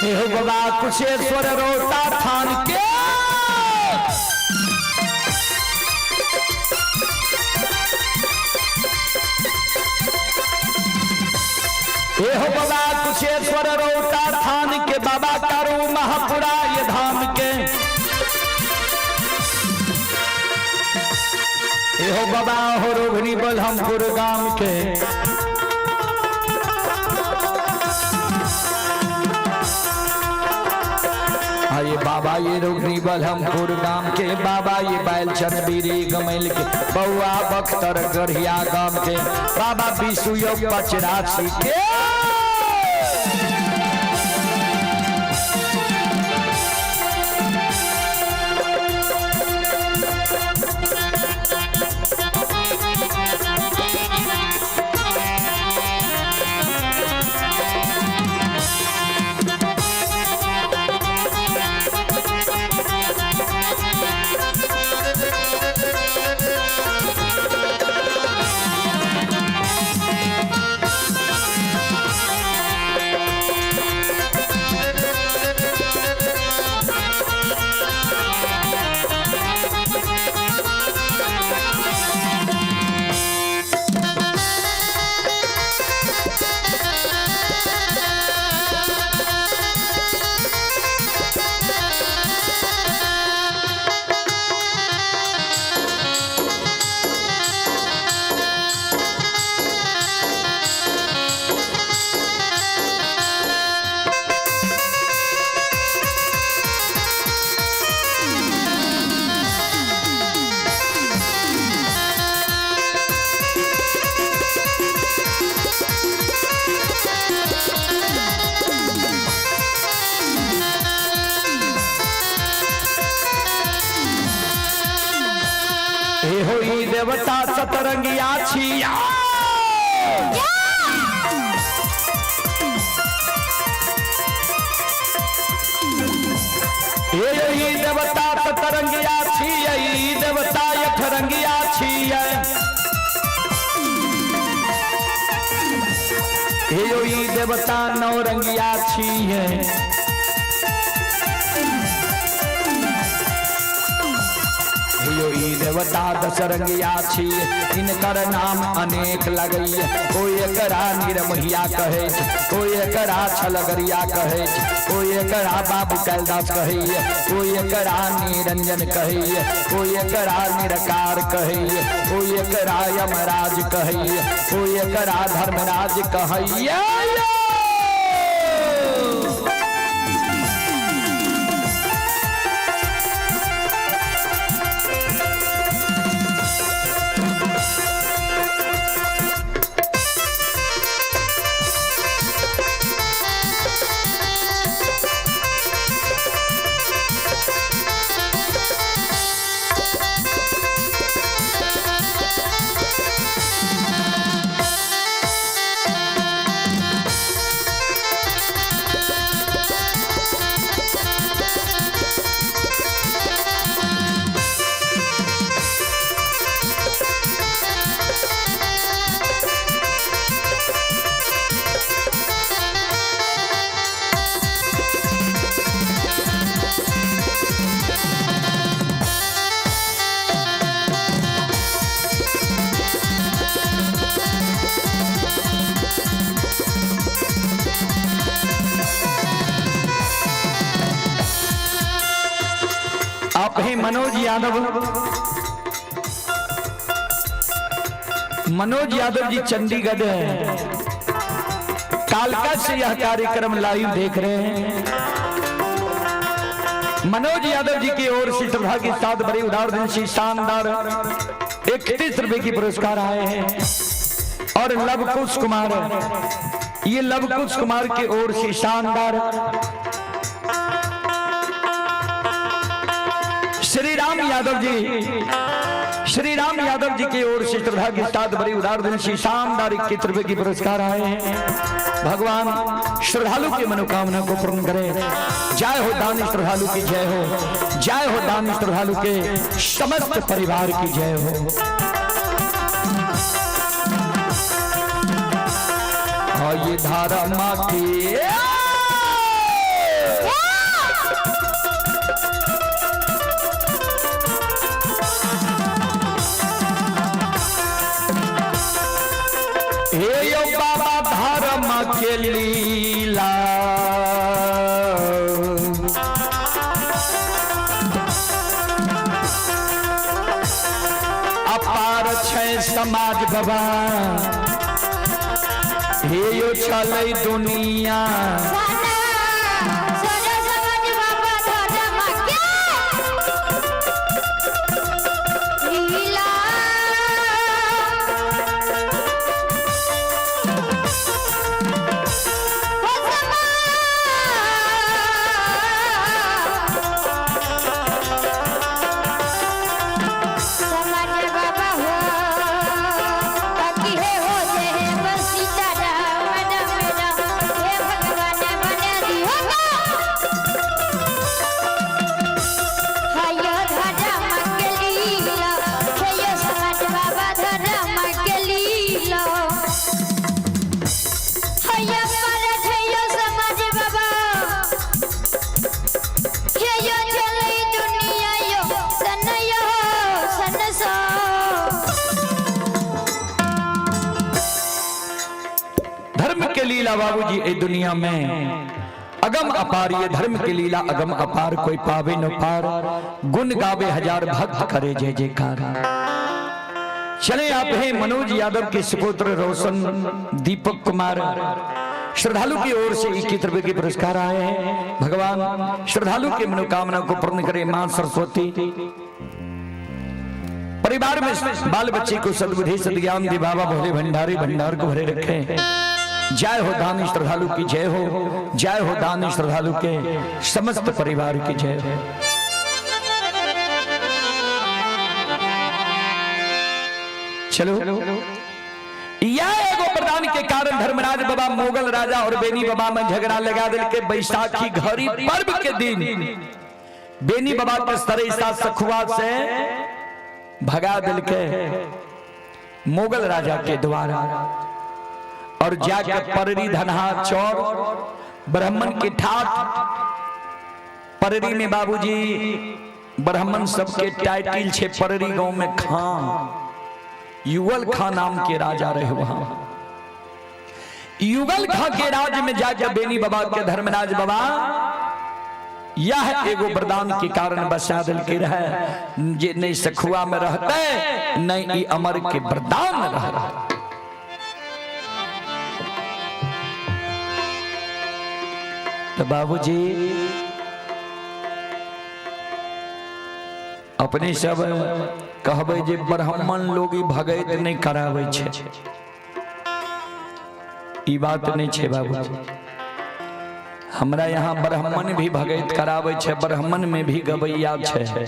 हे बाबा कुशेश्वर रोटा थान के, हे बाबा कुशेश्वर रोटा थान के, बाबा कारू महापुरा ये धाम के। हे बाबा हो रोहिणी बलहमपुर गाम के। ये बाबा ये रोगनी बलहमपुर गाम के, बाबा ये बैलचन बीरी गमेल के, बउआ बख्तर गढ़िया गाम के, बाबा बिसुयो पचरासी के। देवता सतरंगिया छिया। हे ई देवता सतरंगिया छियै, ई देवता अठरंगिया छियै। हे ई देवता नौरंगिया छियै। हे ई देवता दशरंगिया छियै, इनकर नाम अनेक लगैया। कोई एकरा निरमहिया कहै छै, कोई एकरा छलगरिया कहै छै, कोई एकरा बाबू कैलदास कहैया, कोई एकरा निरंजन कहैया, कोई एकरा निरकार कहैया, कोई एकरा यमराज कहैया, कोई एकरा धर्मराज कहैया। आप हैं मनोज यादव, मनोज यादव जी चंडीगढ़ है, कालका से यह कार्यक्रम लाइव देख रहे हैं। मनोज यादव जी की ओर से श्रद्धा के साथ बड़े उदार दिल से शानदार 31 रुपए की पुरस्कार आए हैं। और लवकुश कुमार, ये लवकुश कुमार की ओर से शानदार श्री राम यादव जी, श्री राम यादव जी की ओर से श्रद्धा के साथ बड़ी उदार दिल से शानदार 21 रुपए की पुरस्कार आए हैं। भगवान श्रद्धालु की मनोकामना को पूर्ण करे। जय हो दानी श्रद्धालु की जय हो, जय हो दानी श्रद्धालु के समस्त परिवार की जय हो। और ये धारा माँ की हे यो बाबा धर्म के लीला, अपार छै समाज बाबा, हे यो छलै दुनिया। धर्म के लीला बाबूजी ए दुनिया में अगम अपार, ये धर्म के लीला अगम अपार, कोई पावे न पार, गुण गावे हजार भक्त करे जय जयकार। चले आप हैं मनोज यादव के सुपुत्र रोशन दीपक कुमार, श्रद्धालु की ओर से 21 रुपए के पुरस्कार आए हैं। भगवान श्रद्धालु की मनोकामना को पूर्ण करे मां सरस्वती। परिवार में बाल बच्चे को सद्बुद्धि सद्ज्ञान दे बाबा भोले भंडारी भंडार को भरे रखे। जय हो दानी श्रद्धालु की जय हो, जय हो दानी श्रद्धालु के समस्त परिवार की जय हो। चलो, यह एगो वरदान के कारण धर्मराज बाबा मुगल राजा और बेनी बाबा में झगड़ा लगा दिल के बैसाखी घड़ी पर्व के दिन बेनी बाबा के सरैसा सखुआ से भगा दिल के मुगल राजा के द्वारा और जाके पररी धनहा चौर ब्राह्मण के ठाठ पररी में बाबूजी ब्राह्मण सबके टाइटिल छे पररी गांव में खान युगल खां नाम के राजा रहे वहां। युगल खां के राज में जाके बेनी बाबा के धर्मराज बाबा यह एगो वरदान के कारण बसा दिल के रहे जे नहीं सखुआ में रहते नहीं ई अमर के वरदान रह। तो बाबूजी अपने सब कहबै जे ब्राह्मण लोग ई भगैत नहीं कराबै छै, ई बात नहीं छै बाबूजी। हमरा यहाँ ब्राह्मण भी भगैत कराबै छै, ब्राह्मण में भी गवैया छै।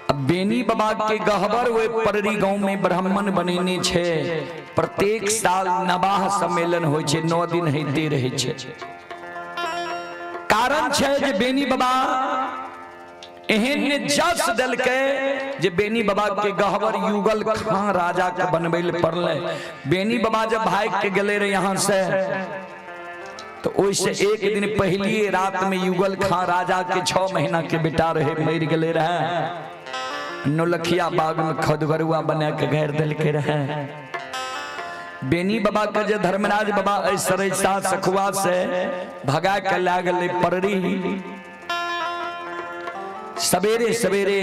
अब बेनी बाबा के गहबर वे पररी गांव में ब्राह्मण बनेने छै। प्रत्येक साल नवाह सम्मेलन होइ छै, 9 दिन होते रहै छै। कारण छै जे बेनी बाबा एहन जस देलकै जे बेनी बाबा के गहबर युगल खां राजा के बनबै लए पड़लै। बेनी बाबा जब भाग के गेले रहे यहाँ से तो ओइसे एक दिन पहली रात में युगल खां राजा के 6 महीना के बेटा रहे, मर गेले रहे। नौलखिया बाग में खदगरुआ बना के घेर देलके रहे। बेनी बाबा के जे धर्मराज बाबा सरैसा सखुआ से भगा के ला गेलै पररी। सवेरे सवेरे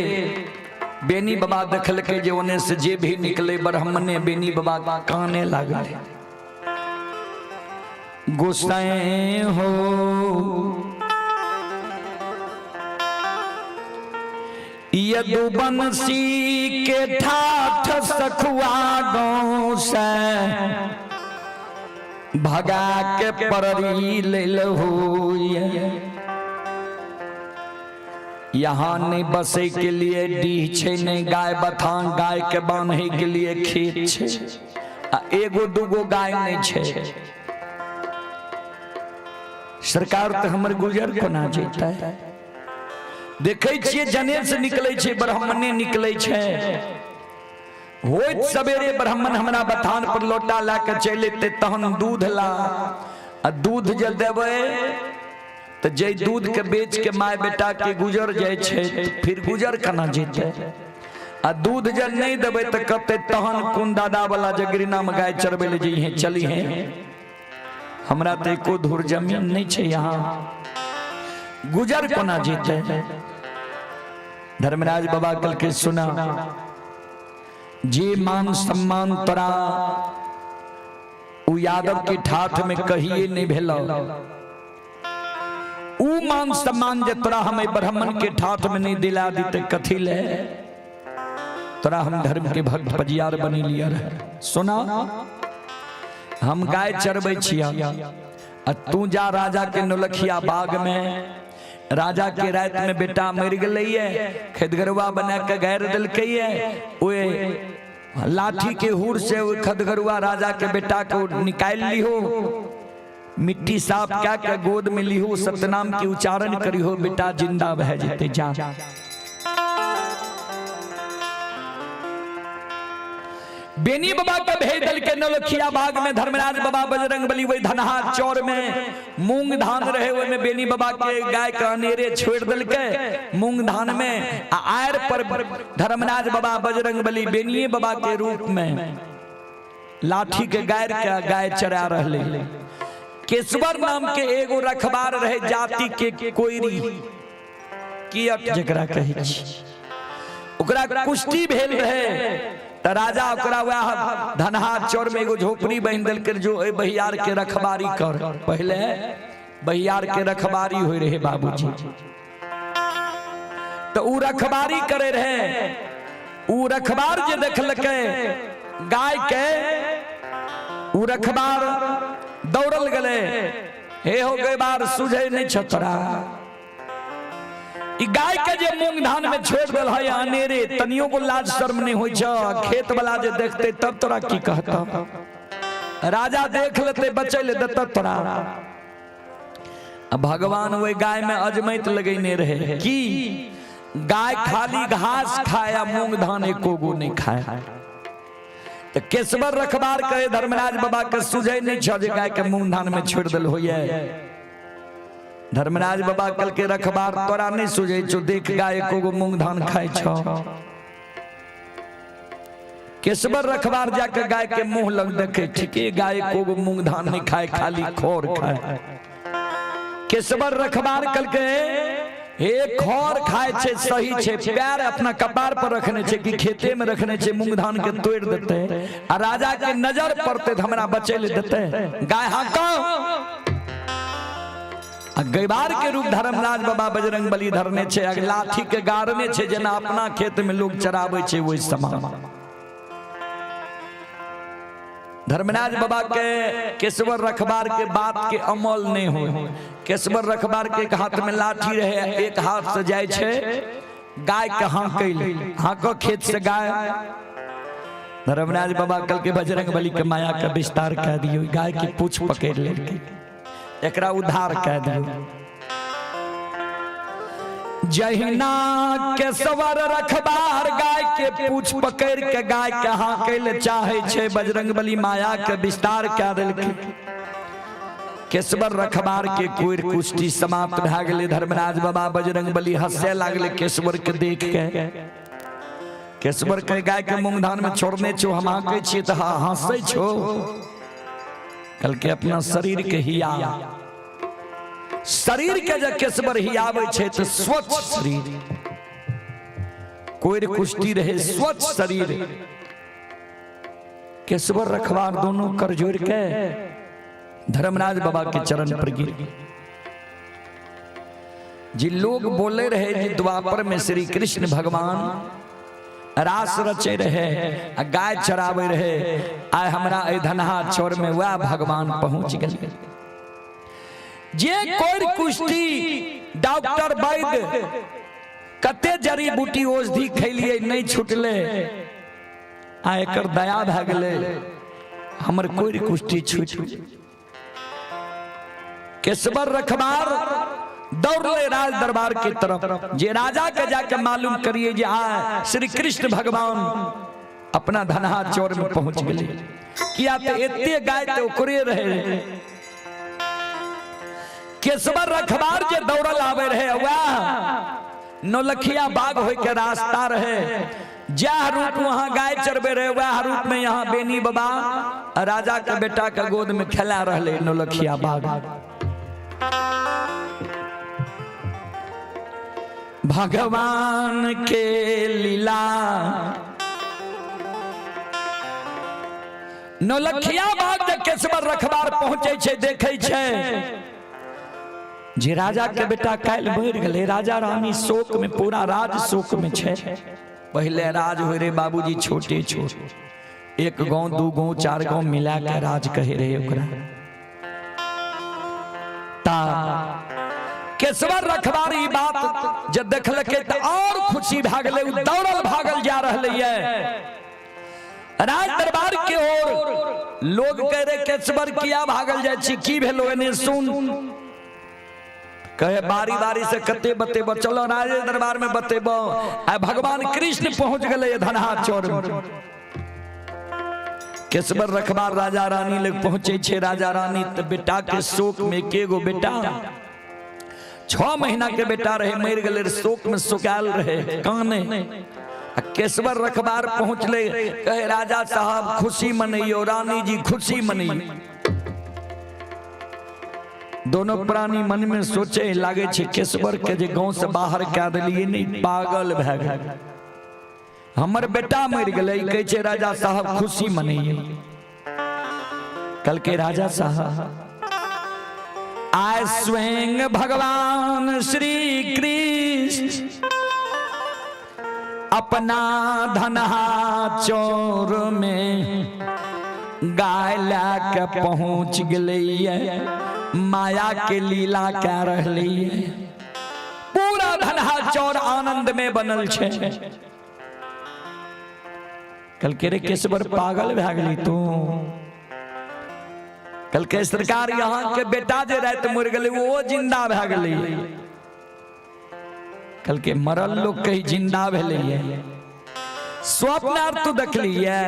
बेनी बाबा देखलकै जे ओने से जे भी निकले ब्राह्मणे बेनी बाबा काने लागले। गुस्साए हो यदुवंशी के ठाठ सखुआ गाँव से भगा के पररी लेल हो। यहाँ नहीं बसे के लिए डीह छे, नहीं गाय बथान, गाय के बांधे के लिए खेत छे, आ एगो दूगो गाय नहीं छे। सरकार तो हमर गुजर कोना जेतै। देखै छियै जने से निकलै छै ब्राह्मणे निकलै छै। होइत सवेरे ब्राह्मण हमरा बथान पर लोटा ला के चलि एतै, तहन दूध ला, आ दूध जे देबै तो जे दूध के बेच के my बेटा के गुजर जाइ छै, फिर गुजर केना जेतै। आ दूध जे नहीं देबै तो कहतै तहन कोन दादा वाला जगरीना में गाय चरबै ले जइहे चलिहे, हमरा तो एको धूर जमीन नहीं छै, यहाँ गुजर कोना जेतै। धर्मराज बाबा कहलकै सुना, जे मान सम्मान तोरा उ यादव के ठाठ में कहिए नहीं भेलौ, उ मान सम्मान जे तोरा हमें ब्राह्मण के ठाठ में नहीं दिला दी ते कथी ले, तोरा हम धर्म के भक्त पजियार बनी लिया रहे। सुना, हम गाय चरबै छिया आ तू जा राजा के नौलखिया बाग में, राजा के रात में बेटा मर गेलैये, खदगरुआ बना के गारि देलकैये, ओए लाठी के हुर से ओहि खदगरुआ राजा के बेटा को निकालि लिहो, मिट्टी साफ क्या के गोद में लिहो, सतनाम के उच्चारण करिहो, बेटा जिंदा भए जेतै। जा बेनी बाबा के भेज देलकै नौलखिया बाग में धर्मराज बाबा बजरंग बली वही धनहा चौर में मूंग धान रहे, ओहि में बेनी बाबा के गाय के अनेरे छोड़ देलकै मूंग धान में, आ आयर पर धर्मराज बाबा बजरंग बली बेनिये बाबा के रूप में लाठी के गायर के गाय चरा रहले। केशवर नाम के एगो रखबार रहे जाति के कोयरी कियट जकरा कहै छी, ओकरा कुश्ती भेल रहे त राजा ओकरा वएह धनहा चौर में एगो झोपड़ी बान्हि देलकै, जो एहि बहियार के रखबारी कर। पहले बहियार के रखबारी होइ रहे बाबूजी, त उ रखबारी करे रहे। उ रखबार जे देखलकै गाय के, उ रखबार दौड़ल गेलै, हे हो गए बार सुझै नहीं छतरा, ई गाय के जे मूंग धान में छोड़ देल है अनेरे, तनियो को लाज शर्म नहीं होई छ। खेत वाला जे देखते तब तोरा की कहता? राजा देख लेते बचे ले देता तोरा। भगवान वही गाय में अजमैत लगेने रहे कि गाय खाली घास खाया, मूंग धान एको गो नहीं खाए। तो केशवर रखबार कहे धर्मराज बाबा के सुझे नहीं छ जे गाय के मूंग धान में छोड़ दिल होइए। धर्मराज बाबा कल के रखबार तोरा नहीं सुझे छो, देख गाय एको गो मूंग धान खाए छो। केशवर रखबार जाके गाय के मुंह लग देखे, ठीके गाय एको गो मूंग धान नहीं खाए, खाली खोर खाए। केशवर रखबार कल के हे खर खाए छे सही छे, पैर अपना कपार पर रखने छे कि खेते में रखने छे, मूंग धान के तोड़ देते आ राजा के नजर पड़ते त हमरा बचे ले देते। गाय हाँको आ गैबार के रूप धर्मराज बाबा बजरंग बली धरने छे, आ लाठी के गाड़ने छे जेना अपना खेत में लोग चराबै छे ओहि समान। धर्मराज बाबा के केशवर रखबार के बात के अमल नहीं हो। केशवर रखबार के एक हाथ में लाठी रहे, एक हाथ से जाय छे गाय के हाँकै ले, हाँको खेत से गाय। धर्मराज बाबा कल के बजरंग बली के माया के विस्तार कह दियो, गाय के पूछ पकड़ लेलकै, एकरा उद्धार कह दियो। जहिना केशवर रखबार गाय के पूछ पकड़ के गाय के हाँकै ले चाहे छे, बजरंग बली माया के विस्तार कह देलकै। केशवर रखबार के कोर कुश्ती समाप्त भए गेलै। धर्मराज बाबा बजरंग बली हंसे लागले केशवर के देख के। केशवर के गाय के मूंग धान में छोड़ने छो, हम हाँकै छियै तऽ हंसै छो। कल के अपना शरीर के हिया, शरीर के जब केशवर हियाबै छै तऽ स्वच्छ शरीर, कोर कुश्ती रहे स्वच्छ शरीर। केशवर रखबार दोनों कर जोड़ के धर्मराज बाबा के चरण पर गिर गए। जी लोग बोले रहे जी द्वापर में श्री कृष्ण भगवान रास रचे रहे आ गाय चरावे रहे, आय हमरा एहि धनहा चौर में वह भगवान पहुंच गए। जे कोर कुश्ती डॉक्टर वैद्य कते जड़ी बूटी औषधि खैलिए नहीं छुटले, आ एकर दया भए गेलै, हमर कोर कुश्ती छूट गेलै। केशवर रखबार दौड़ले राज दरबार के तरफ, जे राजा के जाके मालूम करिए जे आ श्री कृष्ण भगवान अपना धनहा चौर में पहुंच गेले। किया तो एते गाय तो ओकरे रहे। केशवर रखबार जे दौड़ल आवे रहे वह नौलखिया बाग होय के रास्ता रहे, जह रूप वहां गाय चरबे रहे वह रूप में यहाँ बेनी बाबा राजा के बेटा के गोद में खेला रहले नौलखिया बाग। भगवान के लीला नौलखिया बाग जे केशवर रखबार पहुंचे छे, देखे छे जे राजा के बेटा काल्हि मरि गेलै, राजा रानी शोक में, पूरा राज शोक में छे। पहले राज हो रे बाबूजी छोटे छोटे, एक गांव दू गांव चार गांव मिला के राज कहे रहे ओकरा। ता केशवर रखबार ई बात जब देखलकै तऽ और खुशी भए गेलै, उ दौड़ल भागल जा रहलै राज दरबार के ओर। लोग कह रहे केशवर किया भागल जाइ छी, की भेलो एने सुन। कहे बारी बारी से कते बतेबो, चलो राज दरबार में बतेबो। आ भगवान कृष्ण पहुंच गेलै धनहा चौर में। केशवर रखबार राजा रानी लग पहुंचे छे। राजा रानी तऽ बेटा के शोक में, के गो बेटा 6 महीना के बेटा रहे, मरि गेलै, शोक में सुकायल रहे काने। आ केशवर रखबार पहुंचले, कहे राजा साहब खुशी मनैयो, रानी जी खुशी मनैयो। दोनों प्राणी मन में सोचे लागे छे केशवर के जे गांव से बाहर कए देलिए नहीं पागल भए गेल, हमर बेटा मरि गेलै, कहै छे राजा साहब खुशी मनैयो। कल के राजा साहब आय स्वयं भगवान श्री कृष्ण अपना धनहा चौर में गाय ला के पहुंच गेलै, माया के लीला कह रहलै। पूरा धनहा धनहा चौर आनंद में बनल छै। कल के रे केशवर पागल भए गेली तू? कल के सरकार यहाँ के बेटा जे रात मर गेलै वो जिंदा भए गेलै। कल के मरल लोग कहीं जिंदा भेलै, स्वप्न आर तू देखलियै?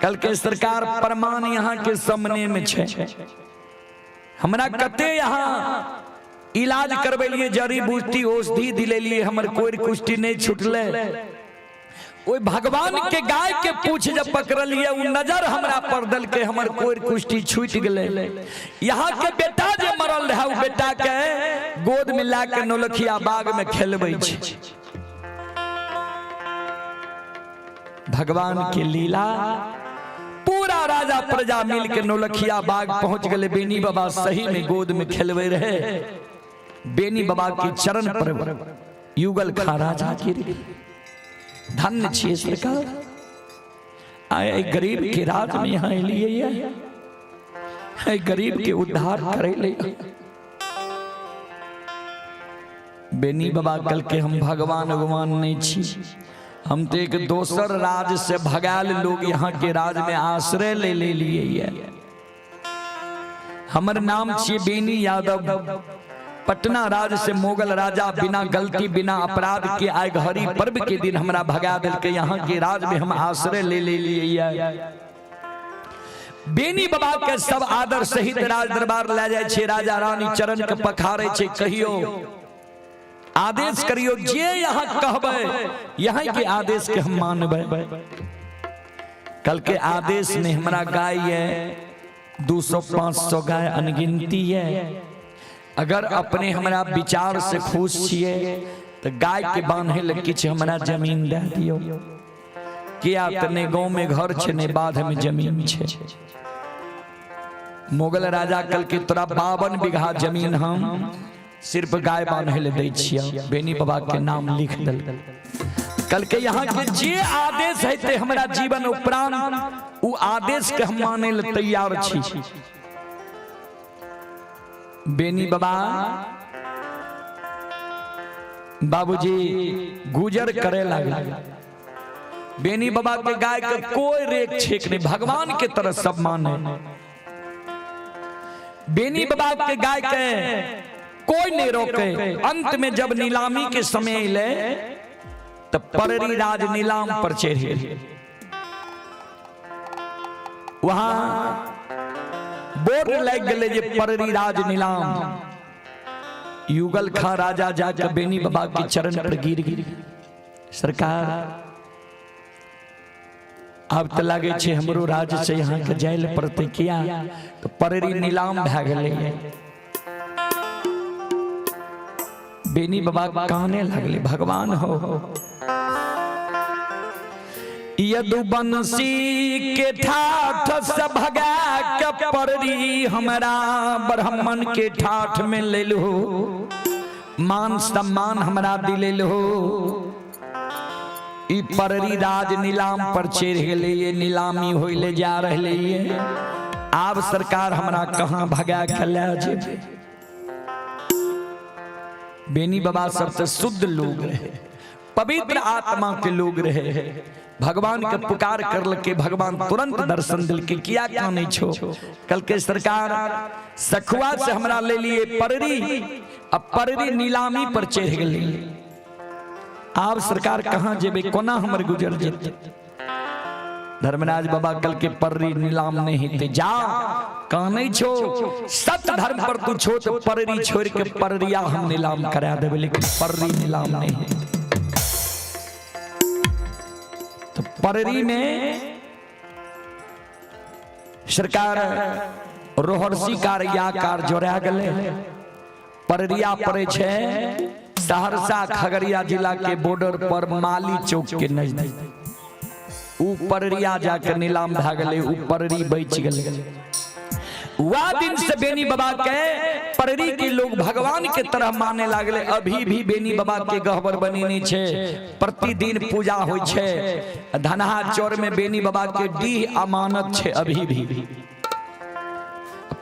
कल के सरकार प्रमाण यहाँ के सामने में छै। हमरा कते यहाँ इलाज करबेलिए, जड़ी बूटी औषधि दिलेलिए, हमर कोई कुष्टी नहीं छूटले। ओहि भगवान के गाय के पूछ जब पकड़लिए, उ नजर हमरा पर दलके, हमर कोई कुष्टी छूट गेलै। यहाँ के बेटा जे मरल रहे, उ बेटा के गोद में ला के नौलखिया बाग में खेलबै छै। भगवान के लीला, पूरा राजा प्रजा मिल के नौलखिया बाग पहुंच गए। बेनी बाबा सही में गोद में खेलवे रहे। बेनी बाबा के चरण पर युगल खा राजा गिर। धन्य छियै सरकार, आए गरीब के राज में यहाँ एलियै, गरीब के उद्धार करे ले। बेनी बाबा कल के हम भगवान भगवान नहीं छी, हम तो एक दोसर राज से भगाल लोग यहाँ के राज में आश्रय ले ले लिए। हमर नाम छियै बेनी यादव, पटना राज से मुगल राजा बिना गलती बिना अपराध के आए घड़ी पर्व के दिन हमरा भगा दिलके, यहाँ के राज में हम आश्रय ले ले लिए। बेनी बाबा के सब आदर सहित राज दरबार ले जाए छे, राजा रानी चरण के पखारे छे। कहियो आदेश करियो, जे यहाँ कहबै यहाँ के आदेश के हम मानबै। कल के आदेश ने हमरा गाय है 200-500 गाय अनगिनती है। अगर अपने हमरा विचार से खुश छिए तो गाय के बांधे ले किछु हमरा जमीन दे दियो। किया तो ने गाँव में घर छे ने बाध में जमीन छे। मुगल राजा कल के तोरा 52 बीघा जमीन हम सिर्फ गाय बांधे ले दै छियै। बेनी बाबा के नाम लिख दल। कल के यहाँ के जे आदेश हेतै हमरा जीवन उपरांत उ आदेश के हम माने ले तैयार छी। बेनी बाबा बाबूजी गुजर करे लागल। बेनी बाबा के गाय के कोई रेख छेक नहीं, भगवान के तरह सब माने। बेनी बाबा के गाय के कोई नहीं रोके। अंत में जब नीलामी के समय अयलै तब पररी राज नीलाम पर चढ़े। वहां बोर्ड लग गए जे पररी राज नीलाम। युगल खा राजा जाकर बेनी बाबा के चरण पर गिर गिर, सरकार अब तो लगे छे हमरो राज से यहाँ के जाय ले पड़ते, किया तो पररी नीलाम भए गेलै। बेनी बाबा काने लगले, भगवान हो यदुवंशी के ठाठ से भगा के पररी हमरा ब्राह्मण के ठाठ में ले लो, मान सम्मान हमरा दिले लो। ई पररी राज नीलाम पर चढ़ गेलै, ये नीलामी होइले जा रहले। आब सरकार हमरा कहाँ भगा के ले जेबै? बेनी बाबा सब तो शुद्ध लोग रहे, पवित्र आत्मा के लोग रहे। भगवान के पुकार कर लके भगवान तुरंत दर्शन दिल के। किया काने छो? कल के सरकार सखुआ से हमरा ले लिए पररी, अब पररी नीलामी पर चढ़ गेलै। आब सरकार कहाँ जेबै, कोना हमर गुजर जेतै? धर्मराज बाबा कल के पररी नीलाम नहीं हेतै, जा कानै छो, सत्य धर्म पर तू छो तो पररी छोड़ के पररिया हम नीलाम करा देबै, लेकिन पररी नीलाम नहीं हेतै। तो पररी में सरकार रोहरसी कार या कार जोड़ा गेलै। पररिया पड़े छै सहरसा खगड़िया जिला के बॉर्डर पर माली चौक के नजदीक। उ पररिया जाके नीलाम भए गेलै, उ पररी बच गेलै। वह दिन से बेनी बाबा के पररी के लोग भगवान के तरह माने लागले। अभी भी बेनी बाबा के गहबर बनेने छे, प्रतिदिन पूजा होइ छे। धनहा चौर में बेनी बाबा के डीह अमानत छे, अभी भी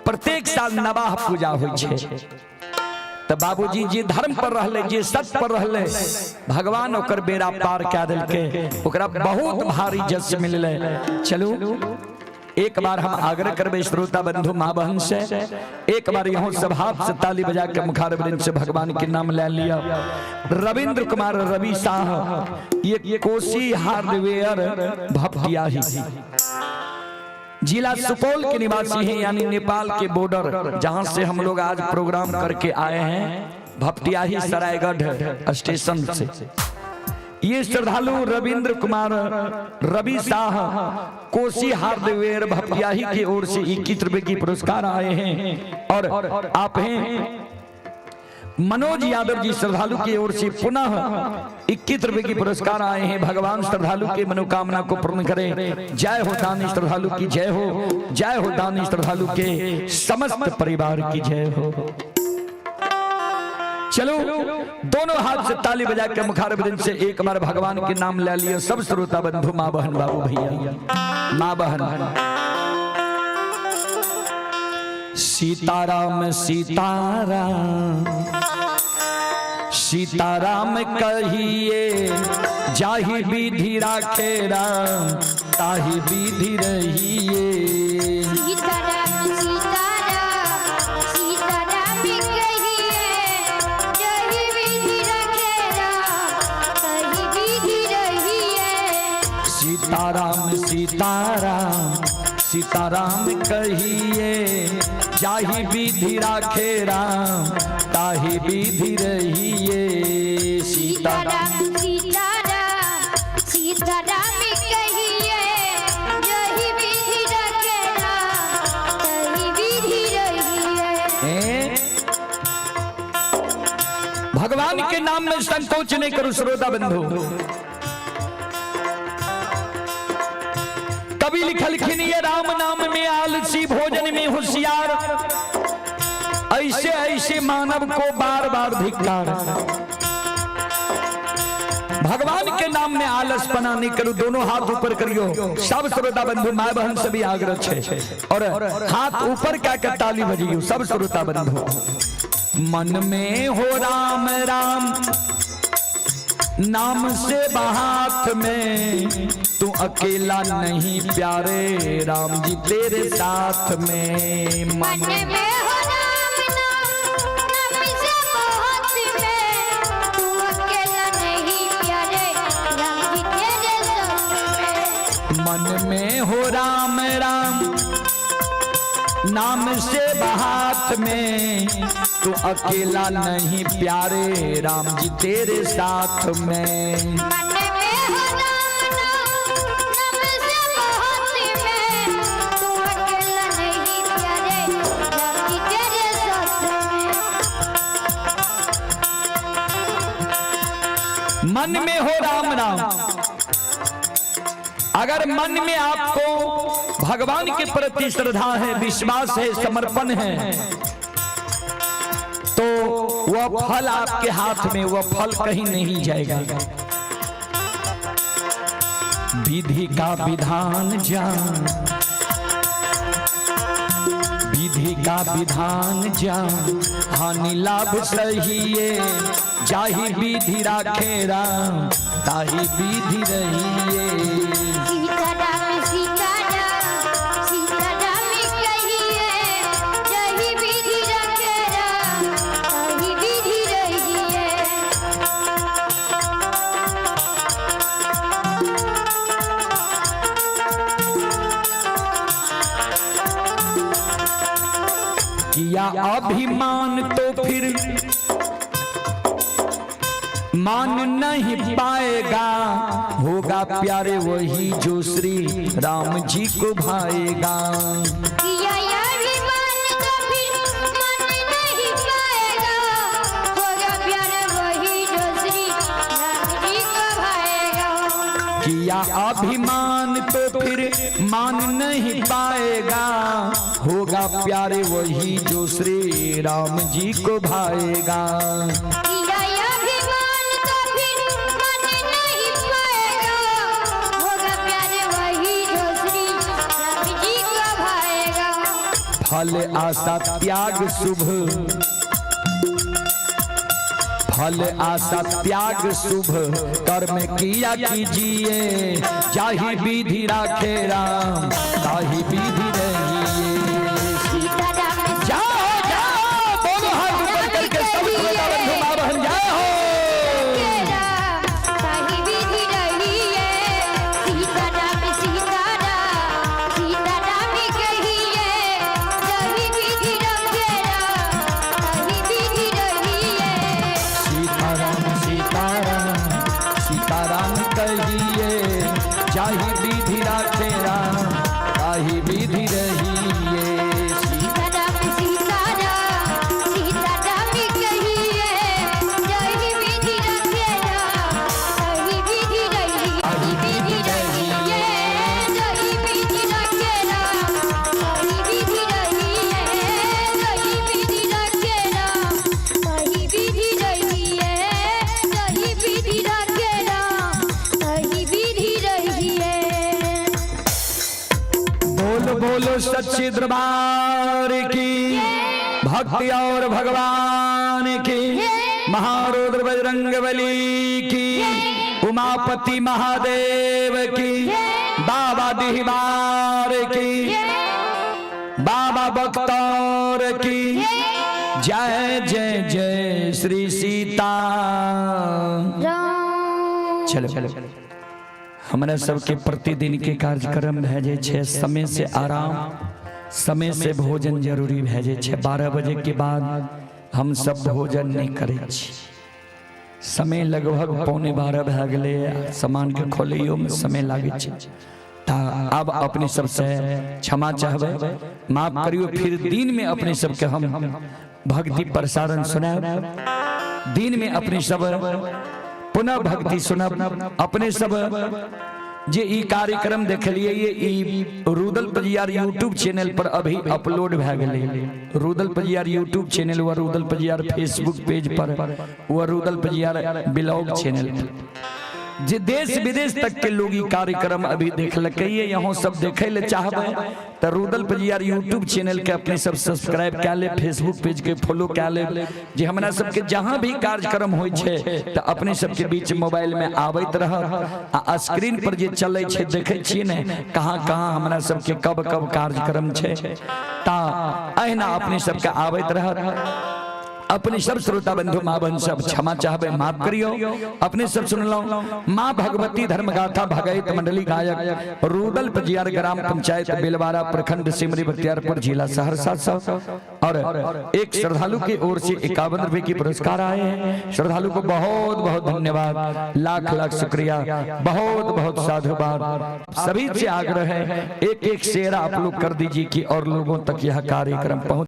प्रत्येक साल नवाह पूजा होइ छे। तो बाबूजी जे धर्म पर रहले, जे सत्य पर रहले, भगवान ओकर बेड़ा पार कए देलकै, ओकरा बहुत भारी जस मिललै। चलू एक बार हम आग्रह करबै श्रोता बंधु माँ बहन से, एक बार यहाँ सब हाथ से ताली बजा के मुखारवृंद से भगवान के नाम ले लिया। रविंद्र कुमार रवि शाह, ये कोसी हार्डवेयर भपटियाही जिला सुपौल के निवासी हैं, यानी नेपाल के बॉर्डर जहां से हम लोग आज प्रोग्राम करके आए हैं, भपटियाही सरायगढ़ स्टेशन से। ये श्रद्धालु रविंद्र कुमार रवि शाह कोसी हार्डवेयर भपटियाही की ओर से 21 रुपए की पुरस्कार आए हैं। और आप हैं मनोज यादव जी श्रद्धालु की ओर से पुनः 21 रुपए की पुरस्कार आए हैं। भगवान श्रद्धालु के मनोकामना को पूर्ण करें। जय हो दानी श्रद्धालु की जय हो, जय हो दानी श्रद्धालु के समस्त परिवार की जय हो। चलो दोनों हाथ से ताली बजा के मुखारवृंद से एक बार भगवान के नाम ले लियो सब श्रोता बंधु माँ बहन बाबू भैया माँ बहन। सीताराम सीताराम सीताराम कहिए, जाहि विधि राखे राम ताहि विधि रहिए। सीताराम सीताराम सीताराम कहिए, जहि विधि रखे राम ताहि विधि रहिए। सीताराम सीताराम सीताराम कहिए, जाहि विधि राखे राम ताहि विधि रहिए। सीताराम सीताराम सीताराम सीताराम कहिए, जहि विधि रखे राम ताहि विधि रहिए। भगवान के नाम में संकोच नहीं करो श्रोता बंधु। कवि लिखलखिन ये राम नाम में आलसी भोजन में होशियार, ऐसे ऐसे मानव को बार बार धिक्कार। भगवान के नाम में आलसपना नहीं करो, दोनों हाथ ऊपर करियो सब श्रोता बंधु माय बहन से भी आग्रह छे, और हाथ ऊपर क्या के ताली बजियो सब श्रोता बंधु। मन में हो राम राम नाम से हाथ में, तू अकेला नहीं प्यारे राम जी तेरे साथ में। मन में हो राम नाम नाम से बहुत में, तू अकेला नहीं प्यारे राम जी तेरे साथ में। मन में हो राम राम नाम से हाथ में, तू अकेला नहीं प्यारे राम जी तेरे साथ में। मन में हो राम नाम नाम से बहुत में, तू अकेला नहीं प्यारे राम जी तेरे साथ में। मन में हो राम नाम, अगर मन में आपको भगवान के प्रति श्रद्धा है, विश्वास है, समर्पण है, तो वह फल आपके हाथ में, वह फल कहीं नहीं जाएगा। विधि का विधान जान, विधि का विधान जान, हानि लाभ सहिए, जाहि विधि राखे राम ताहि विधि रहिए। सीताराम सीताराम सीताराम कहिए, जहि विधि रखे राम ताहि विधि रहिए। किया अभिमान तो फिर मान नहीं पाएगा, होगा प्यारे वही जो श्री राम जी को भाएगा। किया अभिमान तो फिर मान नहीं पाएगा, होगा प्यार वही जो श्री राम जी को भाएगा। किया अभिमान तो फिर मान नहीं पाएगा, होगा प्यारे वही जो श्री राम जी को भाएगा। किया अभिमान तो फिर मान नहीं पाएगा, होगा प्यार वही जो श्री राम जी को भाएगा। फल आशा त्याग शुभ, फल आशा त्याग शुभ कर्म किया कीजिए, जाहि विधि राखे राम ताहि विधि रहिए। सीता राम। जाओ जाओ, दोनों हाथ ऊपर करके सब श्रोता बंधु माँ बहन जय हो। राम ताहि विधि रहिए, सीता राम सीता राम सीता राम कहिए, जाहि विधि रखे राम ताहि विधि रहिए। सीता राम सीता राम सीता राम कहिए, जाहि विधि राखे राम ताहि विधि रहिए। सीता राम सीता राम सीता राम कहिए, जाहि विधि रखे राम ताहि विधि रहिए, ताहि विधि रहिए, जाहि विधि रखे राम ताहि विधि रहिए, जाहि विधि रखे राम ताहि विधि रहिए, जाहि विधि रखे राम ताहि विधि रहिए। बोल बोलो सच्चे दरबार की, भक्ति और भगवान की, महारुद्र बजरंग बली की, उमापति महादेव की, बाबा दिहबार की, बाबा बख्तौर की जय जय जय श्री सीता राम। चलो चलो, हमरा सबके प्रतिदिन के कार्यक्रम भए जाइ छै। समय से आराम, समय से भोजन जरूरी भए जाइ छै। 12 बजे के बाद हम सब भोजन नहि करै छी। समय लगभग 11:45 भए गेलै, सामानके खोलैयोमे समय लागै छै। तऽ आब अपने सबसे क्षमा चाहबै, माफ करियो। फिर दिन में अपने सबके हम भक्ति प्रसारण सुनायब। दिन में अपने सब पुनः भक्ति सुनब। अपने सब जे ई कार्यक्रम देखलिए, ई रुदल पजियार यूट्यूब चैनल पर अभी अपलोड भए गेलै। रुदल पजियार यूट्यूब चैनल व रुदल पजियार फेसबुक पेज पर व रुदल पजियार ब्लॉग चैनल पर जे देश विदेश तक के लोग ई कार्यक्रम अभी देखलकै। यहाँ सब देखे ले चाहबै तऽ रुदल पजियार यूट्यूब चैनल के अपने सब सब्सक्राइब कए लेब, फेसबुक पेज के फॉलो कए लेब, जे हमरा सबके जहाँ भी कार्यक्रम होइ छै तऽ अपने सबके बीच मोबाइल में आबैत रहत आ स्क्रीन पर जे चलै छै देखै छियै ने, कहाँ कहाँ हमरा सबके कब कब कार्यक्रम छै, ता अहिना अपने सबके आबैत रहत। अपने सब श्रोता बंधु माँ बहन सब क्षमा चाहबे, माफ करियो। अपने सब सुनलहुँ माँ भगवती धर्म गाथा भगैत मंडली, गायक रुदल पजियार, ग्राम पंचायत बेलवारा, प्रखंड सिमरी बख्तियारपुर, जिला सहरसा सब। और एक श्रद्धालु की ओर से 51 रुपए की पुरस्कार आए हैं। श्रद्धालु को बहुत बहुत धन्यवाद, लाख लाख शुक्रिया, बहुत बहुत साधुवाद। सभी से आग्रह है, एक एक शेयर आप लोग कर दीजिए कि और लोगों तक यह कार्यक्रम पहुंच।